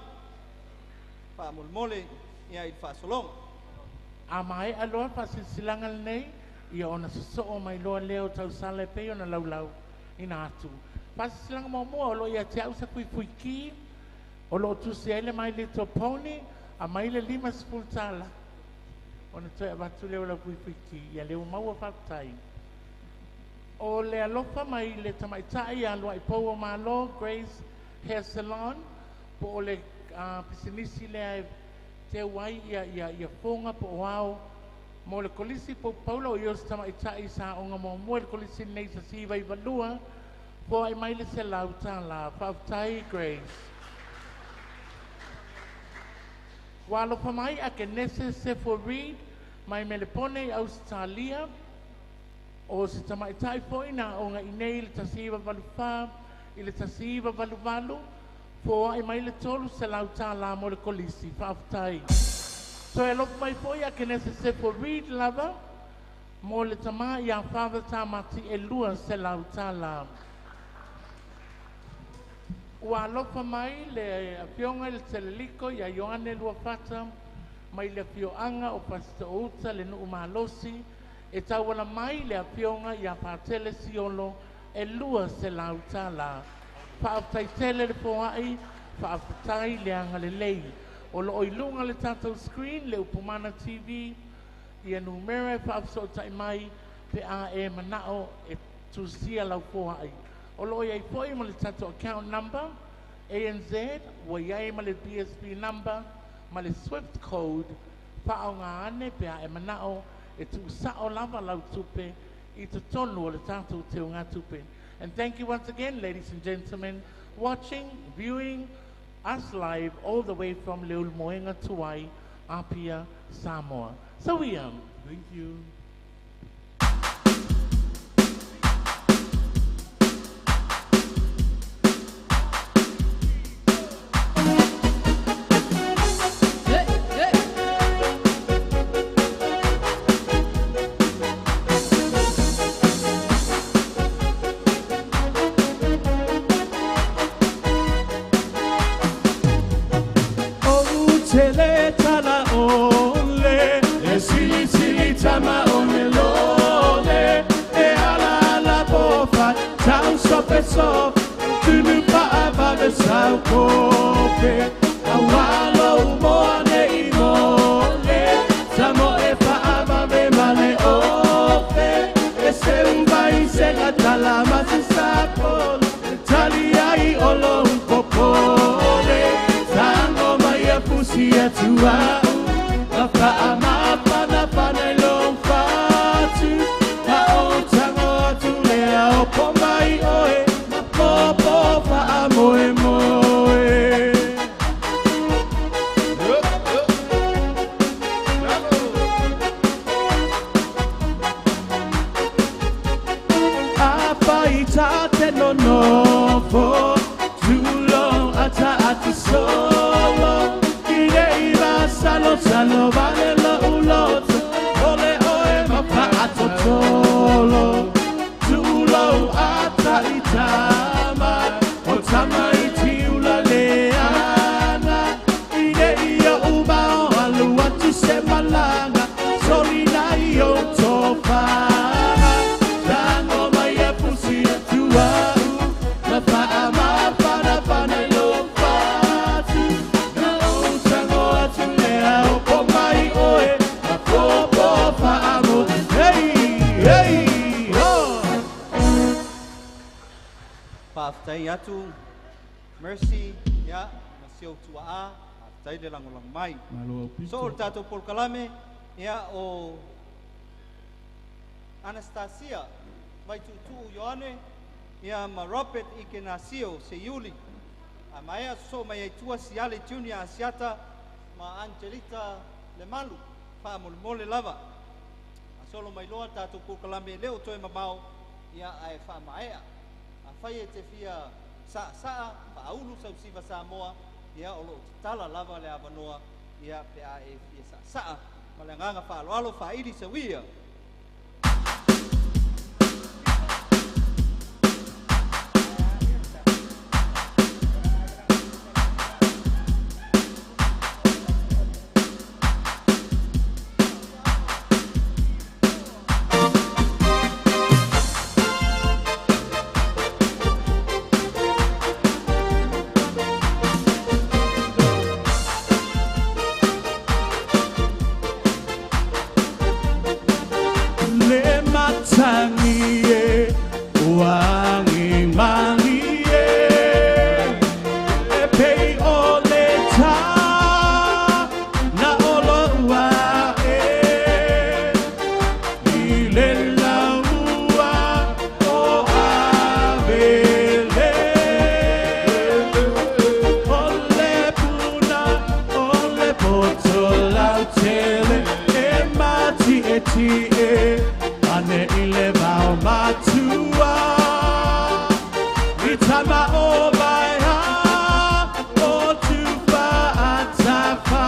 Faamolemole ia i le faasologa. A maea loa faasilasilaga lenei, ia ona sosoo mai loa lea o tausala e pei ona laulau ina atu. Faasilasilaga muamua o loo ia te au sa fuifuiki, o loo tusi ai le My Little Pony, a mai le $50. Ona toe avatu lea o lau fuifuiki, ia lea ua maua faafetai. O le alofa mai le tamaitai a luai pou o Malo, Grace Hair Salon, po o le pisinisi lea e teu ai ia foga po o ao mo le kolisi poupaula o ia se tamaitai sa oga muamua i le kolisi nei sa siva i valua, foai mai le $100. Faafetai Grace. Ua alofa mai a Kenese Sefo Reid mai Melepone i Australia, o se tamaitai foi na oga i nei le 1984 i le 1988, foai mai le $300 mo le kolisi. Faafetai. Toe alofa mai foi a Kenese Sefo Reid lava mo le tama ia Father Tamati e $200. Ua alofa mai le afioga i le Teleliko ia Ioane Luafata mai le afioaga o Pasitoouta le nuu malosi e tauala mai le afioga ia Patele Siolo e $200. Faafetai tele le foai, faafetai le agalelei. O loo i luga le tatou screen le Upumana TV ia numera e faafesootai mai pe a e manao e tusia lau foai. O loo iai foi ma le tatou account number ANZ, ua iai ma le BSB number ma le SWIFT code faaoga ane pe a e manao e tuusao lava lau tupe i totonu o le tatou teugatupe. And thank you once again, ladies and gentlemen, watching, viewing us live all the way from Leulumoega Tuai, Apia, Samoa. So we Thank you. Tele tala ole, e sili sili tama one lole, e ala ala pofa, tau sope sof, tunu pa'a vave sau kope, awalo umoa ne i mole, samo e fa'a vave male ofe, e se umai se tala masi sapol, tali ai olo upopole, tango mai a pusi atu au, a fa'a mapana pana i lou fatu, a o tango atu lea o po mai oe, ma popo fa'a moe moe. A pai tā te nonofo, tūlo ata ata solo, i reira salo salo vale lo uloto, ole oe ma paatotolo. Tūlo ata i tama, o tama i tiula le Faafetai atu Mercy ia ma si ou tuaa, faafetai le lagolago mai. Malo aupito. So o le tatou polokalame ia o Anastasia Vaituutuu Ioane ia ma Robert Ikenasio Seiuli. A maea sosoo mai ai tua Siale Junior Asiata ma Angelita Lemalu faamolemole lava. Solo mai loa tatou polokalame e le o toe mamao ia ae faamaea. Afai e te fia saasaa faaulu sausiva Samoa ia o loo tatala lava le avanoa ia pe a e fia saasaa ma le agaga faaaloalo faaili sauia. Le matangi e uangi mangi e e pei o le tā na olo ua e i le laua o Avele. O le puna o le poto lautele e mati e ti e ane i le vao matua i tama o vai ha o tufa atafa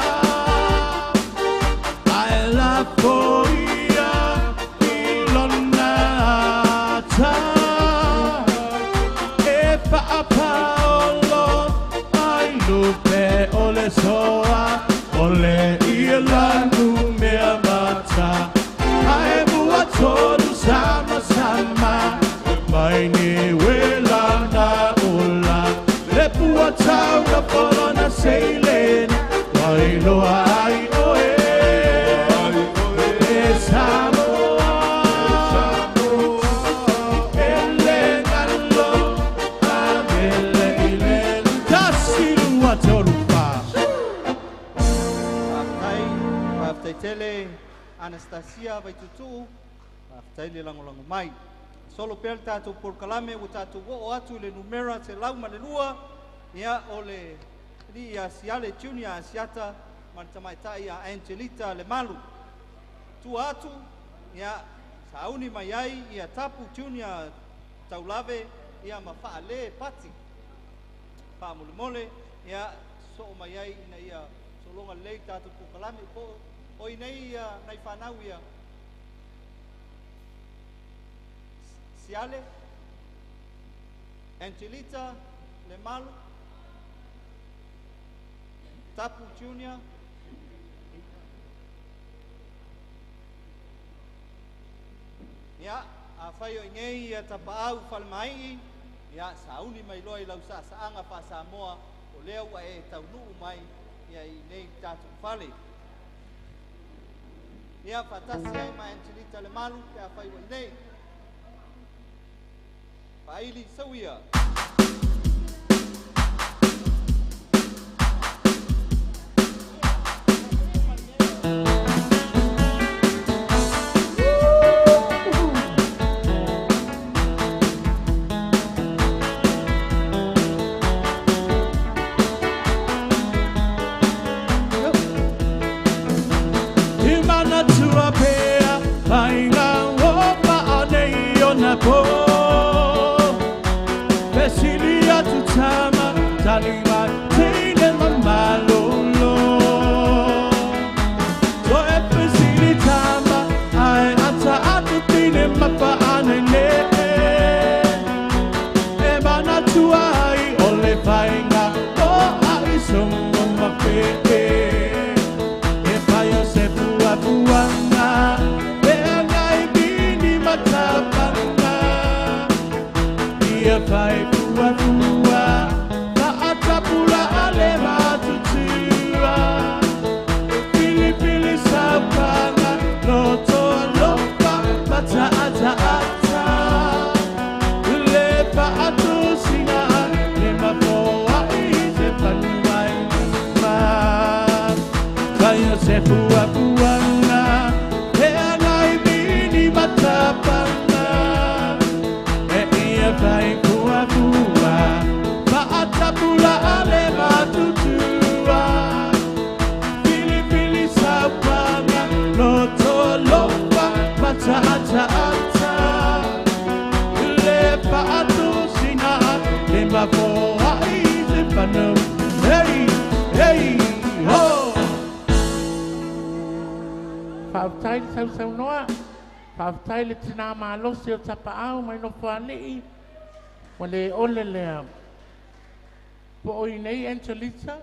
ai la foia i lona ata e whaapaolo ai lupe o le soa o le ia lanu mea mata ae mua tolu sama sama mai ni wela na ula le pua tau na polo na seilena wai loa ai oe e Samoa ele ngalo avele ile tasi lua tolu fa. Faafetai, faafetai tele Anastasia Vaituutuu, faafetai le lagolago mai. Solo pea le tatou polokalame ua tatou oo atu i le numera 102 ia o le alii ia Siale Junior Asiata ma le tamaitai ia Angelita Lemalu. Tua atu ia sauni mai ai ia Tapu Junior Taulave ia ma Faale Pati. Faamolemole ia soo mai ai ina ia sologa lelei tatou polokalame po o inei ia nai fanau ia Siale, Angelita Lemalu, Tapu Junior, ia afai o inei ia tapaau falemai ia sauni mai loa i lau saasaaga faa-Samoa o lea ua e taunuu mai ia i nei tatou fale. Ia faatasi ai ma Angelita Lemalu pe afai ua inei. Faaili sauia. Imana tua pea, painga o maanei o na po. Pesilia tu tama, tali mai teine mamalolo. To e pesili tama, ai ata atu tine mapa ane ne. E mana tua ai o le painga o ai sumo mape. E paio se pua puanga, e ngai bini matapanga. Ia pai pua pua, ma atapula ale matutua. Pili pili sapanga, loto alofa, mata ata ata. Le pa atu sina. fafoai te whanau. Hey, hey, ho! Whaaftai le sausaunoa, whaaftai le tina malosi o tapaau mai no whalii, wa le ole lea. Po o inei Angelita?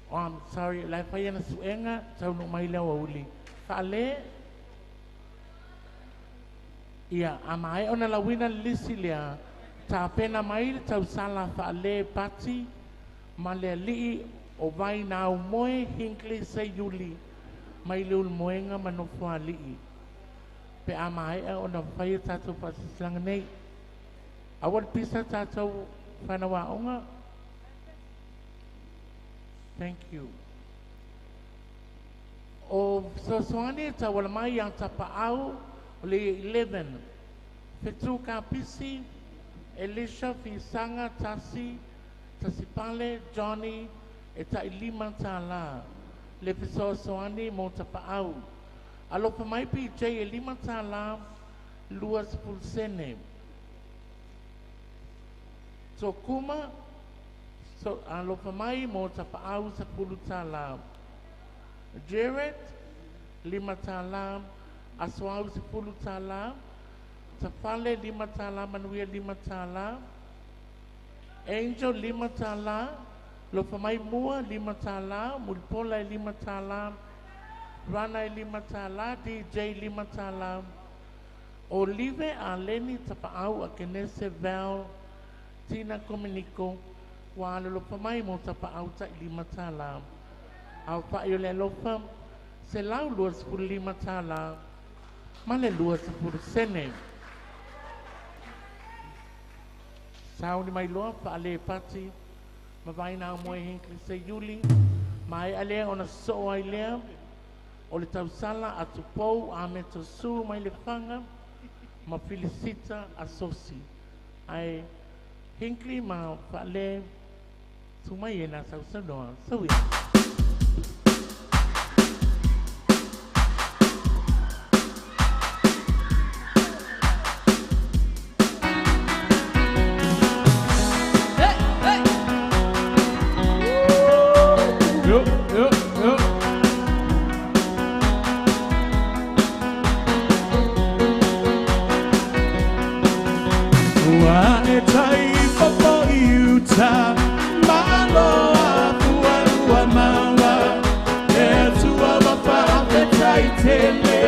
Oh, I'm sorry, lai whai ana suenga, taunu mai lea uli. Whaale, ia, a mai ona lawina lisi lea, tā pena mai le tausala whaale pati, ma le alii o vai nā umoe Hinkley se Yuli, mai le ulmoenga ma nofo alii. Pe a mai e ona whai e tātou whaasisilanga nei. Awa le pisa tātou whanawa onga. Thank you. O sosoane tawala mai ang tapaau o le 11. Fetu Kapisi, Elisha Fisanga Tasi, Tasipale Johnny, e tailima tālā. Le fesoasoani mo tapaau. Alofa mai PJ e lima tālā, lua sefulu Tokuma, so, alofa mai mo tapaau 10 tālā. Jared, lima tālā, Asoau 10 tālā, Tafale lima tālā, Manuia lima tālā, Angel lima tālā, Lofa mai mua lima tālā, Mulipola e lima tālā, Rana e lima tālā, DJ lima tālā, Olive Aleni Tapaau Akenese Val, Tina Kominiko, wa le lofa mai mo tapaau tai lima tālā. Au whai o le alofa, se lau 25 tālā, ma le 20 sene. Sauni mai loa whaale pati, ma vaina au moe Hinkley se Yuli, ma e alea ona soo ai lea, o le tausala a tupou a me tosu mai le whanga, ma Felicita Asosi. Ai Hinkley ma whaale tumai e nā sausanoa. Saui. Yo, yo, yo. Ua e tai popo i uta, malo a pua ua maua, e tua wa whaafetai tele,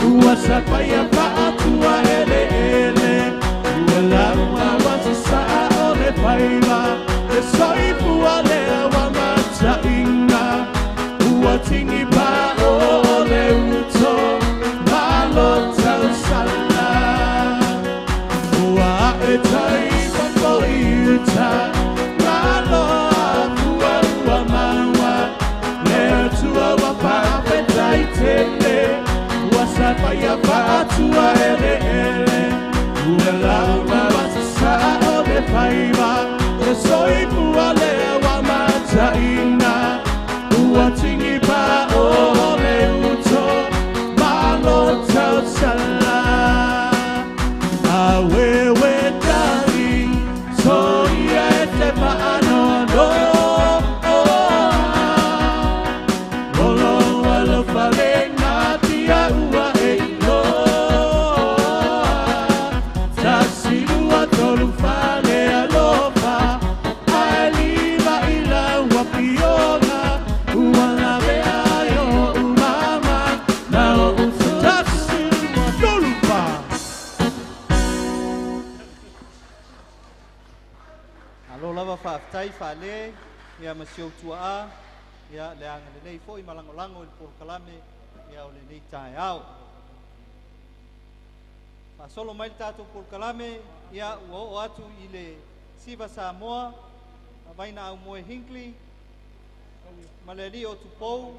ua sapaia paatua ele ele, ua laua wa sasaa o le paila, e soifua lea wa matainga, ua tingi pa o le uto, malo tausala. Ua e tai popo i uta, malo a pua ua maua, le atua wa whaafetai tele, ua sapaia paatua ele ele, ua laua wa sasaa o le paiva, e soifua lea wa matainga, ua tingi pa o le uto, malo tausala. A wewe darling, so ia e te paano no. Lolo alofa le ngatia ua e iloa. Tasilua tolu fale alofa, ae lima ila ua pioga, ua lawe ai o umama, na o uso tasilua tolu fa. Alo lava whaaftai whaale, ia ma si outua a, ia le anga lenei foi malangolango i le polokalame, ia o lenei taeao. Faasolo mai le tatou polokalame, ia ua oo atu i le Siva Samoa, vaina au moe Hinkley, ma le alii o Tupou,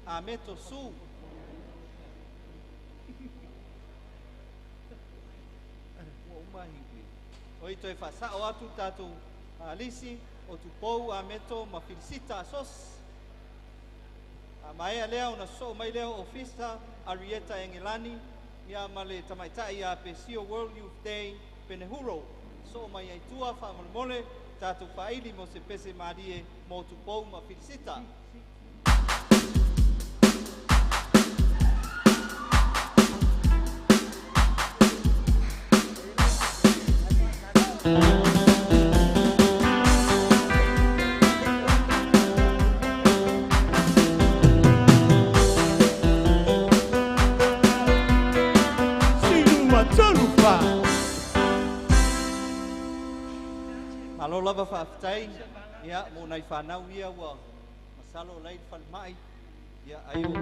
a Meto Su. Ua uma Hinkley. O i toe faasao atu tatou Alisi o Tupou a Meto ma Felicita Asos. A maea lea ona soo mai lea o Ofisa Arieta Engelani, ia ma le tamaitai a Pesio World Youth Day Penehuro. Soo mai ai tua faamolemole tatou faaili mo se pese malie mo Tupou ma Filisita. Malo lava faafetai ia mo nai fanau ia ua masalo lai falemai ia ai o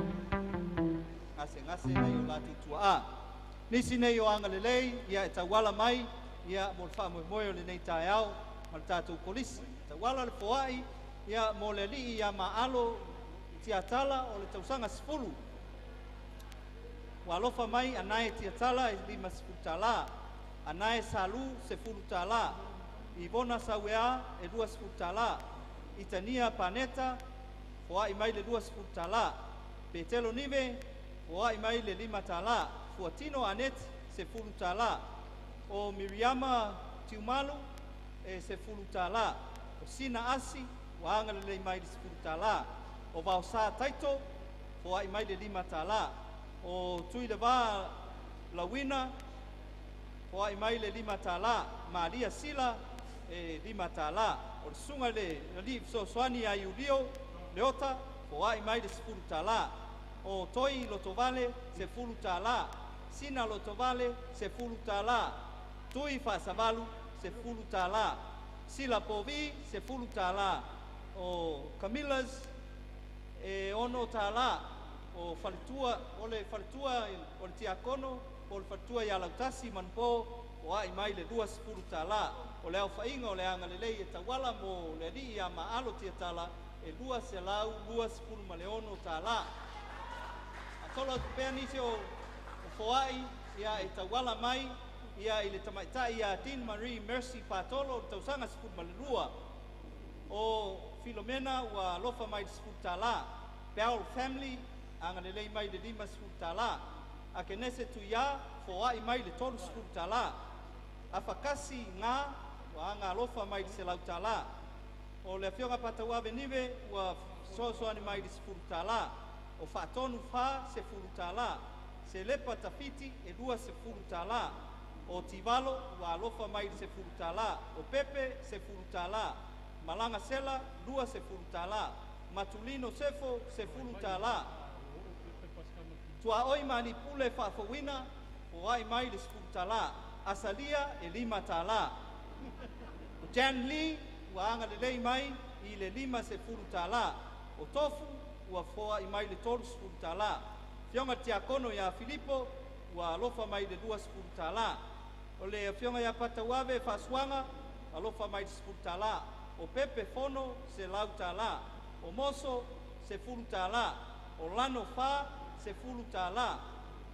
gasegase nai o latou tuaa. Nisi nei o agalelei ia e tauala mai ia mo le faamoemoe o lenei taeao ma le tatou kolisi. Tauala le foai ia mo le alii ia Maalo Tiatala o le tausaga 10. Ua alofa mai anae Tiatala e $50, anae Salu $10, Ivona Sauea e $20, Itania Paneta foai mai le $20, Petelo Nive foai mai le $5, Fuatino Anet $10, o Miriama Tiumalu e $10, o Sina Asi ua agalelei mai le $10, o Vaosa Taito foai mai le $5, o Tuileva Lawina foai mai le $5, Malia Sila e $5, o le susuga le alii fesoasoani ia Iulio Leota foai mai le $10, o Toi Lotovale $10, Sina Lotovale $10, Tui Faasavalu $10, Sila Povi $10, o Camilas e $6, o faletua o le faletua o le tiakono po o le faletua ia Lautasi Manupo foai mai le $20. O le aofaiga o le agalelei e tauala mo le alii ia Maalo Tiatala e $226. Atolo atu pea nisi o foai ia e tauala mai ia i le tamaitai ia Dean Marie Mercy Patolo o le tausaga 12. O Filomena ua alofa mai le $10, Bell Family agalelei mai le $50, Akenese Tuia foai mai le $30, Afakasi Ngā ua aga alofa mai le $100, o le afioga Patauave Nive ua fesoasoani mai le $10, o Faatonu Fa $10, Selepa Tafiti e $20, o Tivalo ua alofa mai le $10, o Pepe $10, Malaga Sela $20, Matulino Sefo $10, Tuaoi Manipule faafouina foai mai le $10, Asalia e $5, o Jan Lee ua agalelei mai i le $50, o Tofu ua foai mai le $30, Afioga Tiakono ia Filipo ua alofa mai le $20, o le afioga ia Patauave Faasuaga alofa mai le $10, o Pepe Fono $100, o Moso $10, o Lano Fa $10,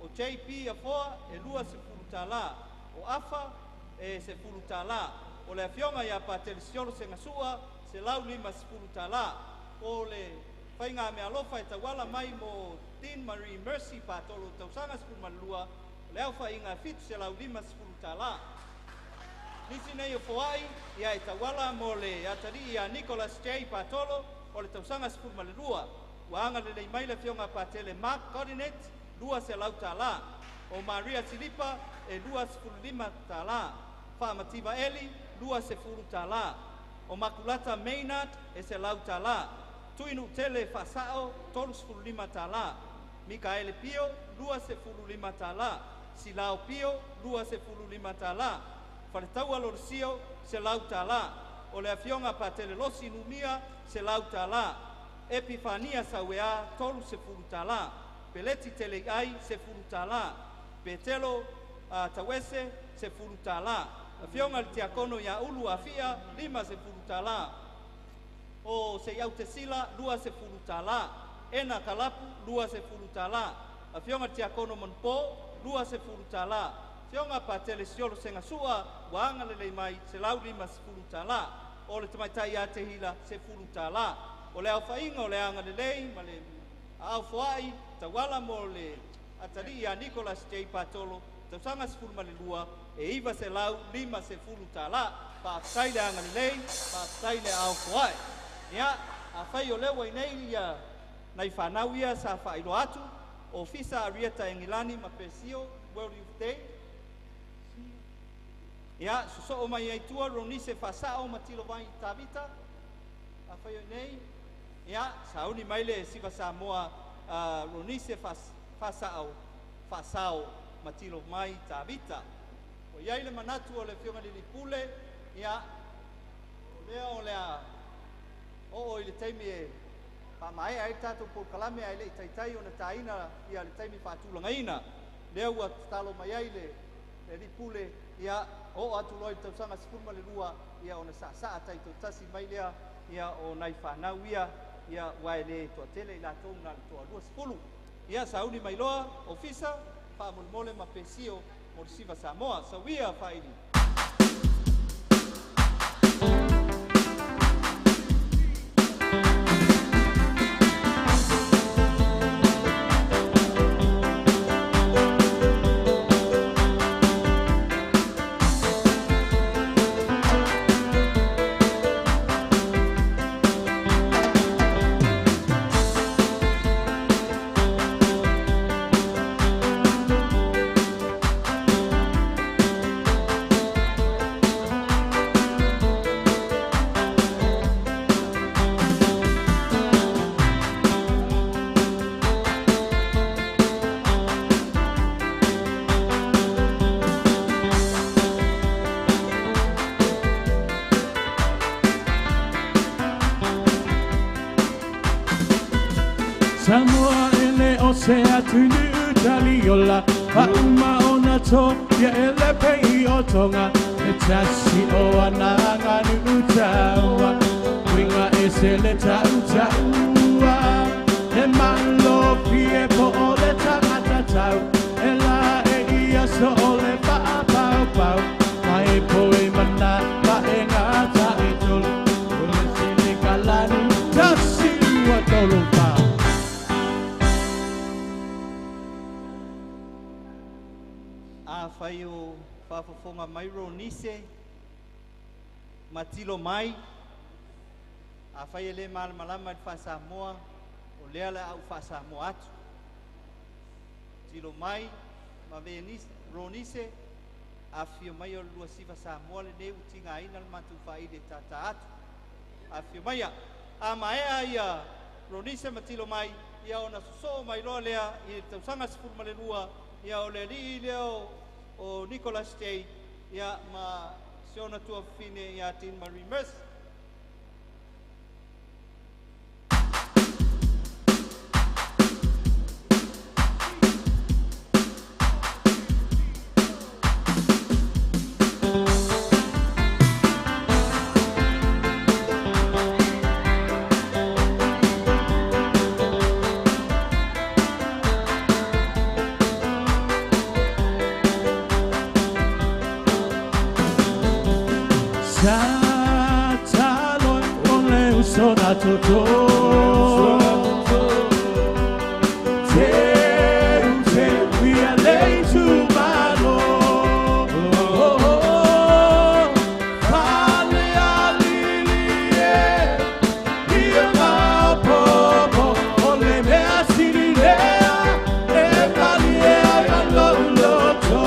o JP Afoa e $20, o Afa e $10, o le afioga ia Patele Siolo Segasua $150, o le faiga meaalofa e tauala mai mo Dean Marie Mercy Patolo tausaga 12, o le aofaiga $750. Nisi nei o foai ia e tauala mo le atalii ia Nicholas J. Patolo o le tausaga 12, ua agalelei mai le afioga Patele Mark Codinet $200, o Maria Silipa e $25, Faamativa Eli $20, o Makulata Maynard e $100, Tuinu Tele Faasao $35, Mikaele Pio $25, Silao Pio $25, Faletaua Lolosio $100, o le afioga Patele Losi Numia $100, Epifania Sauea $30, Peleti Teleiai $10, Petelo Tauese $10, Afioga le Tiakono ia Ulu Afia $50, o Seiau Tesila $20, Ena Kalapu $20, Afioga le Tiakono Manupo $20, Afioga Patele Siolo Segasua ua agalelei mai $150, o le tamaitai ia Tehila $10. O le aofaiga o le agalelei ma le aao foai tauala mo le atalii ia Nicholas J. Patolo Tausaga 12 e 950 tālā. Faafetai le agalelei, faafetai le ao foae. Ia, afai o lea ua i nei ia nai fanau ia sa faailoa atu, Ofisa Arieta Engilani ma Pesio, World Youth Day. Ia, sosoo mai ai tua Ronise Faasao ma Tilovai Tavita. Afai o i nei, ia, sauni mai le Siva Samoa Ronise Faasao ma Tilovai Tavita. O iai le manatu o le Afioga i le Pule, ia, o lea o lea o i le taimi e faamaea ai le tatou polokalame ae le'i taitai ona tāina ia le taimi faatulagaina. Lea ua tatalo mai ai le alii pule, ia oo atu loa i le tausaga 12 ia ona saasaa taitoatasi mai lea ia o nai fanau ia, ia ua e lē toatele i latou na le toalua sefulu. Ia sauni mai loa ofisa faamolemole ma Pesio mo le Siva Samoa. Sauia faaili. Samoa ele o se atunu utaliola Pauma o na tō ia ele pei o tonga E tasi o ananga nu utaua Winga e se le tautaua E malo pie po o le tangata tau E la e ia so o le paapau pau Mai po e mana pa e ngata e tolu O le sile kalanu tasi ua tolu pa. Afai o faafofoga mai Ronise ma Tilo mai, afai e lē malamalama i le faasamoa, o lea le au faasamoa atu. Tilo mai ma Ronise, afifio mai o le lua Siva Samoa lenei ua tigaina le matou faaili e tātā atu. Afifio maia. A maea ia Ronise ma Tilo mai, ia ona sosoo mai loa lea i le tausaga 12, ia o le alii lea o Nicholas J, ia ma si ona tuafafine ia Dean Marie Mercy. Sa talo o le usona toto Te ute wia lei tu malo Pale alili e Ia ngā popo O le mea siri lea E pali e ai a loto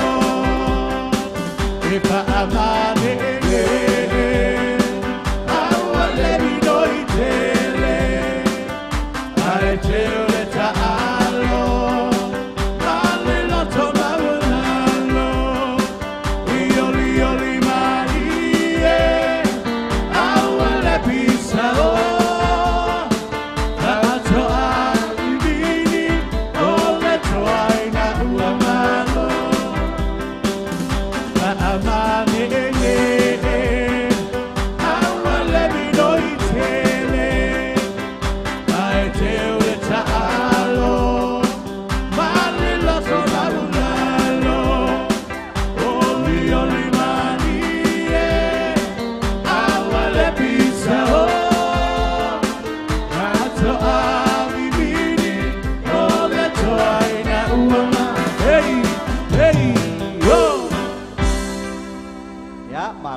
E whaamane e Aua le i noi tele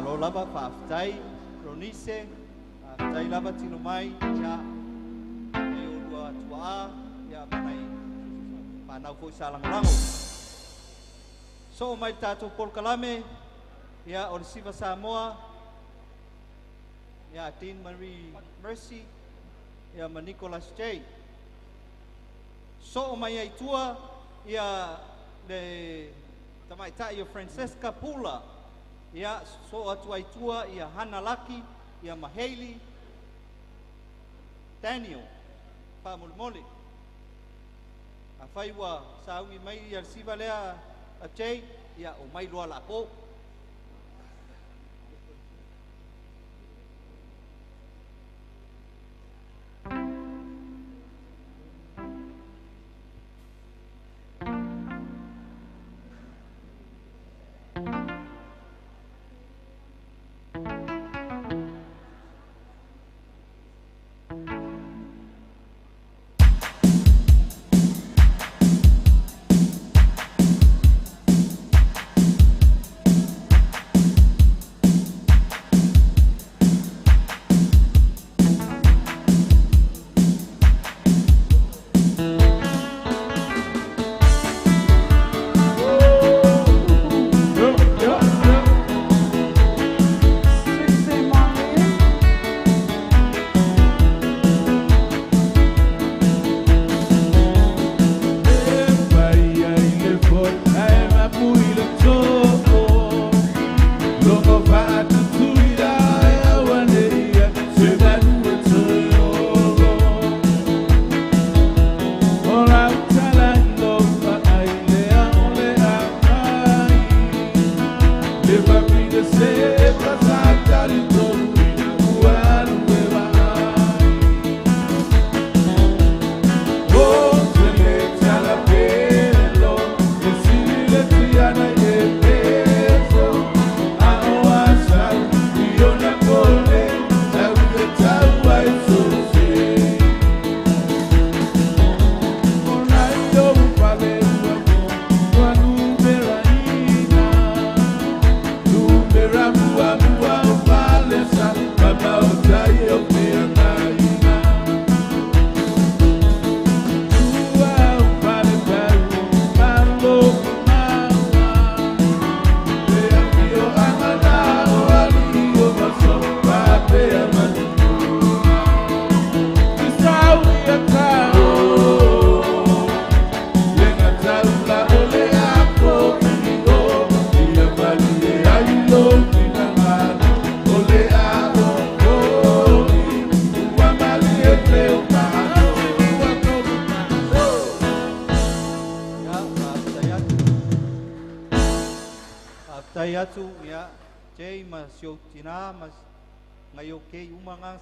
Malo lava faafetai Ronise, faafetai lava tino mai ia e o lua tuaa ia manai whanau foi sa lagolago. So mai tatou polokalame ia o le Siva Samoa ia Dean Marie Mercy ia ma Nicholas J. So mai ai tua ia le tamaitai o Francesca Pula ia so atu ai tua ia Hana Laki ia ma Hailey Daniel faamolemole. Afai ua sauni mai ia le siva lea a Jay ia o mai loa la po.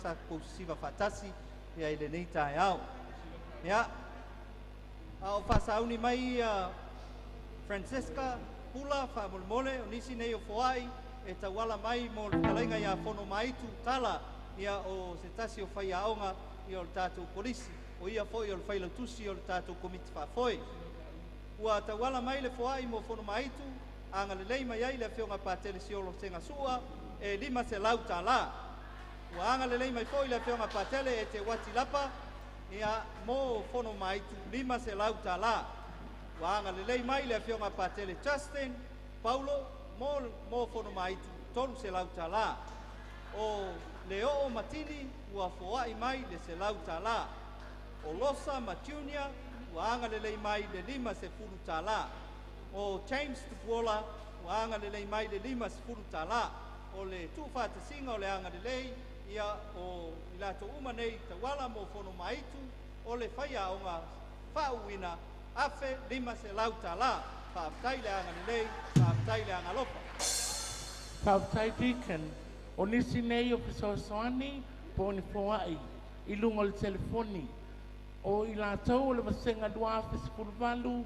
Sa siva faatasi ia i lenei taeao. Ia, a o faasauni mai ia Francesca Pula faamolemole o nisi nei o foai e tauala mai mo le fetalaiga ia Fono Maitu Tala ia o se tasi o faiaoga ia o le tatou kolisi o ia foi o le failautusi o le tatou komiti faafoe. Ua tauala mai le foai mo Fono Maitu agalelei mai ai le afioga Patele Siolo Segasua e 500 tālā. Ua agalelei mai foi le afioga Patele e te wati lapa ia mo Fono Maitu 500 tālā. Ua agalelei mai le afioga Patele Justin Paulo mo Fono Maitu 300 tālā. O Leo Matini ua foai mai le 100 tālā. O Losa Matunia ua agalelei mai le 50 tālā. O James Tupuola ua agalelei mai le 50 tālā. O le tuufaatasiga o le agalelei ia o i latou uma nei tauala mo Fono Maitu o le faiaoga faauuina 1,500 tālā. Faafetai le agalelei, faafetai le agalofa. Faafetai Deacon. O nisi nei o fesoasoani po o ni foai i luga o le telefoni. O i latou o le vasega 2018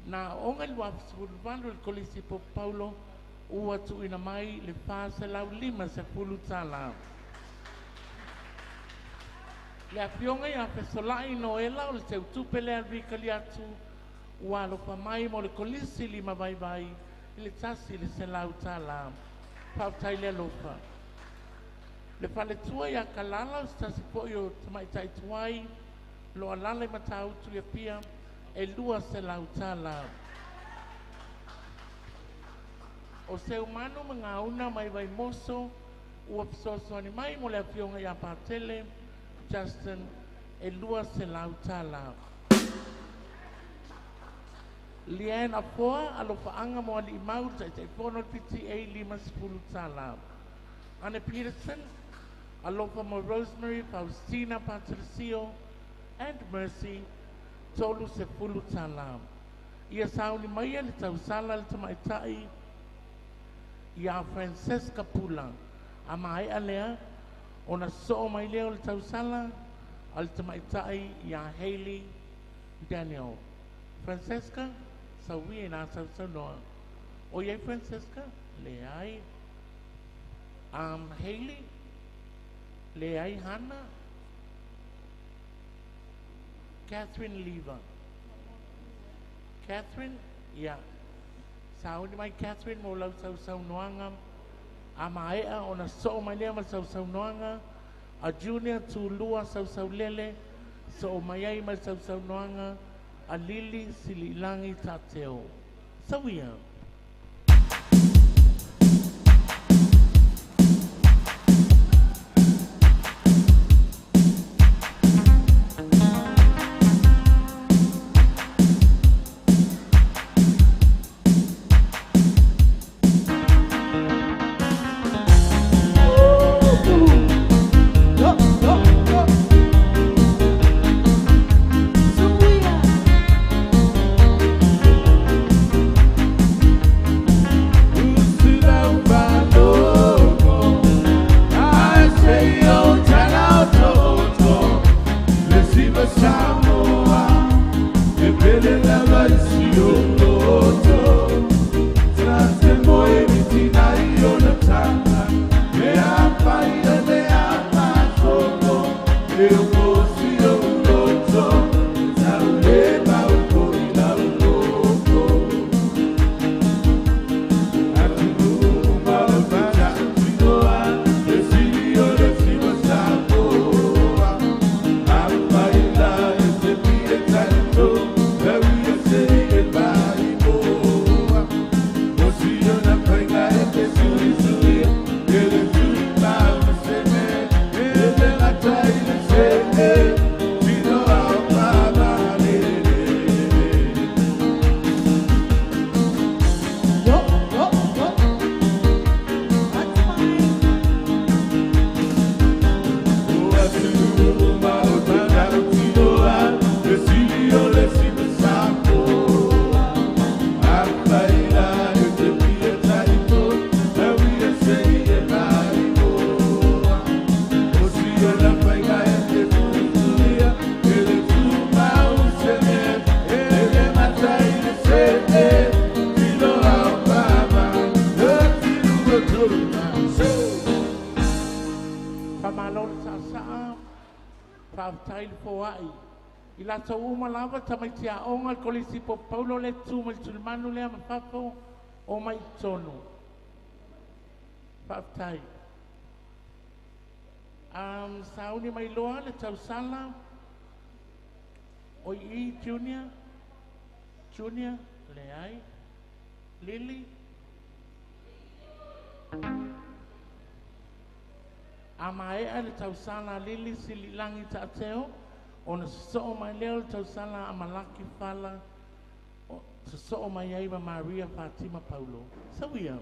na oga 2018 le kolisi po Paulo ua tuuina mai le 450 tālā. Le afioga ia Fesolai Noela o le teutupe lea rikali atu ua alofa mai mo le kolisi lima vaivai i le 1 le 100 tālā. Faafetai le alofa. Le faletua ia Kalala o se tasi fo'i o tamaitai tuai lo alala i Matautu i Apia e 200 tala. O Seumanu ma Gauna mai Vaimoso ua fesoasoani mai mo le afioga ia Patele Justin e 200 tala. Lian Afoa, alofaaga mo Alii Mau, Taitaifono o le PTA 50 tala. Anne Peterson, alofa mo Rosemary, Faustina Patricio and Mercy, 30 tala. Ia sauni maia le tausala le tamaitai ia Francesca Pula. A maea lea, ona soo mai lea o le tausala a le tamaitai ia Hailey Daniel. Francesca, sauia ina sausaunoa. O iai Francesca? Leai. Hailey? Leai. Hannah? Catherine Lever. Catherine? Ia. Sauni mai Catherine mo lau sausaunoaga. A maea ona soo mai lea ma le sausaunoaga a Junior Tulua Sausaulele, soo mai ai ma le sausaunoaga a Lili Siliilagi Tateo. Sauia. Yo, yo, yo. Suia. Yo, yo, yo. Atu mai. Faamalo le saasaa, faafetai le foai i latou uma lava tamaiti aoga le Kolisi po Paulo le tu ma le tulimanu lea ma fafo o mai i totonu. Faafetai. Sauni mai loa le tausala o i Junior, Junior, leai. Lily. A maea le tausala a Lili Sililagi Taateo, ona sosoo mai lea o le tausala a Malaki Fala, sosoo mai ai ma Maria Fatima Paulo. Sauia.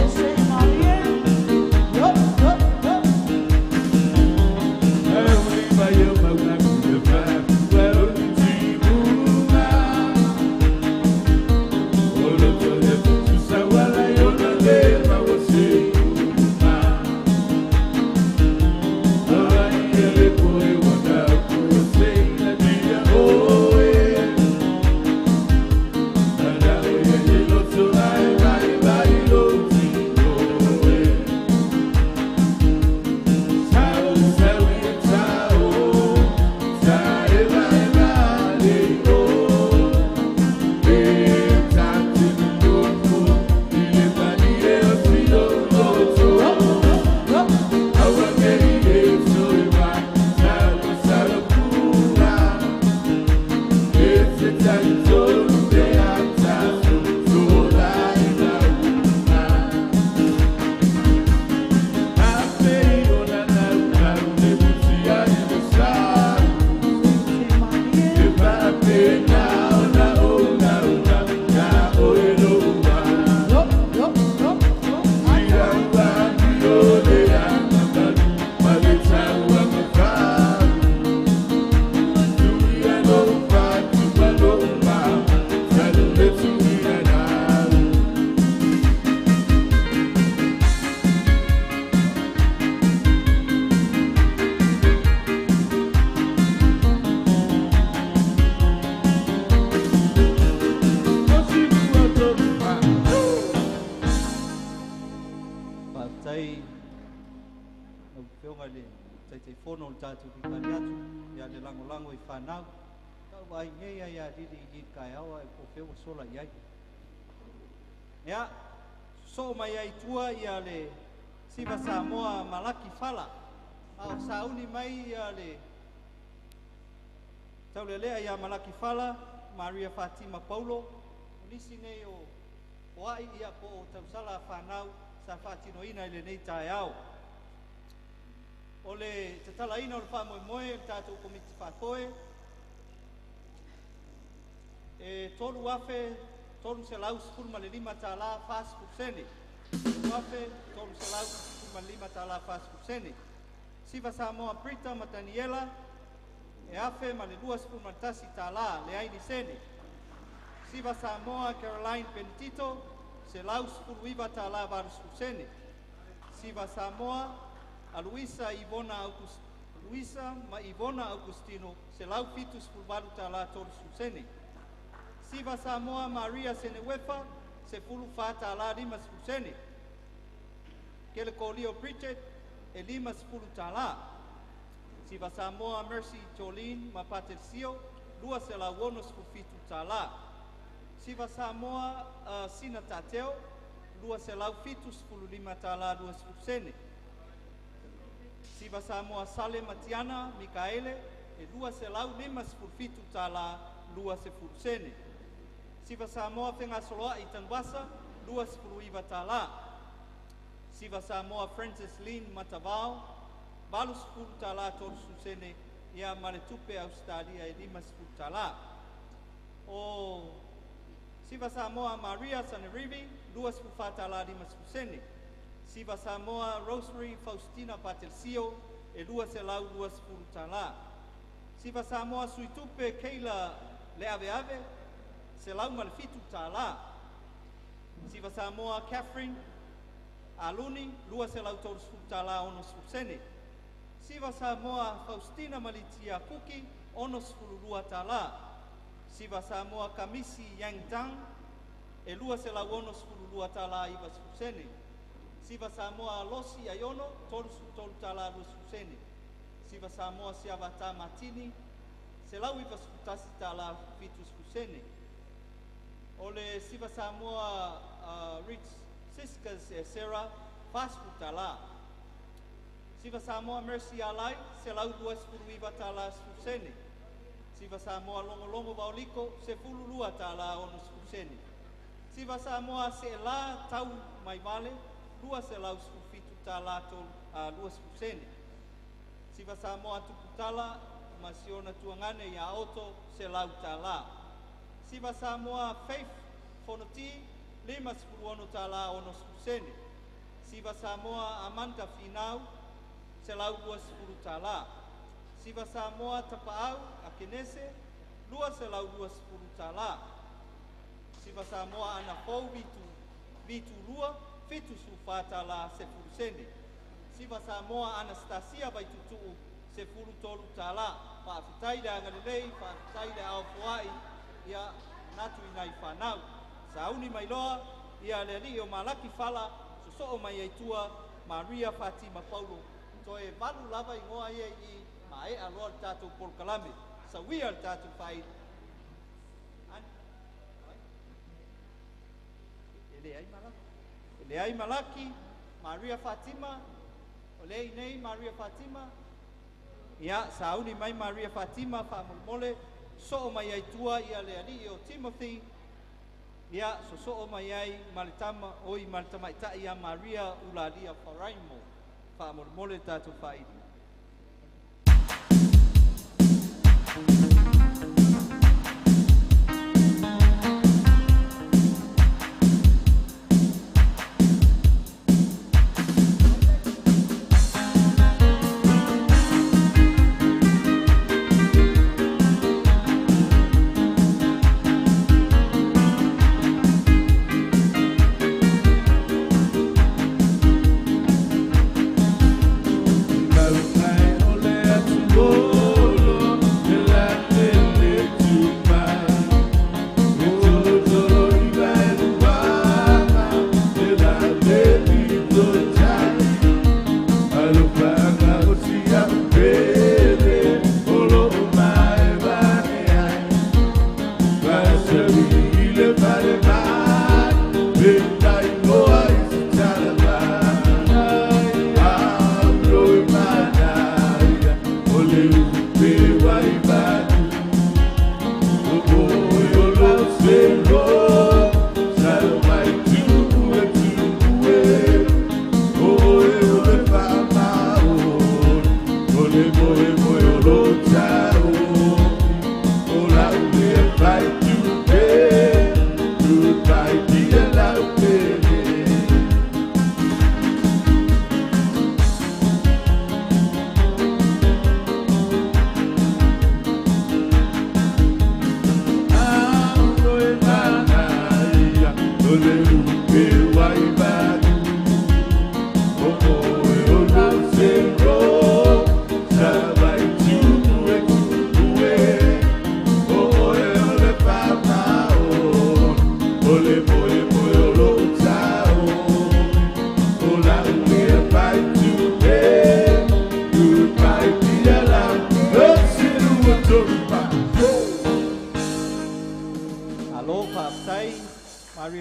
Se, se, malie. Yo, yo, yo. Faafetai lau Afioga i le Taitaifono o le tatou Vikariatu, ia le lagolago i fanau. Tau vaai nei ai ia Lili i le taeao ae po o fea ua sola i ai. Ia, sosoo mai ai i tua ia le Siva Samoa Malaki Fala, a o sauni mai ia le taulelea ia Malaki Fala, Maria Fatima Paulo, o nisi nei o ai ia po o tausala a fanau sa faatinoina i lenei taeao. O le tatalaina o le faamoemoe o le tatou Komiti Faafoe, e $3,315 40 sene, $3,315 tala 40 sene. Siva Samoa Brita ma Daniela, e $1,021 tala, leai ni sene. Siva Samoa Caroline Benedito, 119 tala 80 sene. Siva Samoa a Luisa Ivona August, Luisa ma Ivona Augustino, 178 tala 30 sene. Siva Samoa Maria Senewefa, 14 tala 50 sene. Kelekolio Bridget, e 50 tala. Siva Samoa Mercy Jolene ma Patricio, 267 tala. Siva Samoa Sina Tateo, 275 tala 20 sene. Siva Samoa Sale Matiana Mikaele, e 257 tala 20 sene. Siva Samoa Fengasoloa i Tanwasa, 29 tala. Siva Samoa Francis Lynn Matavao, 80 tala 30 sene, ia ma le tupe Australia e 50 tala. O Siva Samoa Maria Sanerivi, 24 tala 50 sene. Siva Samoa Rosemary Faustina Patelsio, e 220 tala. Siva Samoa Suitupe Keila Leaveave, 107 tala. Siva Samoa Catherine Aluni, 230 tala 60 sene. Siva Samoa Faustina Malitia Kuki, 62 tala. Siva Samoa Kamisi Yang Tang, e 262 tala 90 sene. Siva Samoa Losi Aiono, 33 tala 20 sene. Siva Samoa Siavata Martini, 191 tala 70 sene. O le Siva Samoa Rich Siskas e Sarah, 40 tala. Siva Samoa Mercy Alai, 129 tala 10 sene. Siva Samoa Longolongo Vaoliko, 12 tala 60 sene. Siva Samoa Se'ela Tau Maivale, 217 tala 20 sene. Siva Samoa Tuputala ma siona tuagane ia Oto, 100 tala. Siva Samoa Faith Fonoti, 56 tala 60 sene. Siva Samoa Amanda Finau, 120 tala. Siva Samoa Tapaau Akenese, 220 tala. Siva Samoa Anafou Vitu Lua, 74 tala 10 sene. Siva Samoa Anastasia Vaitutu'u, 13 tala. Faafetai le agalelei, faafetai le aofoai, ia natu i nai fanau. Sauni mai loa, ia le alii o Malaki Fala, sosoo mai ai tua, Maria Fatima Paulo. Toe 8 lava igoa ia i maea loa le tatou polokalame. Sauia le tatou faaili. E leai Malaki. E leai Malaki, Maria Fatima, o lea nei Maria Fatima. Ia, sauni mai Maria Fatima, faamolemole, soo mai ai tua ia le alii o Timothy. Ia, sosoo mai ai ma le tama, oi ma le tamaitai ia Maria Ulalia Faraimo. Faamolemole le tatou faaili. Mau mai o le atu olo, e la lele.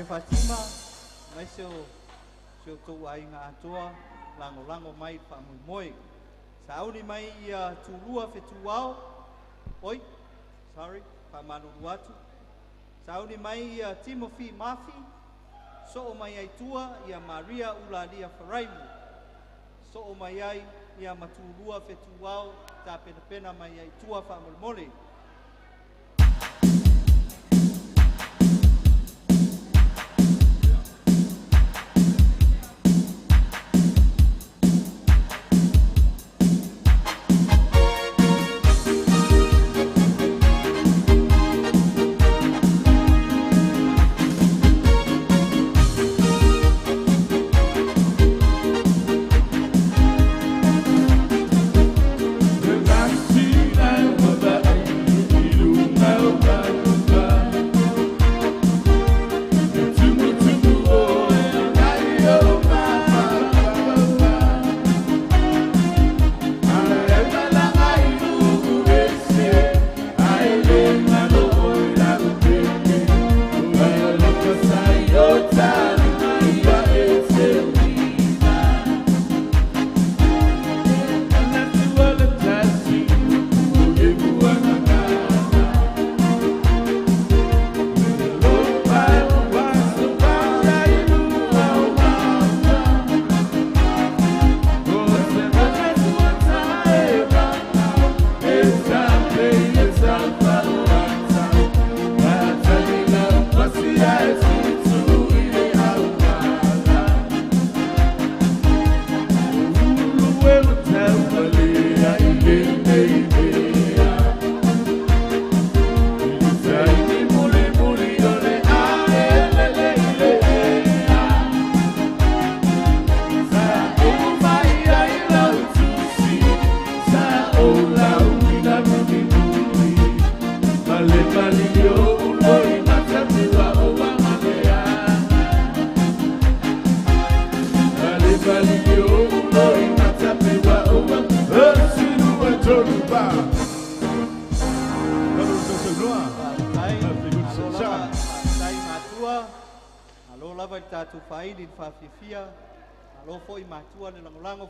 Fatima, mai se o se o tou aiga atoa, lagolago mai i le faamoemoe. Sauni mai ia Tulua Fetuao, oi, sorry, faamalulu atu. Sauni mai ia Timothy Mafi, soo mai ai tua ia Maria Ulalia Faraimu, soo mai ai ia Matulua Fetuao, tapenapena mai ai tua faamolemole.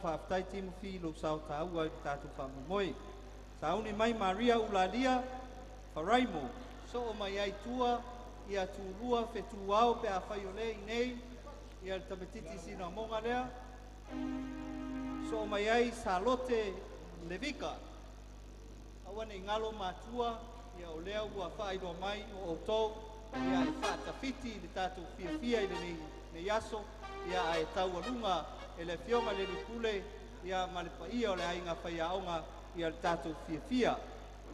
Faafetai Timothy lou sao taua i le tatou faamoemoe. Sauni mai Maria Ulalia Faraimo, soo mai ai tua ia Tulua Fetuao pe afai o le i nei ia le tamatiti sinamoga lea. Soo mai ai Salote Levika, aua nei galo matua ia o lea ua faailoa mai o outou ia e faatafiti i le tatou fiafia i lenei nei aso ia ae taualuga e le afioga i le Lupule ia ma le paia o le aiga faiaoga ia le tatou fiafia.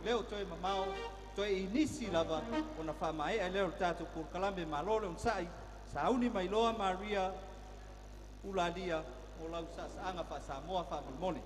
Leo toe mamao, toe inisi lava ona faamaea lea o le tatou polokalame malo le onosai. Sauni mai loa Maria Ulalia o lau saasaaga faasamoa faamolemole.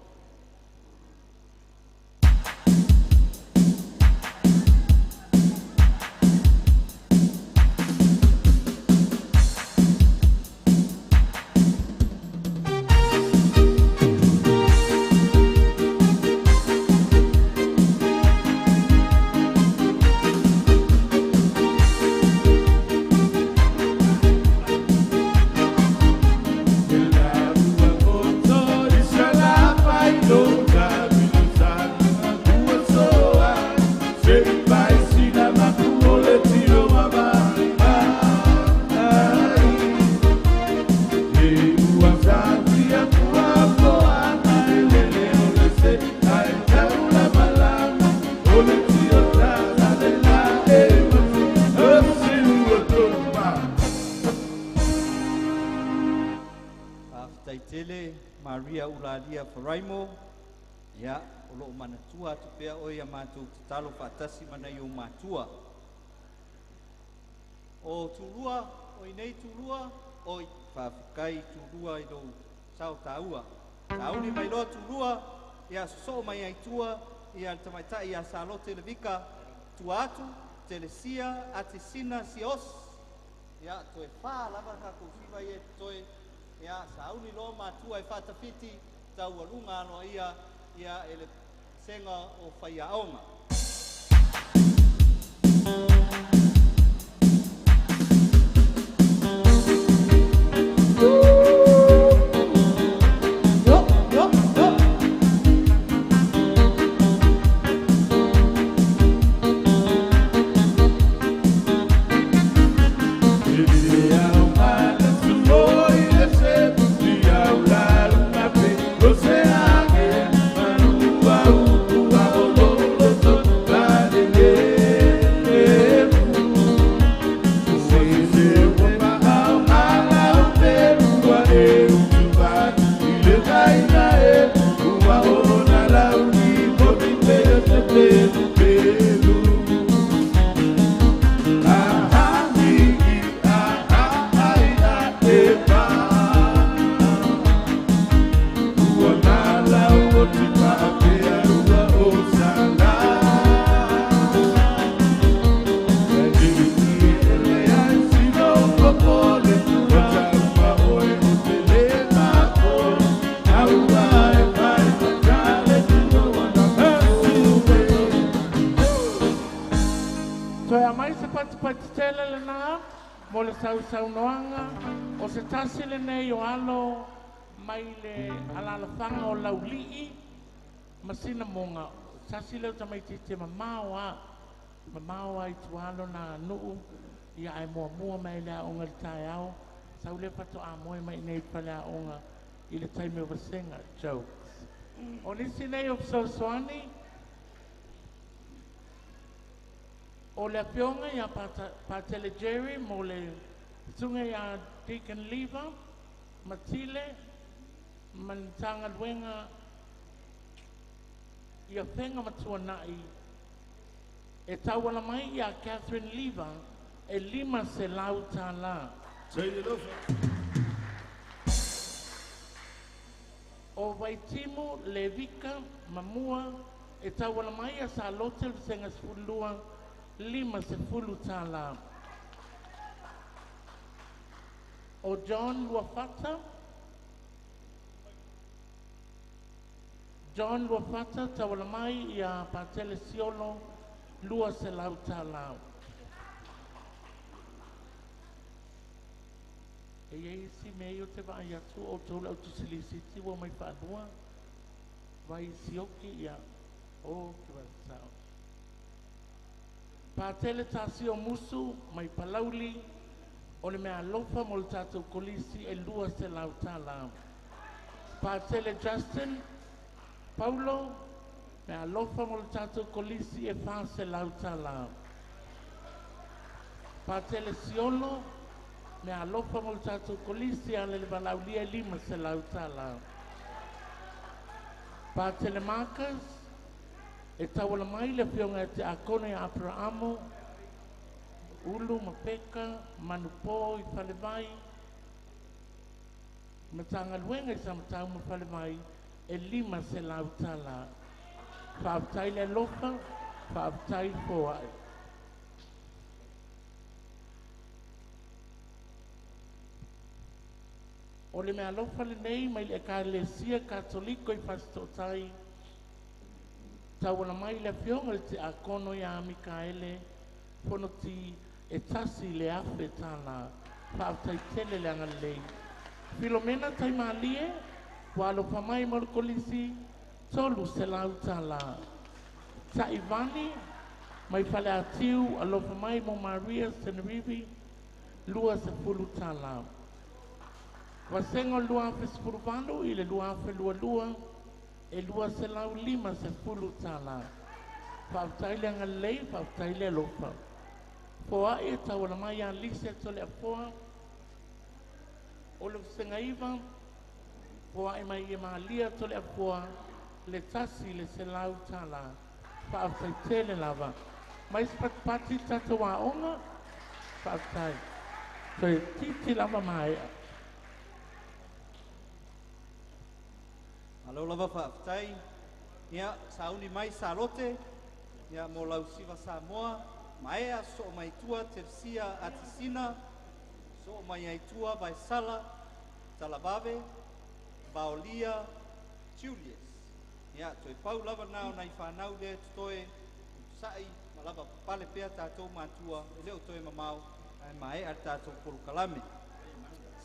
Maria Ulalia Faraimo, ia o loo manatua atu pea oe ia matou tatalo faatasi ma nai o matua. O Tulua, o inei Tulua, oi faafetai Tulua i lou sao taua. Sauni mai loa Tulua, ia sosoo mai ai tua, ia le tamaitai ia Salote Levika, tua atu, Telesia, Atesina, Sios, ia toe fā lava tatou fiva ia toe, ia sauni loa matua e faatafiti, taualuga aloaia, ia e le sega o faiaoga. Mo le sausaunoaga o se tasi lenei o alo mai le alalafaga o Laulii ma Sinamoga. Tasi lea o tamaitiiti e mamao a mamao a i tua lona nuu ia ae muamua mai le aoga i le taeao sau lea faatoa moe mai i nei faleaoga i le taimi o vasega jokes. O nisi nei o fesoasoani o le afioga ia Patele Jerry mo le susuga ia Deacon Lever Matile ma le Matagaluega ia Fega ma Tuanai e tauala mai ia Catherine Lever e $500. O Vaitimu Levika Mamua e tauala mai ia Salote le Vasega 12 $50. O John Luafata tauala mai ia Patele Siolo $200. E iai isi mea ia o te vaai atu o outou le autusilisiti ua mai faalua vai sioki ia o ke vasao. Patele Tasio Musu mai Palauli o le mea alofa mo le tatou kolisi e $200. Patele Justin Paulo mea alofa mo le tatou kolisi e $400. Patele Siolo mea alofa mo le tatou kolisi a le valaulia e $500. Patele Marcus e tauala mai le afioga ia te Akona ia Aperamo Ulu ma Peka Manupo i Falevai Matagaluega i Samatau ma Falevai e $500. Faafetai le alofa, faafetai foai. O le mea alofa lenei mai le Ekalesia Katoliko i Fasitootai tauala mai le afioga i le Tiakono ia Mikaele Fonoti e $1,000. Faafetai tele le agalelei. Filomena Taimalie ua alofa mai mo le kolisi $300. Taivani mai Faleatiu alofa mai mo Maria Senerivi $20. Vasega o le 2018 i le 2022 e $250. Faafetai le agalelei, faafetai le alofa. Foai e tauala mai ia Lise Toleafoa o le Vasega 9 foai mai ia Malia Toleafoa le $100. Faafetai tele lava. Mai se patipati tatou aoga, faafetai. Toe titi lava maea. Malo lava faafetai. Ia, sauni mai Salote, ia mo lau siva Samoa, maea soo mai tua Tersia Atisina, soo mai ai tua Vaisala, Talavave, Vaolia, Julius. Ia, toe pau lava na o nai whanau lea tutoe, sa'i, ma lava pale pea tātou mātua, e leo toe mamao, ai maea le tātou polokalame.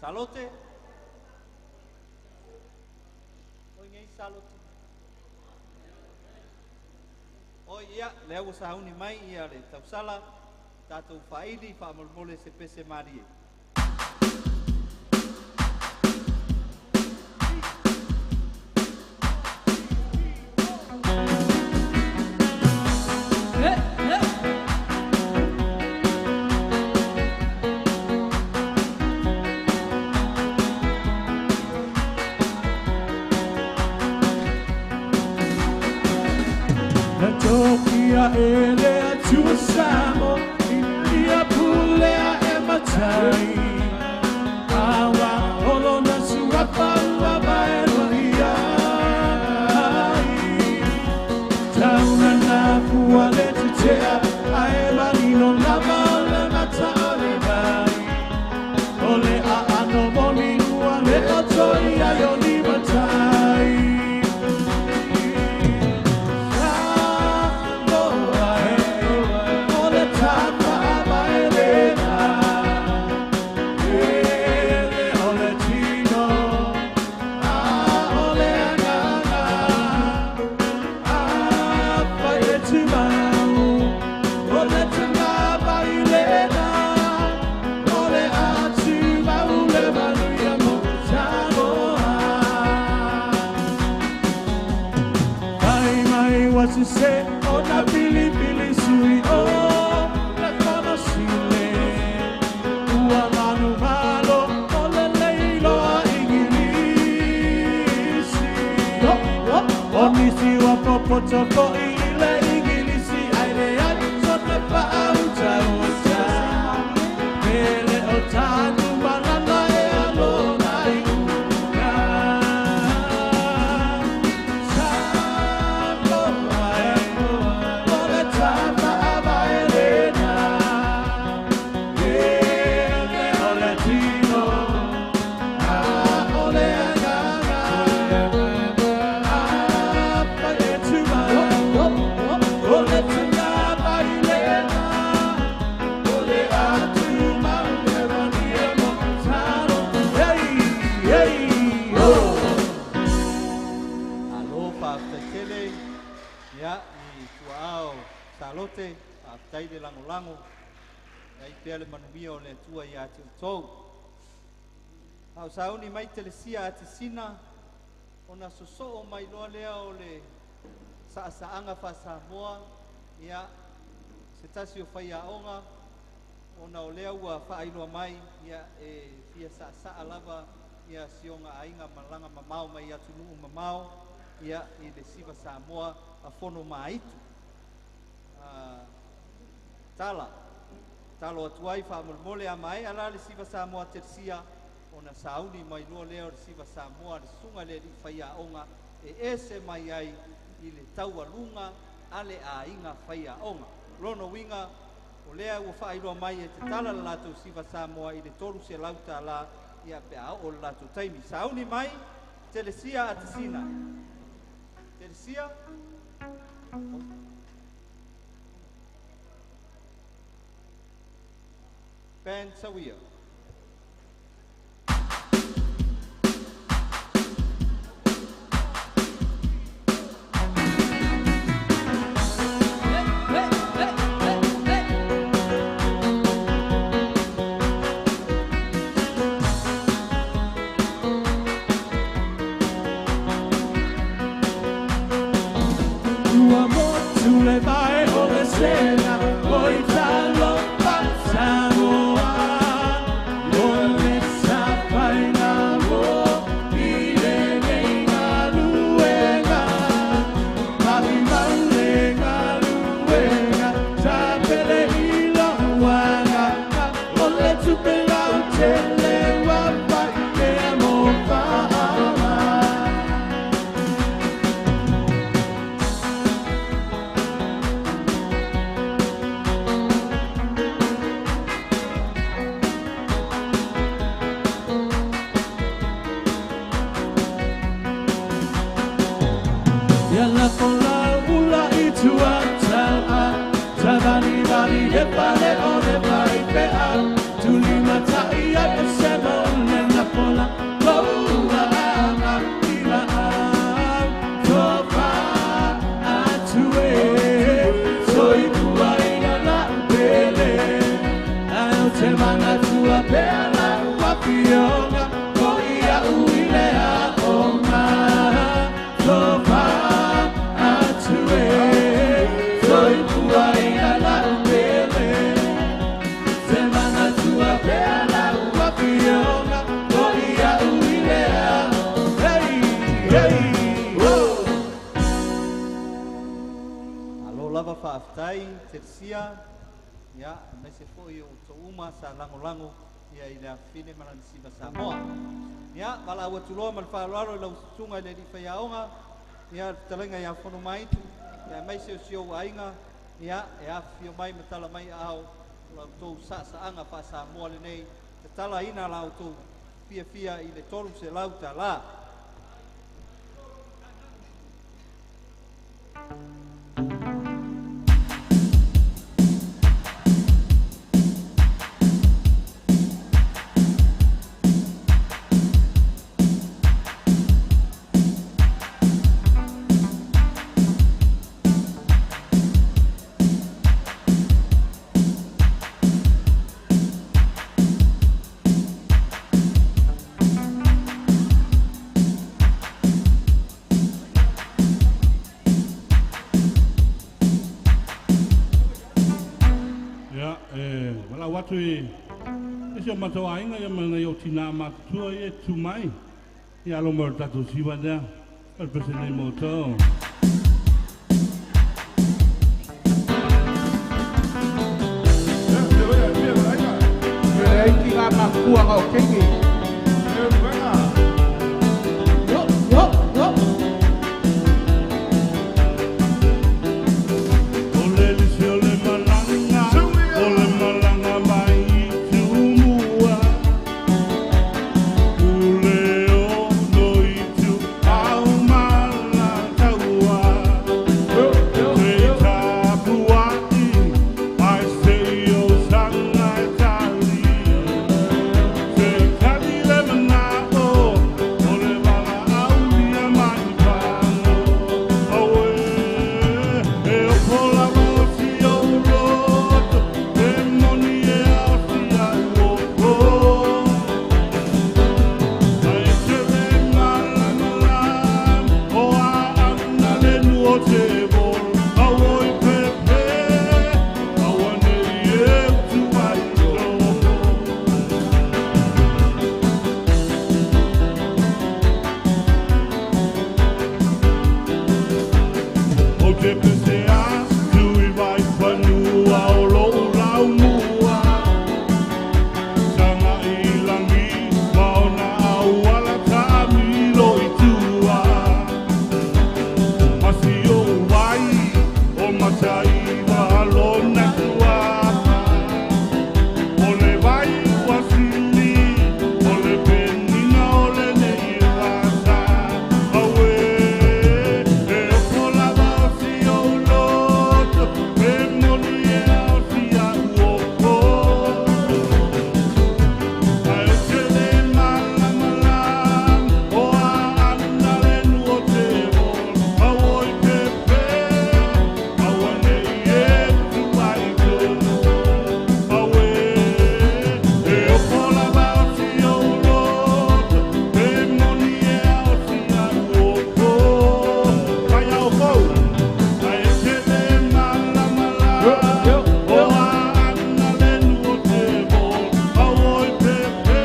Salote, oi ngei Salote. Oi ia, lea ua sauni mai ia le tausala, tātou whaili, whaamolmole se pese marie. Tokia ele atua samo ia pulea e matai awa olo na suapa ua vaelua ia ai tauna na pua le tetea ae marino lava o le mata o le vai o le aano moni ua le otoi ai o ni matai. ua sise o na pilipili sui o le famasile. Ua manu malo o le leiloa Igilisi. O nisi ua popoto fo'i i le Igilisi ai leai sona faautauta. Pele o tanu malala e alona i uka. Samoa e, o le tafaavae lena. Ele o le tino, a o le agaga. Afai e tumau, o le tuna mai lena. O le atumau e manuia mo talo. Hey, hey, oh. Alo fa'afetaitele ia i tua'a o Salote, fa'afetai le lagolago ai pea le manuia o le Atua iā te outou. A o sauni mai Telesia Atesina ona sosoo mai loa lea o le sa'asa'aga fa'asamoa ia se tasi o faiaoga ona o lea ua fa'ailoa mai ia e fia sa'asa'a lava ia sioga aiga malaga mamao mai atunu'u mamao ia i le siva Samoa a fono maitu. Tala talo atu ai fa'amolemole a mae'a la le siva Samoa Telesia ona sauni mai loa lea o le siva Samoa le susuga le ali'i faiaoga e ese mai ai i le taualuga a le aiga faiaoga. Lona uiga o lea ua fa'ailoa mai e tatala le latou siva Samoa i le 300 tālā ia pe a oo le latou taimi. Sauni mai Telesia Atesina. Telesia. Ben Sawia. Ua motu le vai o le sena, o i talo Samoa. O le safaina mo i lenei galuega. Mahi mau le galuega, tapele i lou agaga. O le tupe lautele ua faipea mo faaga. Ia lafo lau ula i tua tau'a, tavalivali le fale o le vaipea. Tulimata'i ai e sema o le lafo la lou agaga i la'au. Tofa atu e, soifua ina la'u pele. Ae ou te manatua pea lau afioga, o ia'u i le aoga. Tofa atu e, soifua ina la'u pele. Te manatua pea lau afioga, o ia'u i le aoga. Hey, hey, oh. Alo lava fa'afetai Telesia ia aemaise fo'i o outou uma sa lagolago ia i le afafine ma lana siva Samoa. Ia valaau atu loa ma le fa'aloalo i lau susuga i le ali'i faiaoga ia le fetalaiga iā Fono Maitu ia aemaise o si ou aiga ia e afifio mai ma tala mai aao o la outou sa'asa'aga fa'asamoa lenei tatalaina la outou fiafia i le 300 tālā. Thank atu i isi o matou aiga ia ma nai o tinā matutua ia e tutu mai. Ia alo mai o le tatou siva lea. O le pese nei mo outou. Yo, yo, yo. O le lisi o le malaga, o le malaga mai i Tumua. Ule ono i tu au malataua. Te tapuai, ai se i o sanga e tali. Te tali le manao, o le vala au ia mai pago. Aue, e o pola o si o roto, e moni e ao si au o po. Ai te le malamalam, o a ana le nuo te vol. Au oi pepe, au ane i e utu ai tō. O te pese a tui vai whanua o lo rau mua. Sanga i langi, maona au ala tāmilo i tua. Masi o wai, o matai waalona tuapa. O le vai wasili, o le penina o le nei rasa. Aue, e o pola o si o loto, e moni e ao si au o po. Ai o te le malamalam, o a ana le nuo te vol. Au oi pepe, au ane i e utu ai tō. Aue, e o pola o si o loto, e moni e ao si au o po. Vai ao pou, ai te le malamalam, o a ana le nuo te vol. Au oi pepe,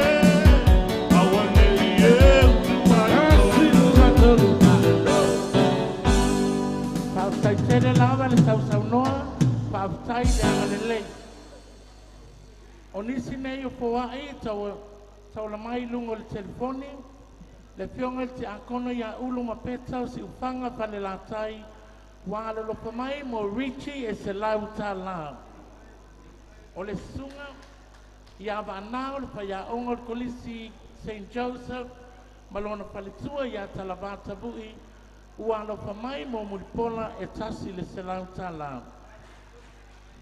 au ane i e utu ai tō. Faafetaitele lava le sausaunoa, faafetai le agalelei. O nisi nei o foaʻi taula mai i luga o le telefoni, le afioga i le tiakono ia Ulu ma Peta o Siufaga Falelatai, ua alolofa mai mo Richie e $100. O le susuga ia Vaanao le faiaoga o le Kolisi St. Joseph ma lona faletua ia Talavatavuʻi, ua alofa mai mo Mulipola e $100.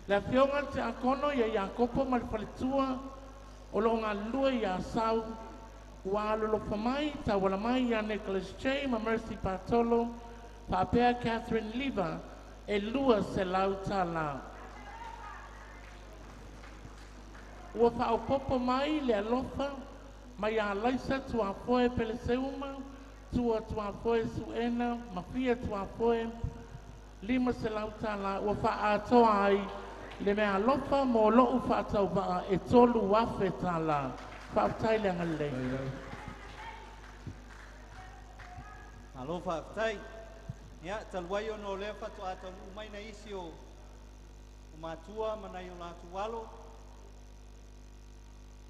Le afioga i le tiakono ia Iakopo ma le faletua o loo galulue ia Asau, ua alolofa mai tauala mai ia Nicholas J ma Mercy Patolo faapea Catherine Liva e $200. Ua faaopopo mai le alofa mai ia Laisa Tuafoe Peleseuma, Tua Tuafoe Suena, ma Fia Tuafoe, $500. Ua faaatoa ai le mea alofa mo lou faatauvaa e $3,000. Faafetai le agalelei. Malo faafetai. Ia, talu ai ona o lea faatoa taunuu mai na isi o matua ma nai o latou alo.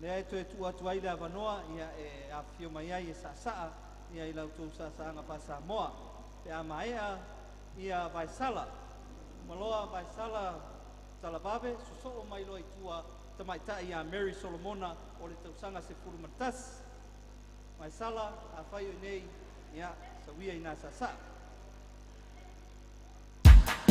Lea e toe tuu atu ai le avanoa, ia e afifio mai ai e saasaa, ia i lau tou saasaaga faa-Samoa. Pe a maea, ia Vaisala. Maloa Vaisala Talavave, sosoo mai loa i tua tamaitai ia Mary Solomona o le tausaga 11. Vaisala, afai o i nei, ia, sauia i nā saasaa. Thank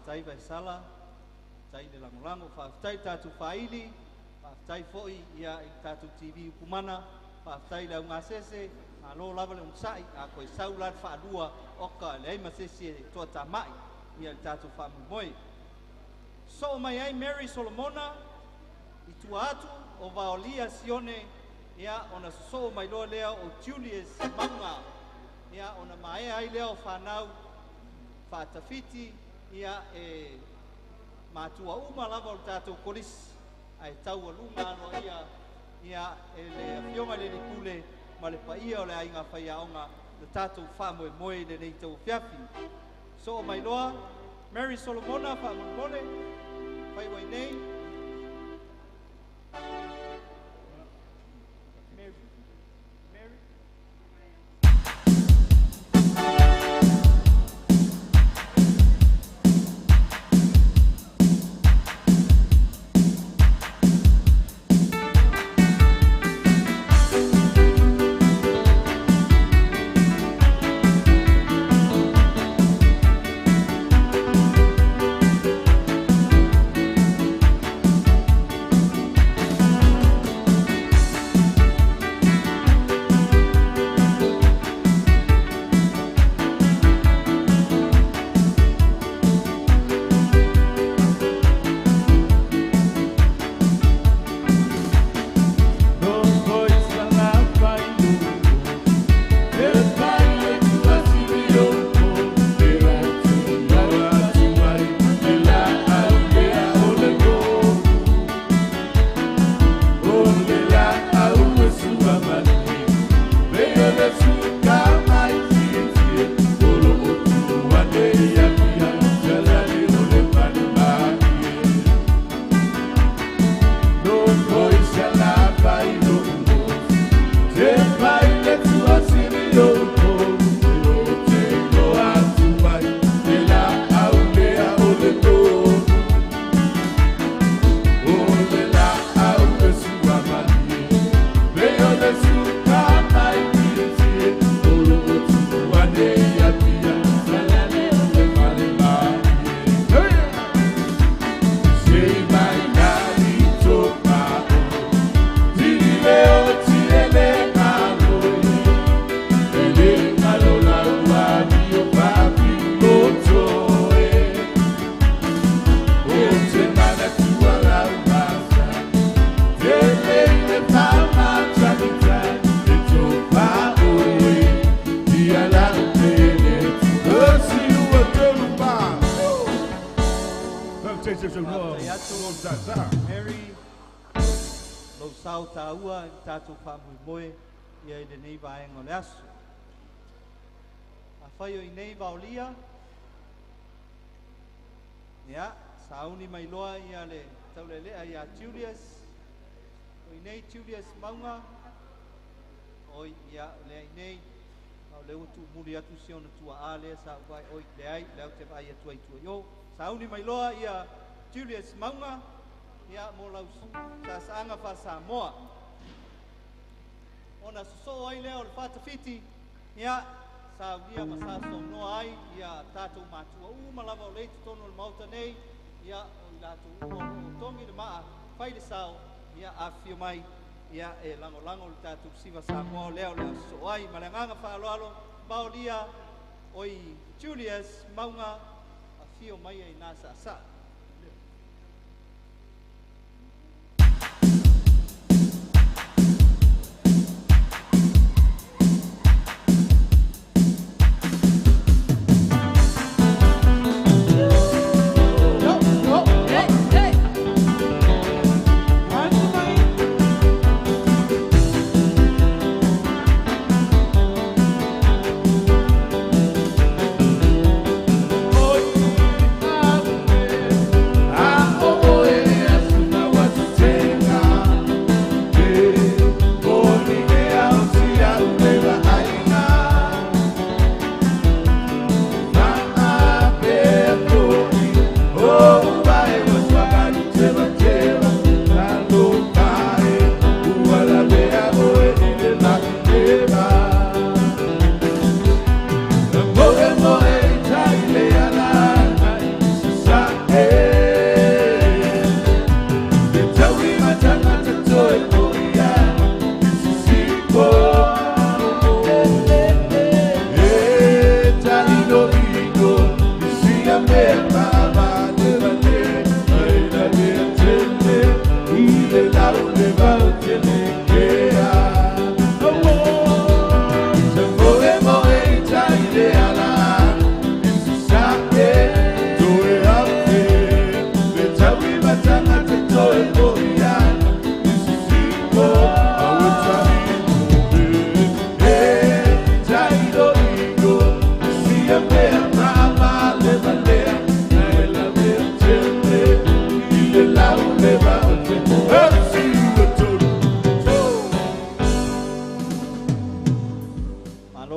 Faafetai Vaisala, faafetai le lagolago, faafetai i tatou faili, faafetai foi ia i tatou TV Upumana, faafetai i le augasese, malo lava le onosai, a koe sau la le faalua oka leai ma se isi e toatamai ia le tatou faamoemoe. Soo mai ai Mary Solomona i tua atu o Vaolia Sione, ia ona sosoo mai loa lea o Julius Mauga, ia ona maea ai lea o fanau faatafiti, ia e matua uma lava o le tatou kolisi, ae taualuga aloaia ia e le afioga i le alii pule ma le paia o le aiga faiaoga le tatou faamoemoe i lenei tauafiafi. Soo mai loa Mary Solomona faamolemole faiuai nei. Mary. Mary. Faafetai atu Mary, lou sao taua i le tatou faamoemoe ia i lenei vaega o le aso. Afai o i nei Vaolia, ia, sauni mai loa ia le taulelea ia Julius. O i nei Julius Mauga, oi ia lea i nei, o lea ua tuumuli atu si ona tuaa lea sa uai oi leai, lea ou te vaai atu ai tua i o. Sauni mai loa ia Julius Mauga, ia mo lau sasaaga faa-Samoa. Ona sosoo ai lea o le faatafiti, ia saunia ma sa saunoa ai ia tatou matua uma lava o lea i totonu o le maota nei, ia o i latou uma o loo togi le maa fai le sao, ia afifio mai ia e lagolago le tatou siva Samoa o lea o le a sosoo ai ma le agaga faaaloalo. Maolia oi Julius Mauga, afio mai ai na saasaa. Yo, yo, hey, hey. Atu mai. Oi, ave.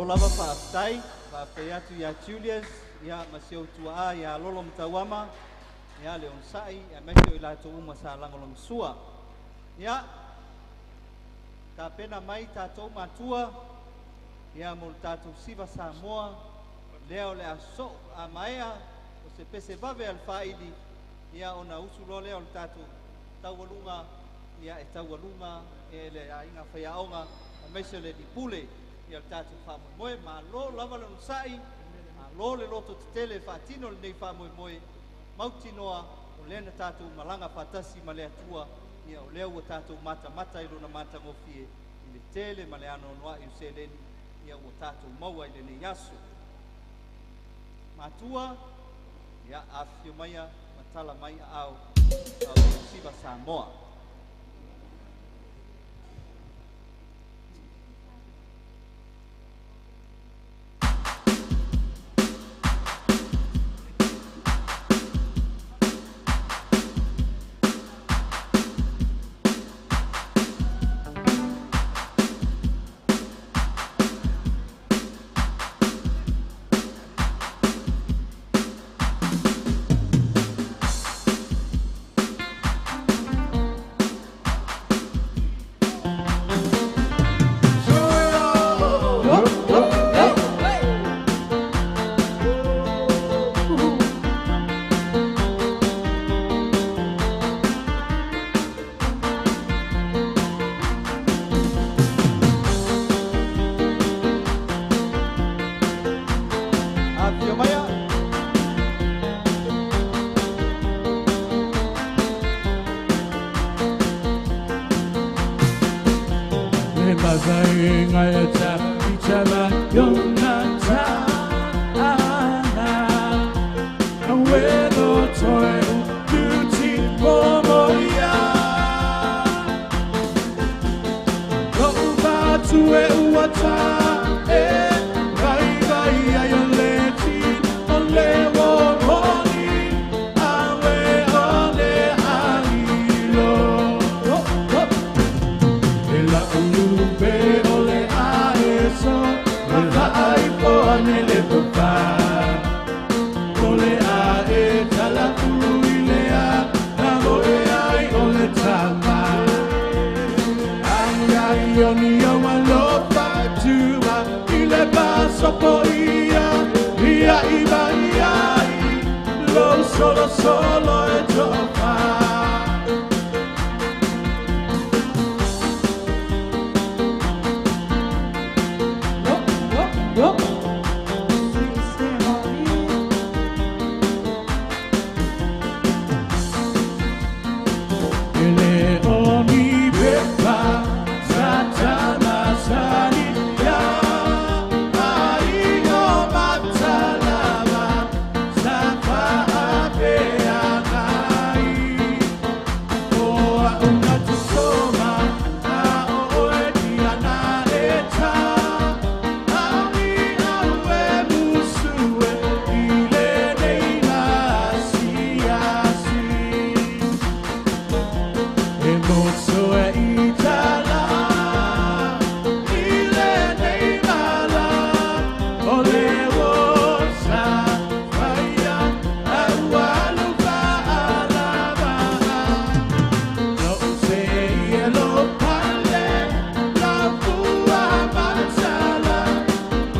Malo lava faafetai, faafetai atu ia Julius, ia ma si ou tuaa ia Lolo Matauama, ia le onosai, aemaise o i latou uma sa lagolagosua. Ia, tapena mai tatou matua, ia mo le tatou siva Samoa, lea o le a sosoo a maea o se pese vave a le faaili, ia ona usu loa lea o le tatou taualuga, ia e taualuga e le aiga faiaoga, aemaise o le alii pule, ia le tatou faamoemoe. Malo lava le onosai, malo le loto tetele e faatino lenei faamoemoe, mautinoa o lea na tatou malaga faatasi ma le Atua, ia o lea ua tatou matamata i lona matagofie i le tele ma le anoanoai o seleni ia ua tatou maua i lenei aso. Matua, ia afifio maia ma tala mai aao a o siva Samoa. Afifio maia. E mazai ngai ta ichama yonata Awe no toe uti momoia Ko ubatu e uata e vai vai ai o le ti o le wo moni awe o le alilo. E la ulu pe o le aeso, e la ai po ane le papa. O le ae tala ulu i le a, na mo e ai o le tama. Ai ai o ni o alofa tua, i le paso po ia, ia i ba ia i, lo solo solo e tofa. Yo, yo, yo. Se, se, malie. Ele oni pepa satana sani ya ai o matalama sa fa ape angai o a una tusoma a o e ti ana e ta au i au e musue i le nei la si asi. E moso e itala, i le nei mala, o le o sa faia, a ua lupa ala maa. Lo se i e lo pale, la fua matsala,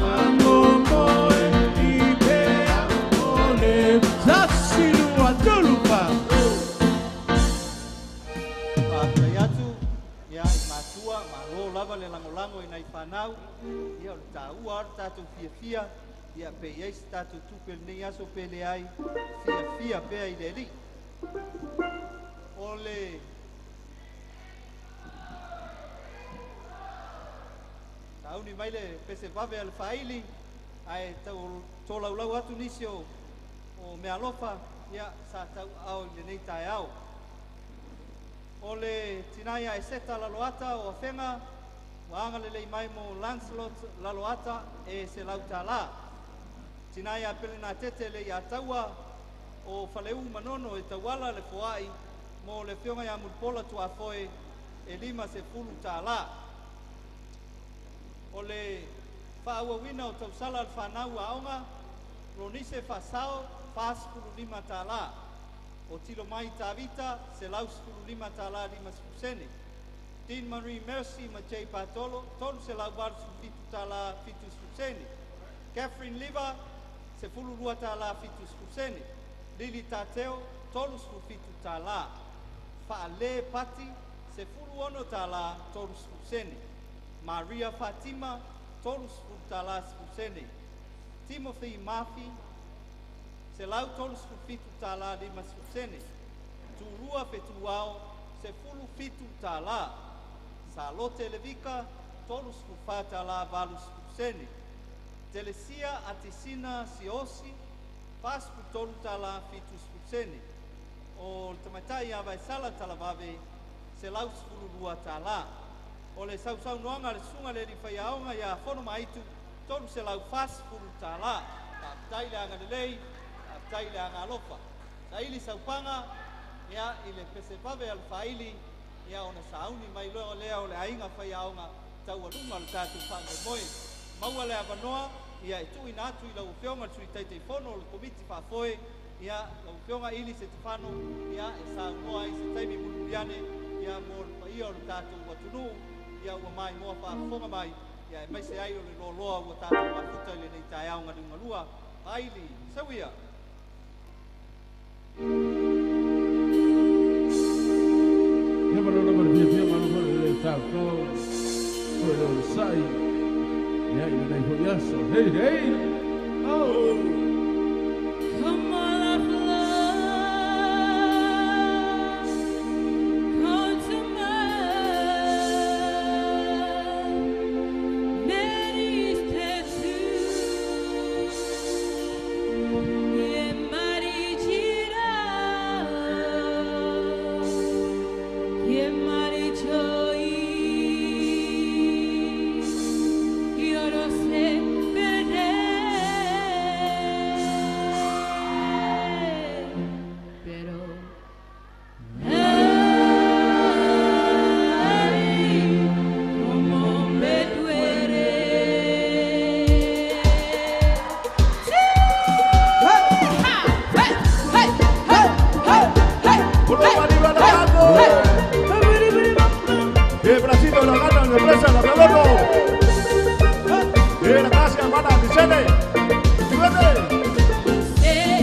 a momo e i pe a o le tasilu a tulupa. Faafetai atu, ia i matua, malo lava le lagolago i nai fanau, ia o le taua o le tatou fiafia, ia pe i ai se tatou tupe lenei aso pe leai, fiafia pea i le alii. O le sauni mai le pese vave a le faaili, ae tau tolaulau atu nisi o meaalofa, ia sa tauaao i lenei taeao. O le tinaia e seta laloata o afega, ua agalelei mai mo Lancelot laloata e se lautālā. Tinaia pele na tete le ia taua o faleu manono e tauala le foai mo le fioga ia mulipola tuafoe e 50 tālā. O le Fa'auauina o tausala a le fanau aoga Ronise Fa'asao $45. O Tilo Mai Tavita $115 50 sene. Dean Marie Mercy ma J Patolo $387 70 sene. Catherine Liva $12 70 sene. Lili Tateo $37. Fa'ale Pati $16 30 sene. Maria Fatima $30 10 sene. Timothy Mafi $137 50 sene. Turua Fetuao $17. Salote Levika $34 80 sene. Telesia Atisina Siosi $43 70 sene. O le tamaitai ia Vaisala Talavave $112. O le sausaunoaga a le susuga le alii faiaoga iā Fono Maaitu $340. Faafetai le agalelei, faafetai le agalofa. Saili saupaga ia i le pesevave a le faaili ia ona sauni mai loa lea o le aiga faiaoga taualuga o le tatou faamoemoe. Maua le avanoa ia e tuuina atu i lau Afioga le Sui Taitaifono o le Komiti Faafoe ia lau Afioga Ili Setefano ia e saunoa ai se taimi mulimuli ane ia mo le paia o le tatou atunuu ia ua maimoa faafofoga mai ia aemaise ai o le loaloa ua tatou mafuta i lenei taeao galugalua. Aili, sauia. Ia ma lona ma le fiafia malo foi le tautau foi le onosai ia i lenei foi aso. Hei hei! Oh! Come all of love, come to mine. Mary's tattoo, yeah, Mary Jira, yeah, Mary Joy, Yorose Pere, pero ay, cómo me duele. Hey, hey, hey, hey, hey, hey, El Brasil la gana, la presa, la Pelota. Y la gracia, hermana, Vicente. ¡Vete! Yeah,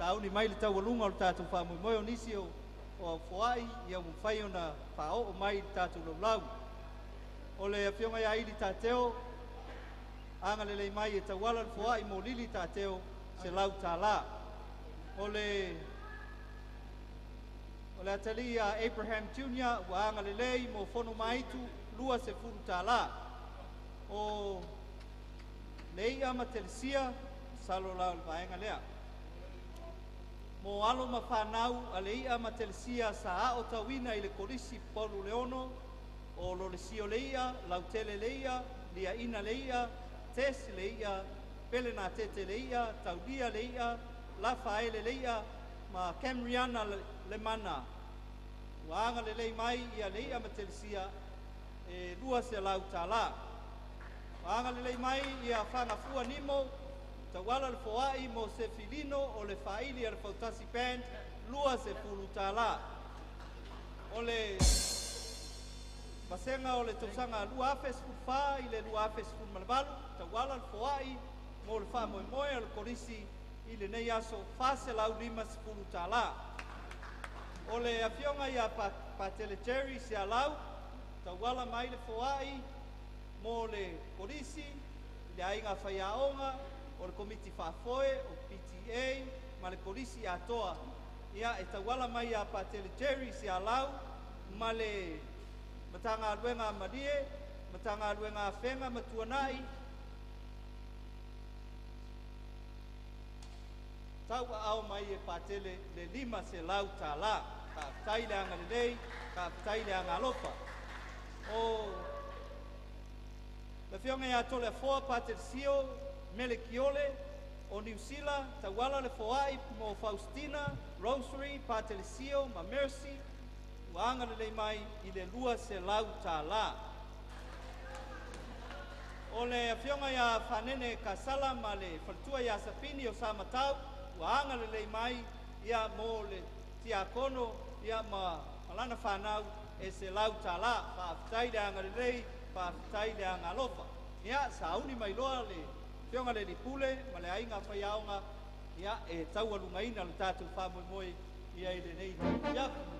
Sauni mai le taualuga o le tatou faamoemoe o nisi o foai ia ua mafai ona faaoo mai i le tatou laulau. O le afioga ia Ili Tateo, agalelei mai e tauala le foai mo Lili Tateo, $100. O le atalii ia Abraham Jr. ua agalelei mo fono maitu $20. O Leia ma Telesia, salo la o le vaega lea. Mo alo ma whanau a leia ma telesia sa ao tauina i le kolisi Paulu Leono, o Lolesio leia, Lautele leia, Liaina leia, Tesi leia, Pelena Tete leia, Taulia leia, Lafaele leia, ma Camriana Lemana. Ua aga lelei mai ia leia ma telesia e $200. Ua aga lelei mai ia whangafua nimo, tauala le foai mo se filino o le faili a le Fautasi Band, $20. O le vasenga o le tausaga 2014 i le 2018, tauala le foai mo le faamoemoe o le kolisi i lenei aso $450. O le afioga ia Patele Jerry Sialau, tauala mai le foai mo le kolisi i le aiga faiaoga o le komiti faafoe o PTA ma le kolisi atoa ia e tauala mai ia Patele Jerry Sialau ma le Matagaluega a Malie, Matagaluega a Afega ma Tuanai, tauaao mai e Patele le $500 tālā. Faafetai le agalelei, faafetai le agalofa. O le afioga ia Toleafoa Patele Sio Melekiole o Niu Sila, tauala le foai mo Faustina, Rosary, Patele Sio ma Mercy, ua agalelei mai i le $200 tālā. O le afioga ia Fanene Kasala ma le faletua ia Sapini o Samatau, ua agalelei mai ia mo le tiakono ia ma lana fanau e $100 tālā. Faafetai le agalelei, faafetai le agalofa. Ia, sauni mai loa le afioga le Lipule ma le aiga faiaoga ia e taualugaina le tatou faamoemoe ia i lenei afiafi.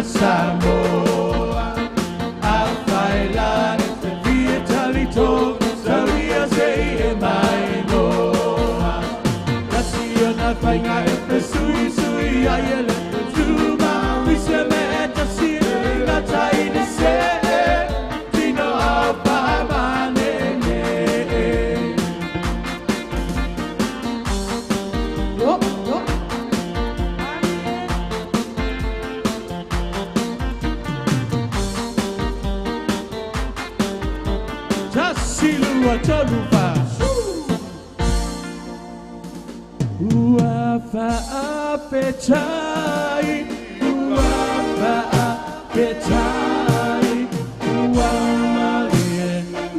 Samoa, a fai la tolu taulia se i e mai loa. Tasi ona faiga e fesuisui ai e le tuma wise me e tasi e ngata i le se tino au pamanene. Yo, yo. Tasi lua tolu fa. Ua faafetai, ua faafetai, ua malie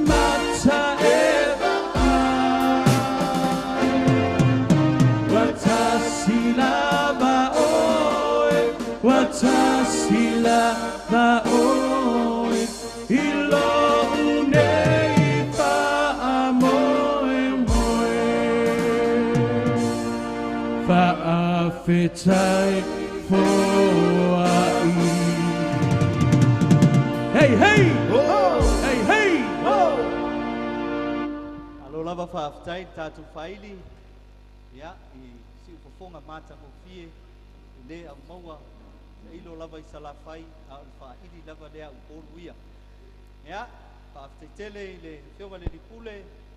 mata e vaai. Ua tasi lava oe, ua tasi lava oe, i lou nei faamoemoe. Faafetai foai. Hey, hey! Hey, hey! Alo lava faafetai le tatou faili ia i siufofoga matagofie e lē aumaua tailo lava i Salafai a o le faaili lava lea upolu ia. Ia faafetai tele i le afioga le Lipule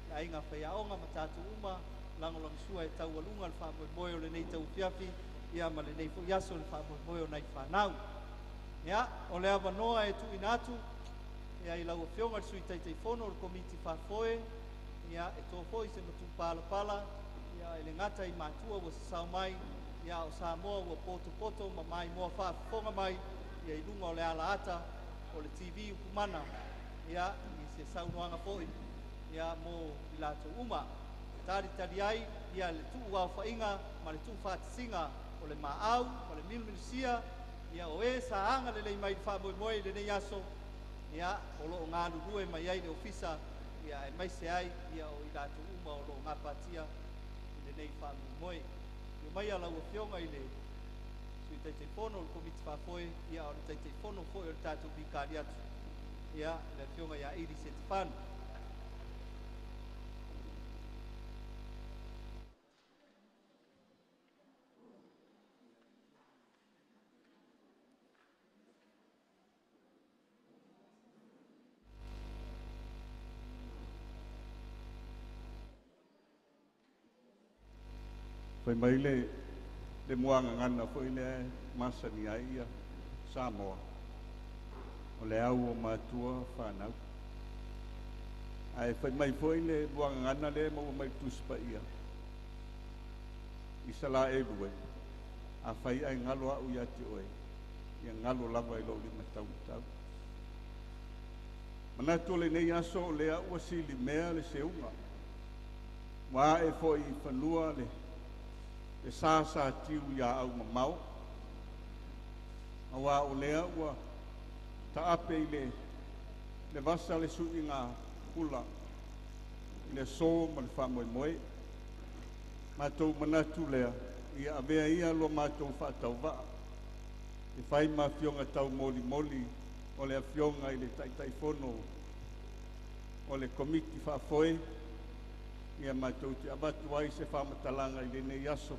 le aiga faiaoga ma tatou uma lagolagasua e taualuga le faamoemoe o lenei tauafiafi ia ma lenei fo'i aso le faamoemoe o nai fanau. Ia o le avanoa e tuuina atu ia i lau afioga le Sui Taitaifono o le Komiti Faafoe ia e to foi se matupalapala ia e le gata i matua ua sasao mai ia o Samoa ua potopoto ma maimoa faafofoga mai ia i luga o le alaata o le TV Upumana ia i se saunoaga foi ia mo i latou uma talitali ai ia le tuu aofaiga ma le tuufaatasiga o le maau ma le milumilusia ia o e sa agalelei mai i le faamoemoe i lenei aso ia o loo galulue mai ai le ofisa ia aemaise ai ia o i latou uma o loo gapatia i lenei faamoemoe. Afio maia lau afioga i le Sui Taitaifono o le Komiti Faafoe ia o le Taitaifono foi o le tatou Vikali atu ia le afioga ia Ili Setefano. Fai mai le muagagana foi lea e masani ai ia Samoa, o le au o matua fanau. Ae fai mai foi le muagagana lea e maua mai le Tusi Paia i Salaelue, afai ae galo au ia te oe, ia galo lava i lou lima taumatau. Manatu o lenei aso o lea ua silimea le seuga, ua ae foi i fanua le sa sa tiu ia au mamao, auā o lea ua taape i le vasa le suiga pula i le aso ma le faamoemoe. Matou manatu lea ia avea ia lo matou faatauvaa e fai ma afioga taumolimoli o le afioga i le Taitaifono o le Komiti Faafoe ia matou te avatu ai se faamatalaga i lenei aso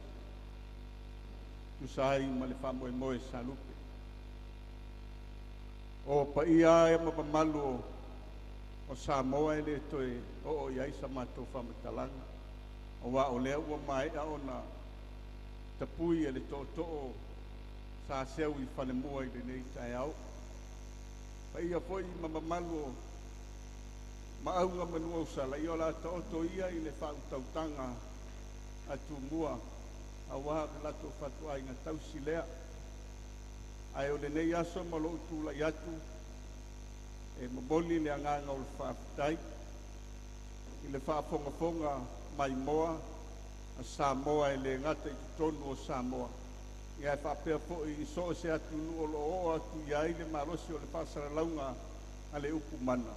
tusa ai ma le faamoemoe salupe. O paia e ma mamalu o Samoa e le toe oo i ai sa matou faamatalaga, auā o lea ua maea ona tapui e le tootoo sa seu i falemua i lenei taeao. Paia foi ma mamalu o maauga manuausala ia o le a taoto ia i le faautautaga a Tumua auā le latou fatuaiga tausi lea. Ae o lenei aso ma lou tulai atu e momoli le agaga o le faafetai i le faafogafoga maimoa a Samoa e le gata i totonu o Samoa ia ae faapea foi i so o se atunuu o lo o oo atu i ai le malosi o le faasalalauga a le upu mana.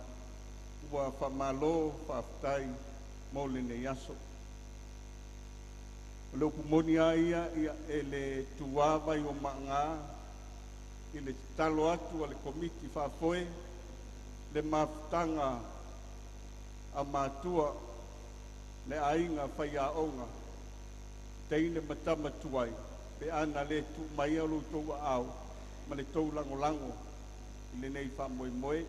Ua faamalo faafetai mo lenei aso. O le upu moni lava ia, ia e le tuā vai o maaga i le tatalo atu a le Komiti Faafoe le mafutaga Amatua le aiga faiaoga teine matamatuai pe ana le tuumaia o lo outou aao ma le tou lagolago i lenei faamoemoe.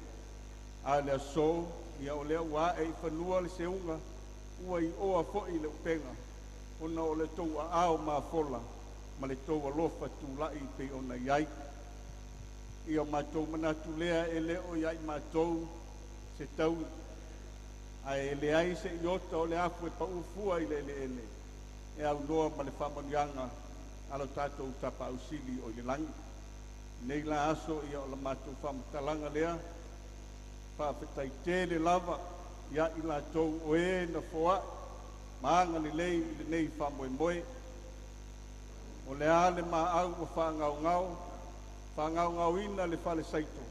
A le aso ia o lea ua ae i fanua le seuga ua ioa foi le upega ona o le tou aao mafola ma le tou alofa tulai pei ona i ai. Ia o matou manatu lea e le o ia i matou se taui, ae e leai se iota o le afu e paufua i le eleele e aunoa ma le faamanuiaga a lo tatou Tapaau Sili o i le lagi. Nei la aso ia o la matou faamatalaga lea, faafetai tele lava ia i latou o e na foai ma agalelei i lenei faamoemoe. O le a le maau ua faagaogao, faagaogaoina le falesaito,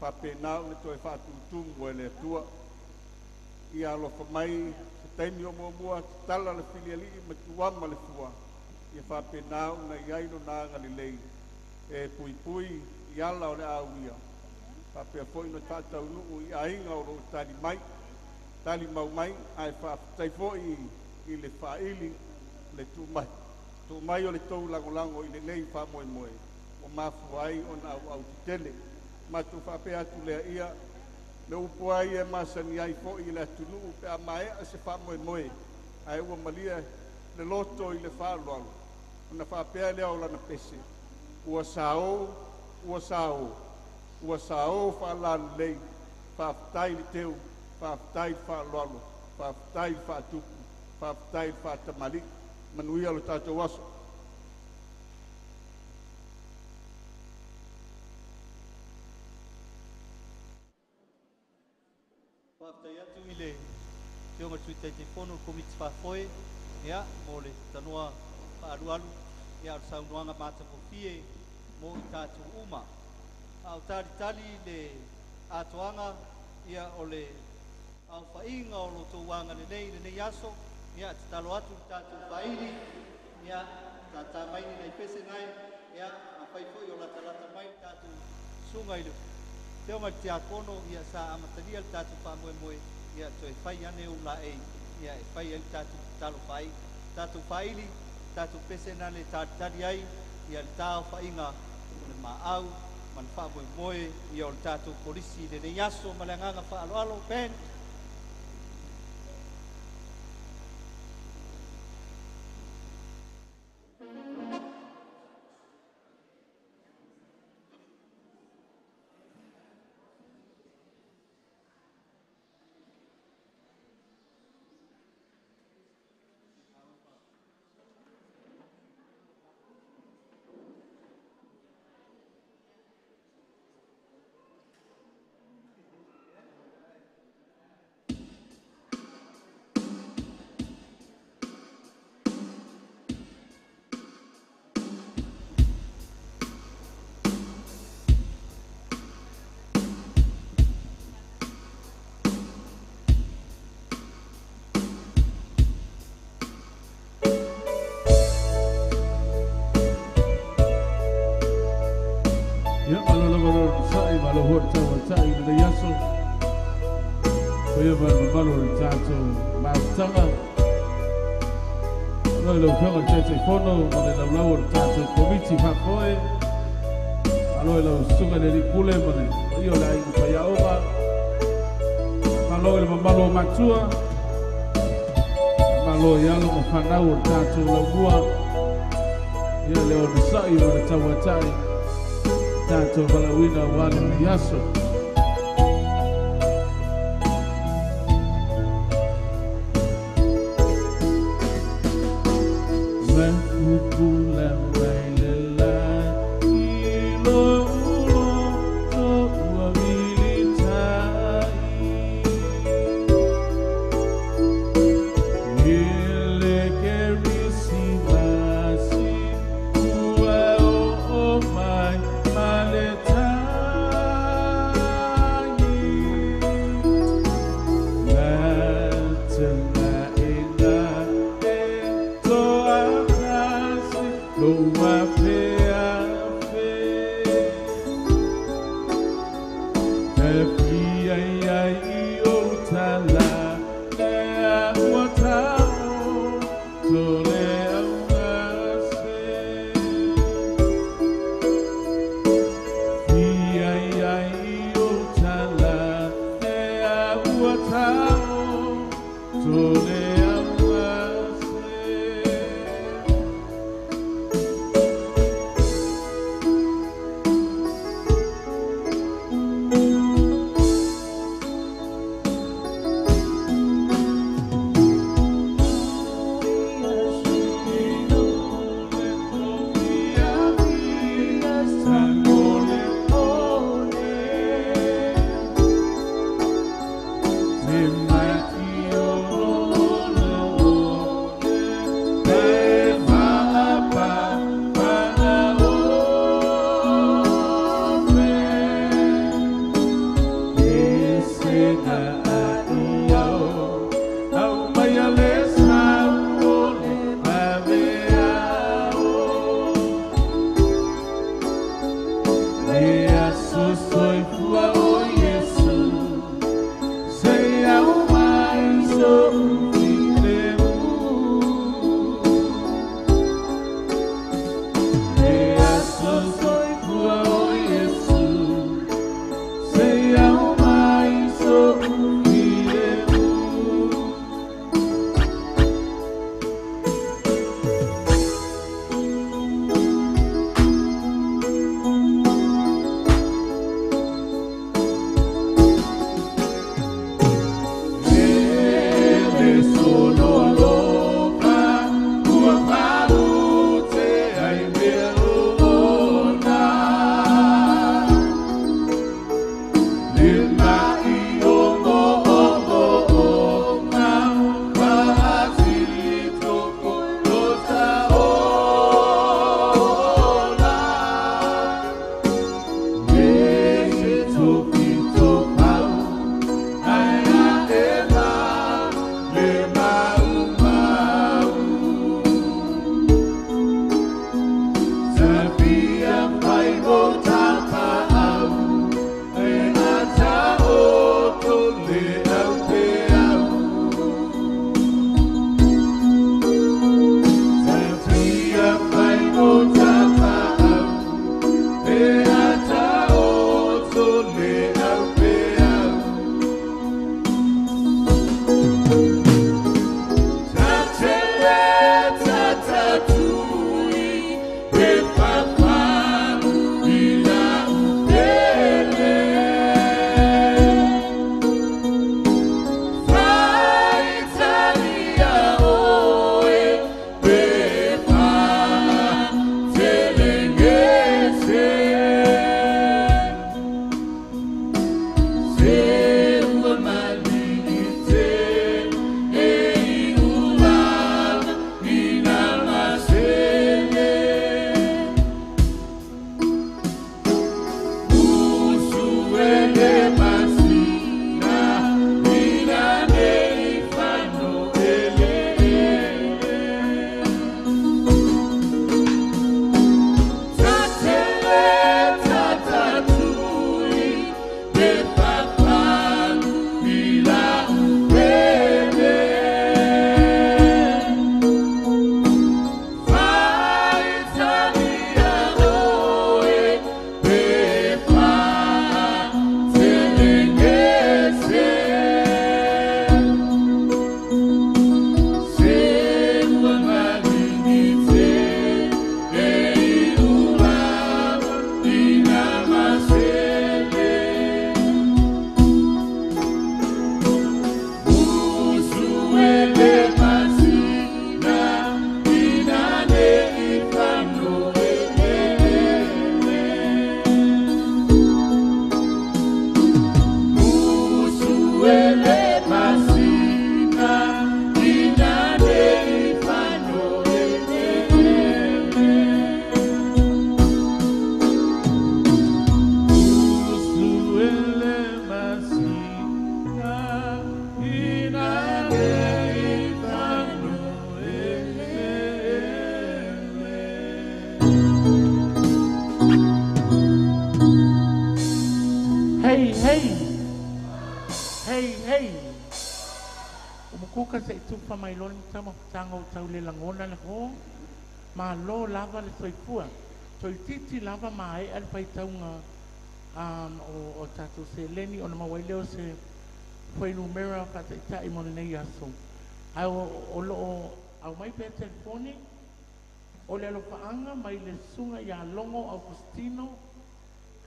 faapena ona toe faatutumu e le Atua. Ia alofa mai se taimi o muamua tatala le filialii ma tuama le fua, ia faapena ona i ai lona agalelei e puipui i ala o le auia, faapea foi ona faataunuu i aiga o lo o tali mai, tali mau mai, ae faafetai foi i le faaili le tuu mai o le tou lagolago i lenei faamoemoe ua mafua ai ona auau tetele. Matou faapea atu lea, ia le upu a ia e masani ai foi i le atunuu pe a maea se faamoemoe ae ua malie le loto i le faaaloalo ona faapea lea o lana pese, ua sao, ua sao, ua sao faalalelei. Faafetai le teu, faafetai le faaaloalo, faafetai le faatupu, faafetai le faatamalii. Manuia lo tatou aso. Faafetai atu i le Afioga i le Sui Taitaifono o le Komiti Faafoe, ia, mo le tanoa faaalualu, ia, o le saunoaga matagofie mo i tatou uma. A o talitali le atoaga, ia, o le aofaiga o lo outou agalelei i lenei aso, ia, tatalo atu le tatou faaili, ia, tātā mai ni nai pese nai, ia, afai foi o latalata mai le tatou susuga i le Afioga i le Tiakono, ia, sa amatalia le tatou faamoemoe, ia, toe fai ane ou laei, ia, e fai ai le tatou tatalo faaii. Tatou faaili, tatou pese na le talitali ai, ia, le taofaiga o le maau ma le faamoemoe, ia, o le tatou kolisi i lenei aso ma le agaga faaaloalo. Ben. Ia, malo lava le onosai, malo foi le tauatai i lenei aso. Paia ma le mamalu o le tatou mafutaga. Malo i lau Afioga i le Taitaifono ma le laulau o le tatou Komiti Faafoe. Malo i lau susuga i le Alii Pule ma le paia o le aiga faiaoga. Malo i le mamalu o matua. Malo i alo ma fanau o le tatou laumua. Ia le onosai ma le tauatai tatou valaauina aua lenei aso. Pupula mai le lagi lo ulo ua militai. Ile kerisimasi ua o mai ma le tai. Ele Tumukuka se i tufa mai loa le taumafataga o tau le lagona le ho malo lava le soifua toititi lava maea le faitauga o tatou seleni ona maua ai lea o se fuainumera faataitai mo lenei aso. Ae o loo aumai pea telefoni o le alofaaga mai le susuga ia Logo Augustino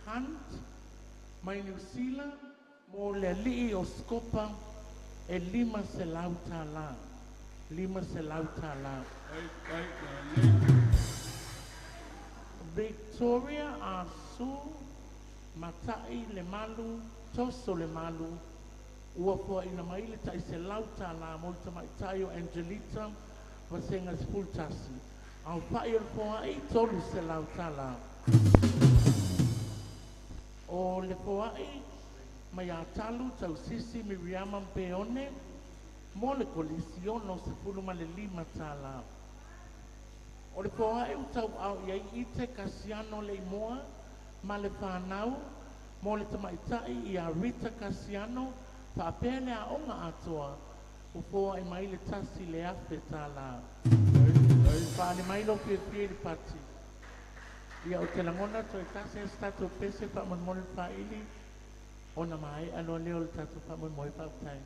Hunt mai Niu Sila mo le alii o Scopa e $500 tālā. $500 tālā. Victoria Asu Matai le Malu Toso le Malu ua foaina mai le tai $100 mo le tamaitai o Angelita Vasenga 11. Au fai o le foai $300. O le foai mai atalu tausisi Miriama Mpeone mo le kolisi $65 tālā. O le foai utau au iai ite Kasiano le imoa ma le whanau mo le tamaitai ia Rita Kasiano faapea le aoga atoa o foai mai le $1,000 tālā. Faale mai lo fiafia i le pati. Ia o te lagona toe tasi e se tatou pese faamolemole le faili ona maea loa lea o le tatou faamoemoe faafetai.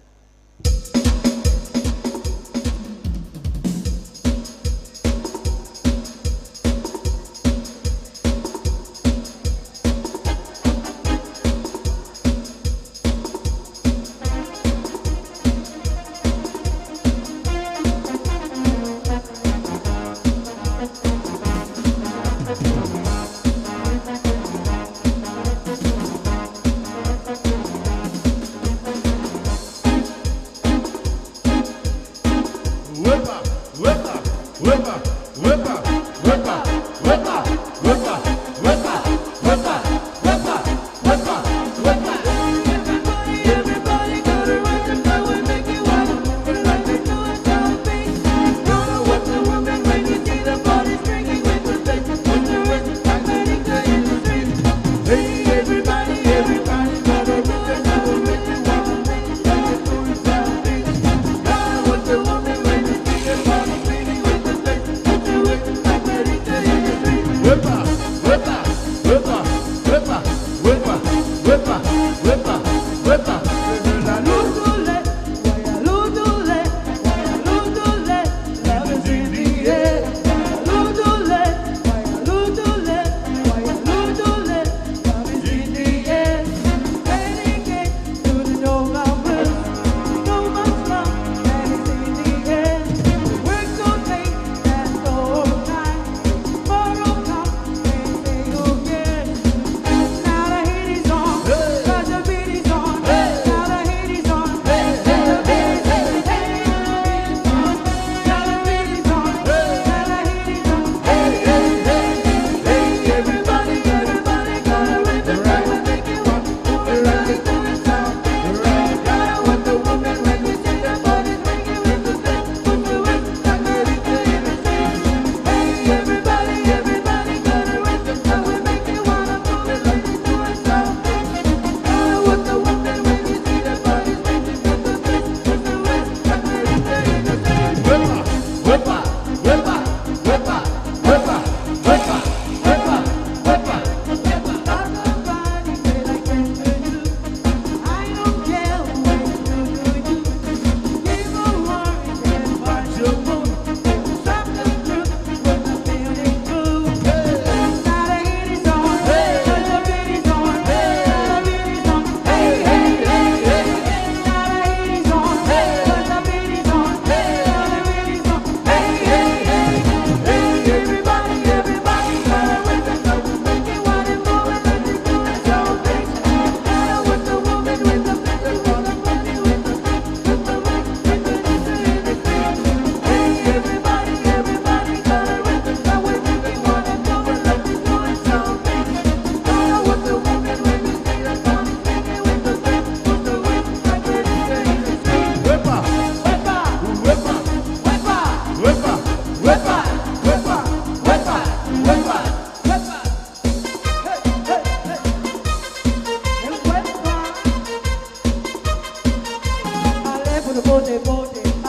Bote, bote.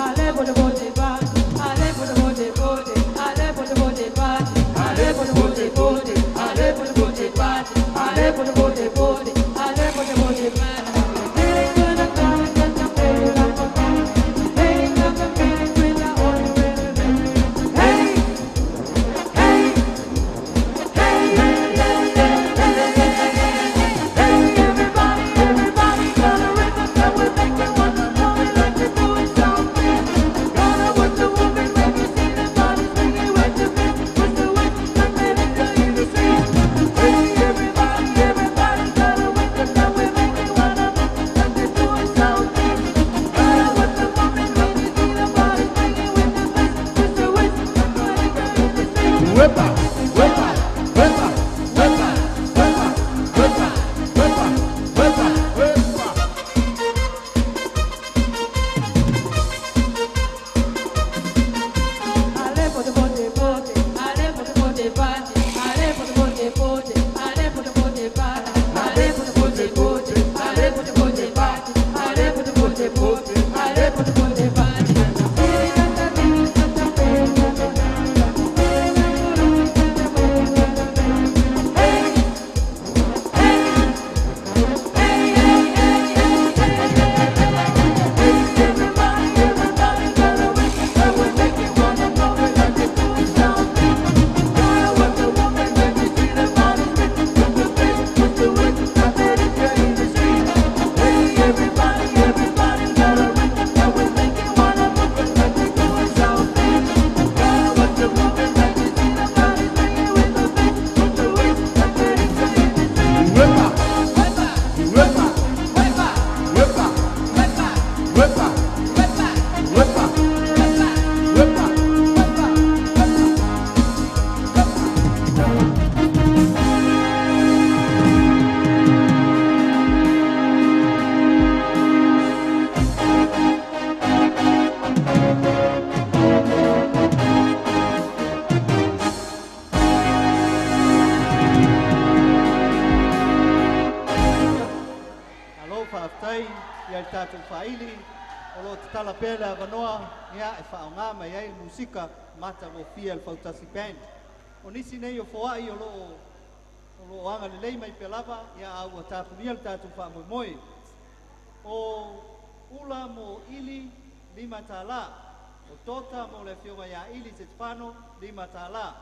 Wepa, wepa, wepa, wepa, wepa, wepa, wepa, wepa, wepa. Ale pote pote pote, ale pote pote pote, ale pote pote pote, ale pote pote pote, ale pote pote pote, ale pote pote pote, ale pote pote pote, ale pote pote pote. Wepa, wepa, wepa, wepa, wepa, wepa. Alo faafetai ia le tatou faaili o loo tatala pea le avanoa ia e faaaogā mai ai le musika matagofia le Fautasi Band. O nisi nei o foa'i o loo agalelei mai pea lava ia a ua tapunia le tatou faamoemoe. O ula mo ili 5 tālā. O tota mo le afioga iā Ili Setefano 5 tālā.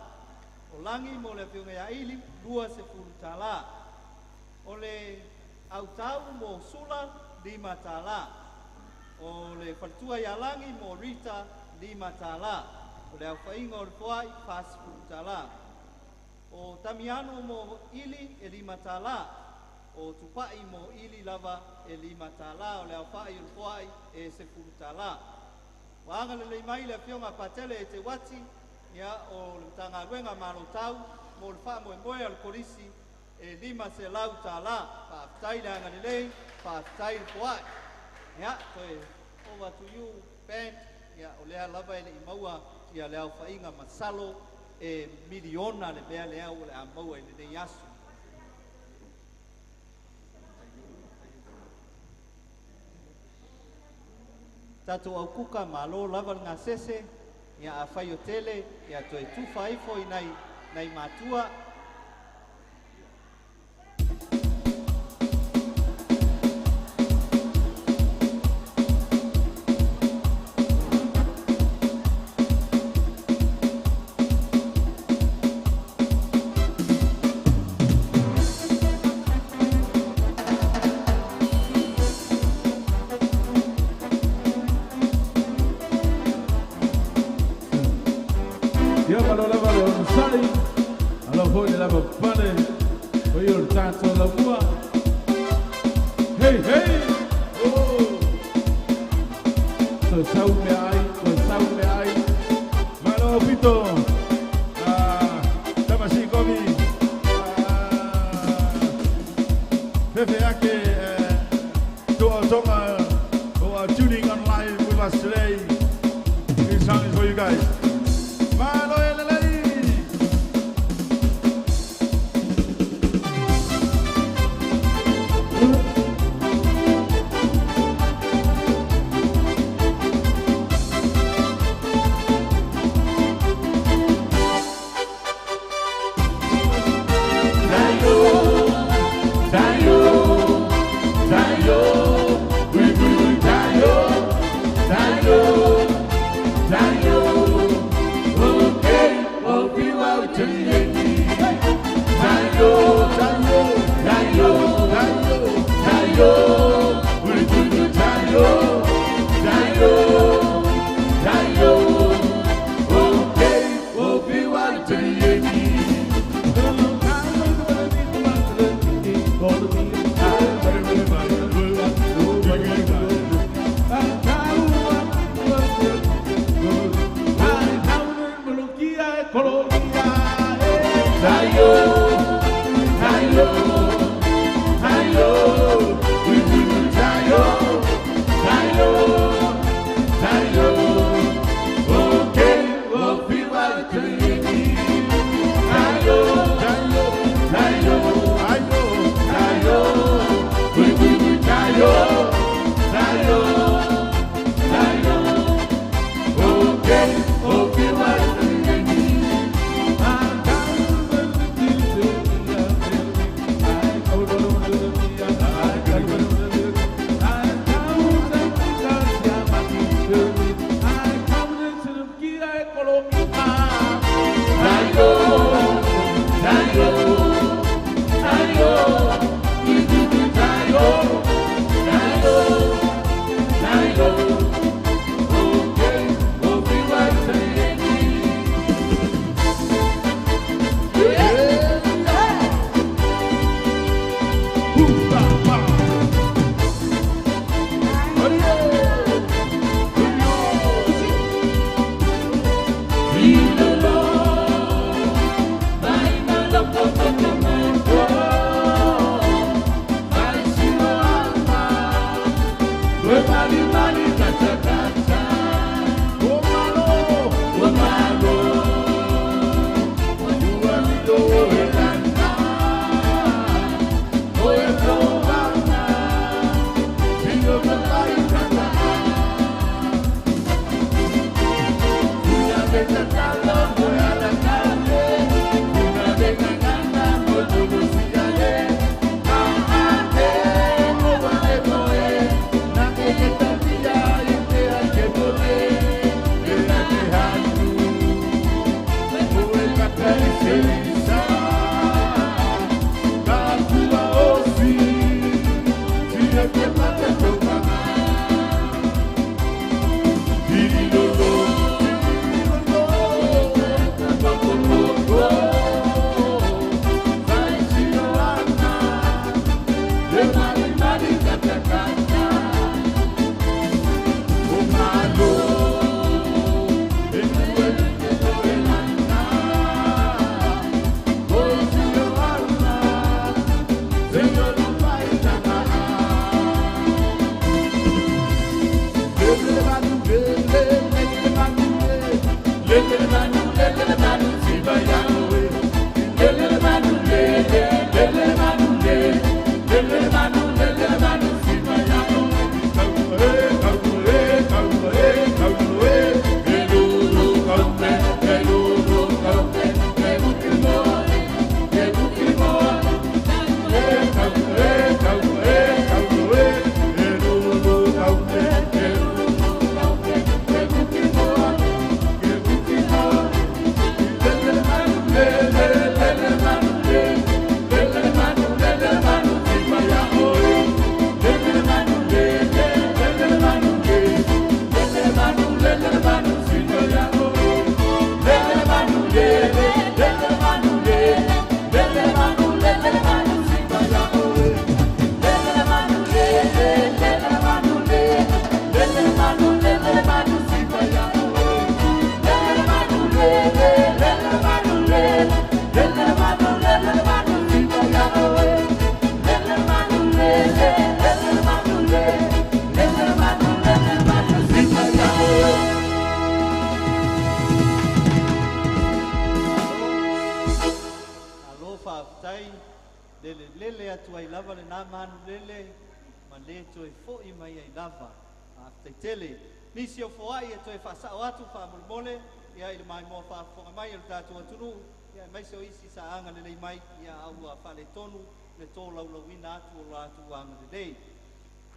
O lagi mo le afioga iā Ili 20 tālā. O le autau mo Sula 5 tālā. O le faletua iā Lagi mo Rita 5 tālā. O le aofaiga o le foa'i 40 tālā. O Tamiano mo Ili e 5 tālā. O Tupa'i mo Ili lava e 5 tālā. O le aofa'i o le foa'i e 10 tālā. Ua agalelei mai le afioga Patele e Te Uati ia o le Matagaluega Malotau mo le faamoemoe a le kolisi e 500 tālā. Faafetai le agalelei, faafetai le foa'i. Ia toe over to you band. Ia o lea lava e le'i maua ia le aofaiga masalo e miliona le mea lea ua le a maua i lenei aso. Tatou aukuka malo lava le gasese ia afai o tele ia toe tufa ifo i nai matua. Ia malo lava le onosai, alo foi le lava pane, o ia o le tatou lamua. Hey, hey! Oh! Toe sau mea ai, toe sau mea ai. Malo pito! Ah, Tamasi Komi. Ah, Fefe Ake, to our Tonga, who are tuning on live with us today. This song is for you guys. Malo elelei! Tayo, tayo, tayo, we tayo, tayo, tayo, okay.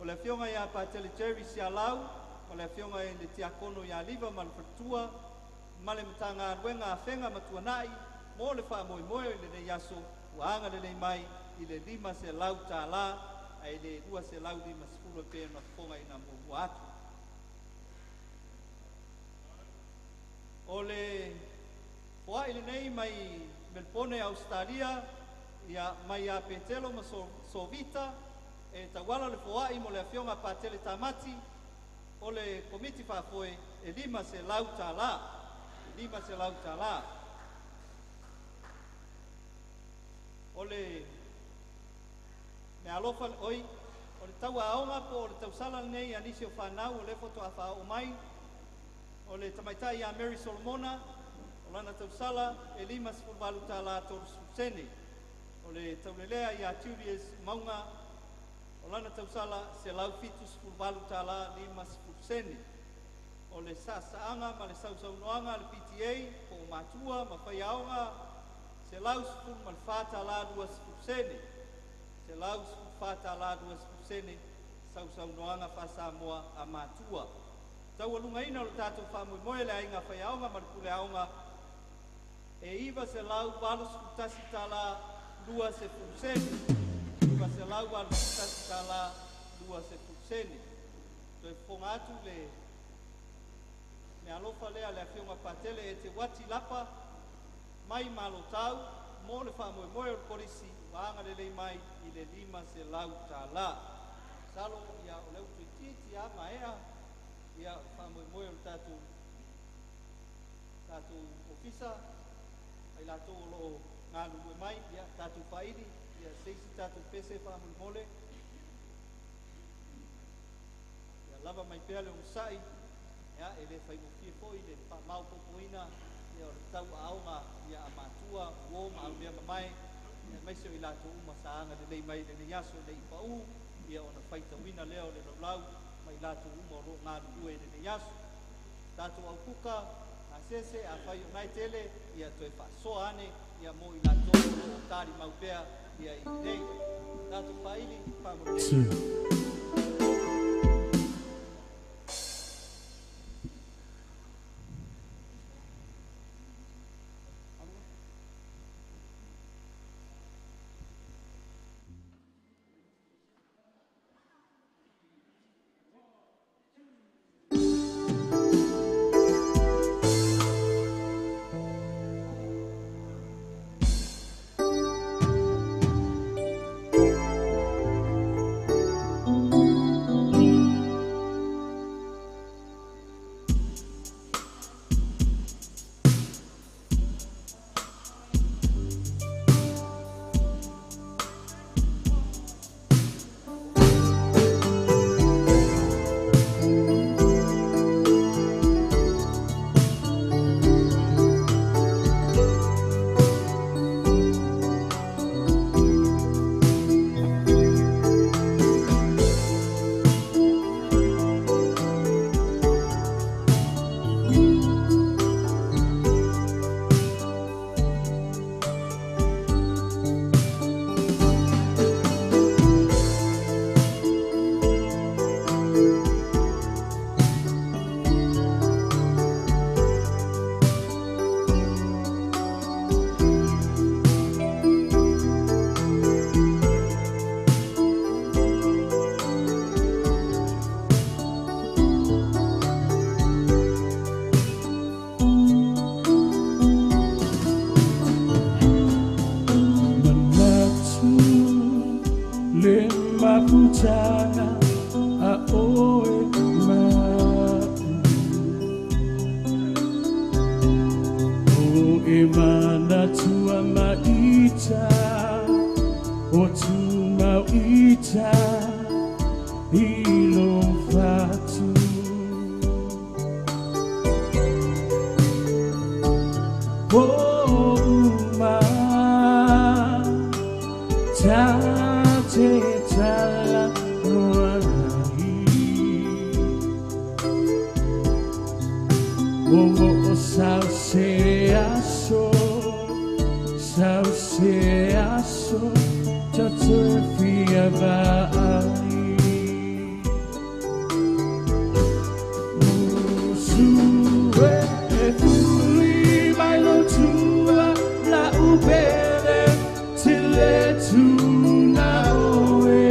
O le afioga ia Patele Jerry Sialau, o le afioga i le Tiakono ia Liva ma le Faletua, ma le Matagaluega Afega ma Tuanai, mo le faamoemoe i lenei aso, ua agalelei mai i le $500 ae le 250 e pei ona fofogaina muamua atu. O le foai lenei mai Melbourne, Australia, ia mai ia Petelo ma Sovita, e tauala le foai mo le afioga Patele Tamati, o le komiti faafoe e $500. $500. O le mea alofa oi, o le tauaoga po o le tausala lenei a nisi o fanau o le faatoa faaoo mai O le tamaitai ia Mary Solomona, o lana tausala e $58 30 sene. O le taulelea ia Julius Mauga, o lana tausala $178 50 sene. O le sa'asa'aga ma le sausaunoaga a le PTA po o matua ma faiaoga, $114 20 sene. $114 20 sene sausaunoaga faa-Samoa a matua. Taualugaina o le tatou faamoemoe le aiga faiaoga ma le puleaoga e $981 20 sene. $981 20 sene. Toe fofoga atu le meaalofa lea le afioga Patele e te Uati Lapa mai Malotau mo le faamoemoe o le kolisi ua agalelei mai i le $500. Masalo ia o lea ua toeitiiti lava maea ia o le faamoemoe o le tatou ofisa ma i latou o lo o galulue mai, ia tatou faili ia se isi tatou pese faamolemole. Ia lava mai pea le onosai, ia e le faigofie foi le faamaopoopoina ia o le tauaaoga ia a matua, uo ma aumea mamae, aemaise o i latou uma sa agalelei mai i lenei aso ina i pau ia ona faitauina lea o le laulau ma i latou uma o lo o galulue i lenei aso. Tatou aupuka gasese afai o nae tele ia toe faasoa ane ia mo i latou o lo o talimau pea ia i lenei. Tatou faili faamolemole. Mafutaga a oe ma'u O e manatua maita o tumau ita i lo fatu. O uma tate tala noanai o o sau se aso tatou e fia vaai. Musu e fuli mai lo tua la upele tile tuna oe.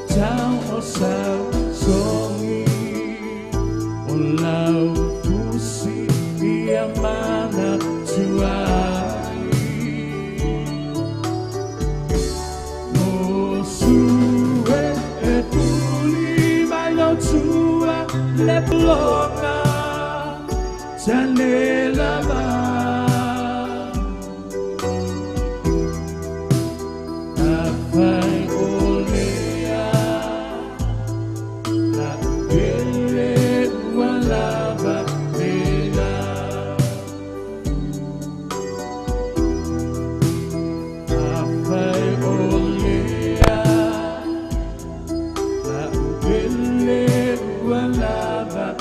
Tau o sau songi o lau fusi ia mana tuai. Musu e fuli mai lo tua le ploga tane lava. Afai o lea la ua lava.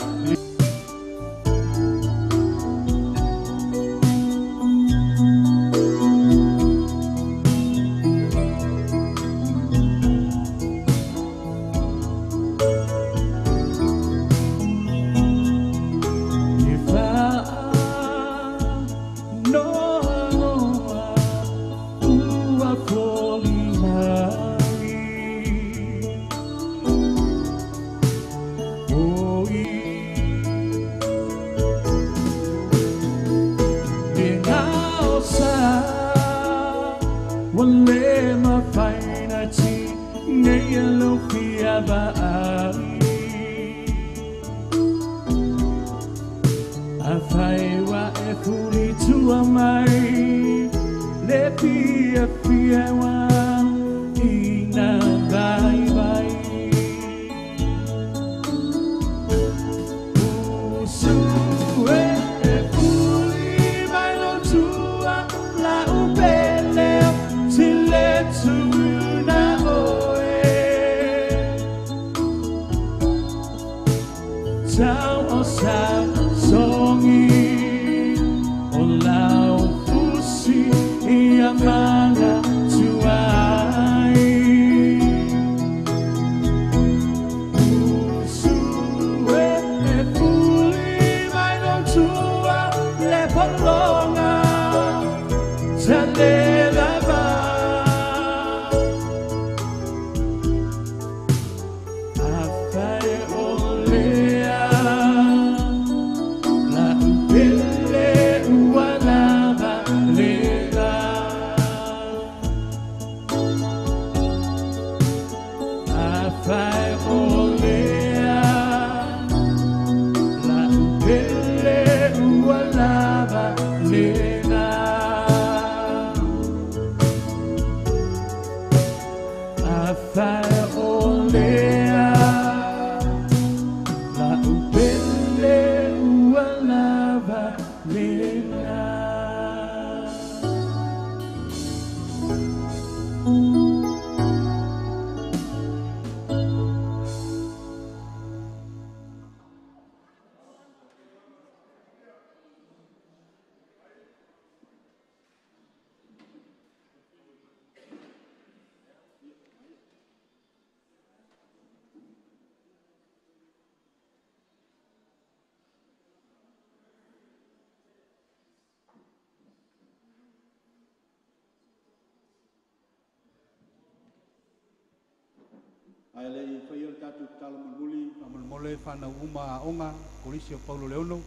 Ae le i faia le tatou tatalo mulimuli faamolemole fanau uma aoga Kolisi o Paulo Leono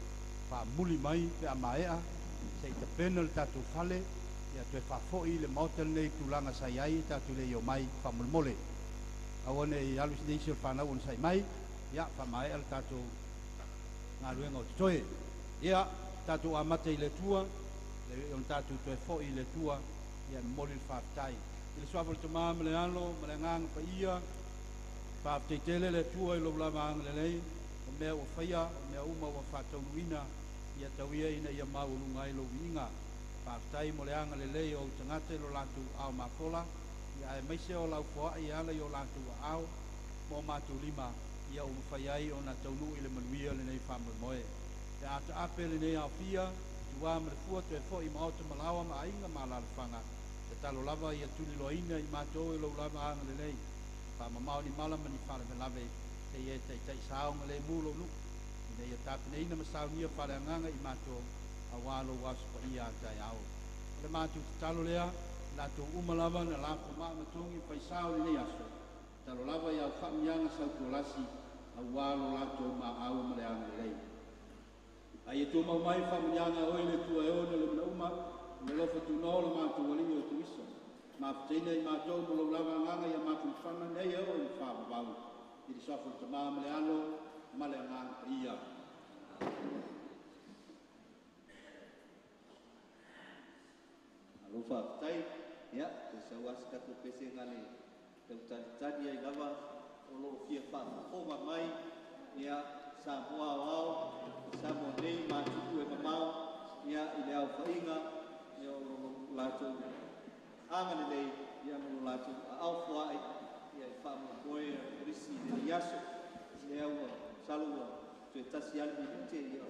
faamuli mai pe a maea se i tapena le tatou fale ia toe faafoi le maota lenei tulaga sa i ai tatou le i omai faamolemole. Aua ne i alu nisi o le fanau onosai mai, ia faamaea le tatou galuega o totoe. Ia tatou amata i le Atua, ona tatou toe foi i le Atua, ia momoli le faafetai. I le suafa o le Tamā ma le Alo ma le Agaga Paia, faafetai tele le Atua i lou lava agalelei, o mea ua faia, o mea uma ua faataunuuina, ia tau ia ina ia maualuga ai lou viiga. Faafetai mo le agalelei o ou tagata i lo latou ao mafola, ia aemaise o lau foai e ala i o latou aao ma o matou lima, ia ua mafai ai ona taunuu i le manuia lenei faamoemoe. Pe a taape lenei aofia, tuā ma le fua toe foi maota ma laoa ma aiga ma alaalafaga, tatalo lava ia tuliloaina i matou e lou lava agalelei, faamamao ni mala ma ni faalavelave, seia e taitaisaoga lemu lou nuu, ina ia tapenaina ma saunia faaleagaga i matou, auā lou aso paia a taeao. O le matou tatalo lea, latou uma lava na lafo maa ma togi faisao lenei aso, tatalo lava ia au faamiaga sautualasi, auā lo latou maau ma le agalelei. Ai e tumau mai faamanuiaga a oe le Atua e ona le manauma, o le alofa tunoa o le matou Alii o Keriso. Mafutaina i matou ma lou lava agaga ia mafanafana nei e oo i le faavavau, i le suafa o le Tamā ma le Alo ma le Agaga Paia. Alo faafetai, ia toe sau lava se tatou pesega le tautalitali ai lava o loo fia faafofoga mai ia Samoa aoao Samoa nei ma atunuu e mamao ia i le aofaiga ia o lo latou agalelei ia ma lo latou aao foai ia i faamoemoe a Kolisi i lenei aso lea ua Masalo ua toe tasi lava le minute ia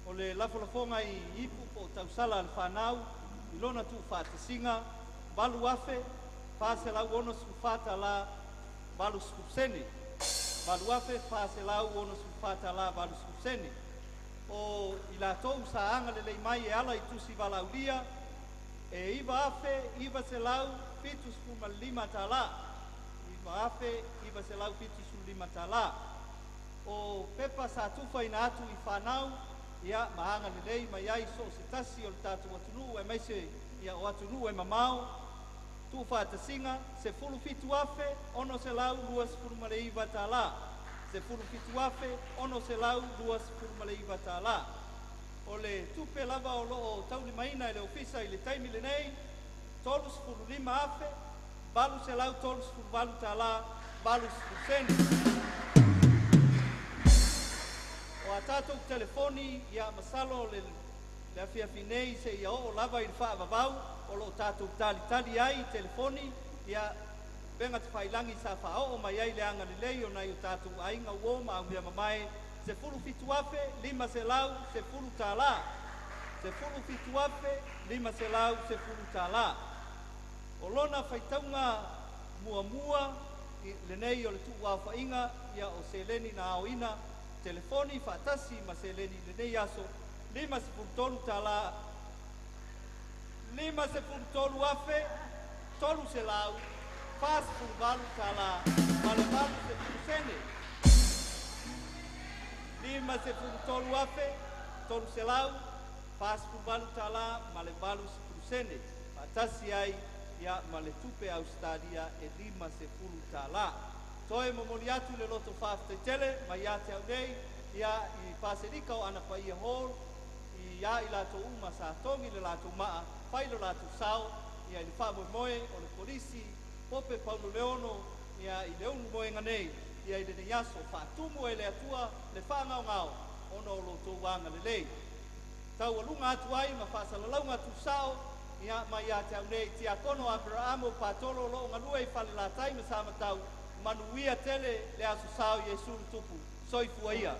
O le lafolafoga i ipu po o tausala a le fanau i lona tuufaatasiga $8,464 80 sene, $8,464 80 sene. O i latou sa agalelei mai e ala i tusi valaaulia e $9,975, $9,975. O pepa sa tufaina atu i fanau ia ma agalelei mai ai so o se tasi o le tatou atunuu aemaise ia o atunuu e mamao tuufaatasiga $17,629, $17,629. O le tupe lava o loo taulimaina e le ofisa i le taimi lenei $35,838 80 sene. O a tatou telefoni ia masalo le afiafi nei seia oo lava i le faavavau o loo tatou talitali ai telefoni ia upega tafailagi sa faaoo mai ai le agalelei o nai o tatou aiga uo ma aumea mamae $17,510. 17,510 tālā. O lona faitauga muamua lenei o le tuuaofaiga ia o seleni na aoina telefoni faatasi ma seleni i lenei aso 53 tālā 53 afe 348 tālā ma le 80 sene 53,348 tālā ma le 80 sene faatasi ai ia ma le tupe Ausetalia e 50 tālā. Toe momoli atu le loto faafetai mai ia te au nei ia i Paselika o Anapaia Hall i ia i latou uma sa togi le latou maa fai lo latou sao ia i le faamoemoe o le Kolisi Pope Paulo Leono ia i le ulu moega nei ia i lenei aso faatumu e le Atua le faagaogao ona o loutou agalelei taualuga atu ai ma faasalalauga tusao ia mai ia te au nei Tiakono Aperaamo Patolo o loo galue i Falelatai ma Samatau. Manuia tele le aso sao Iesu le Tupu soifua ia.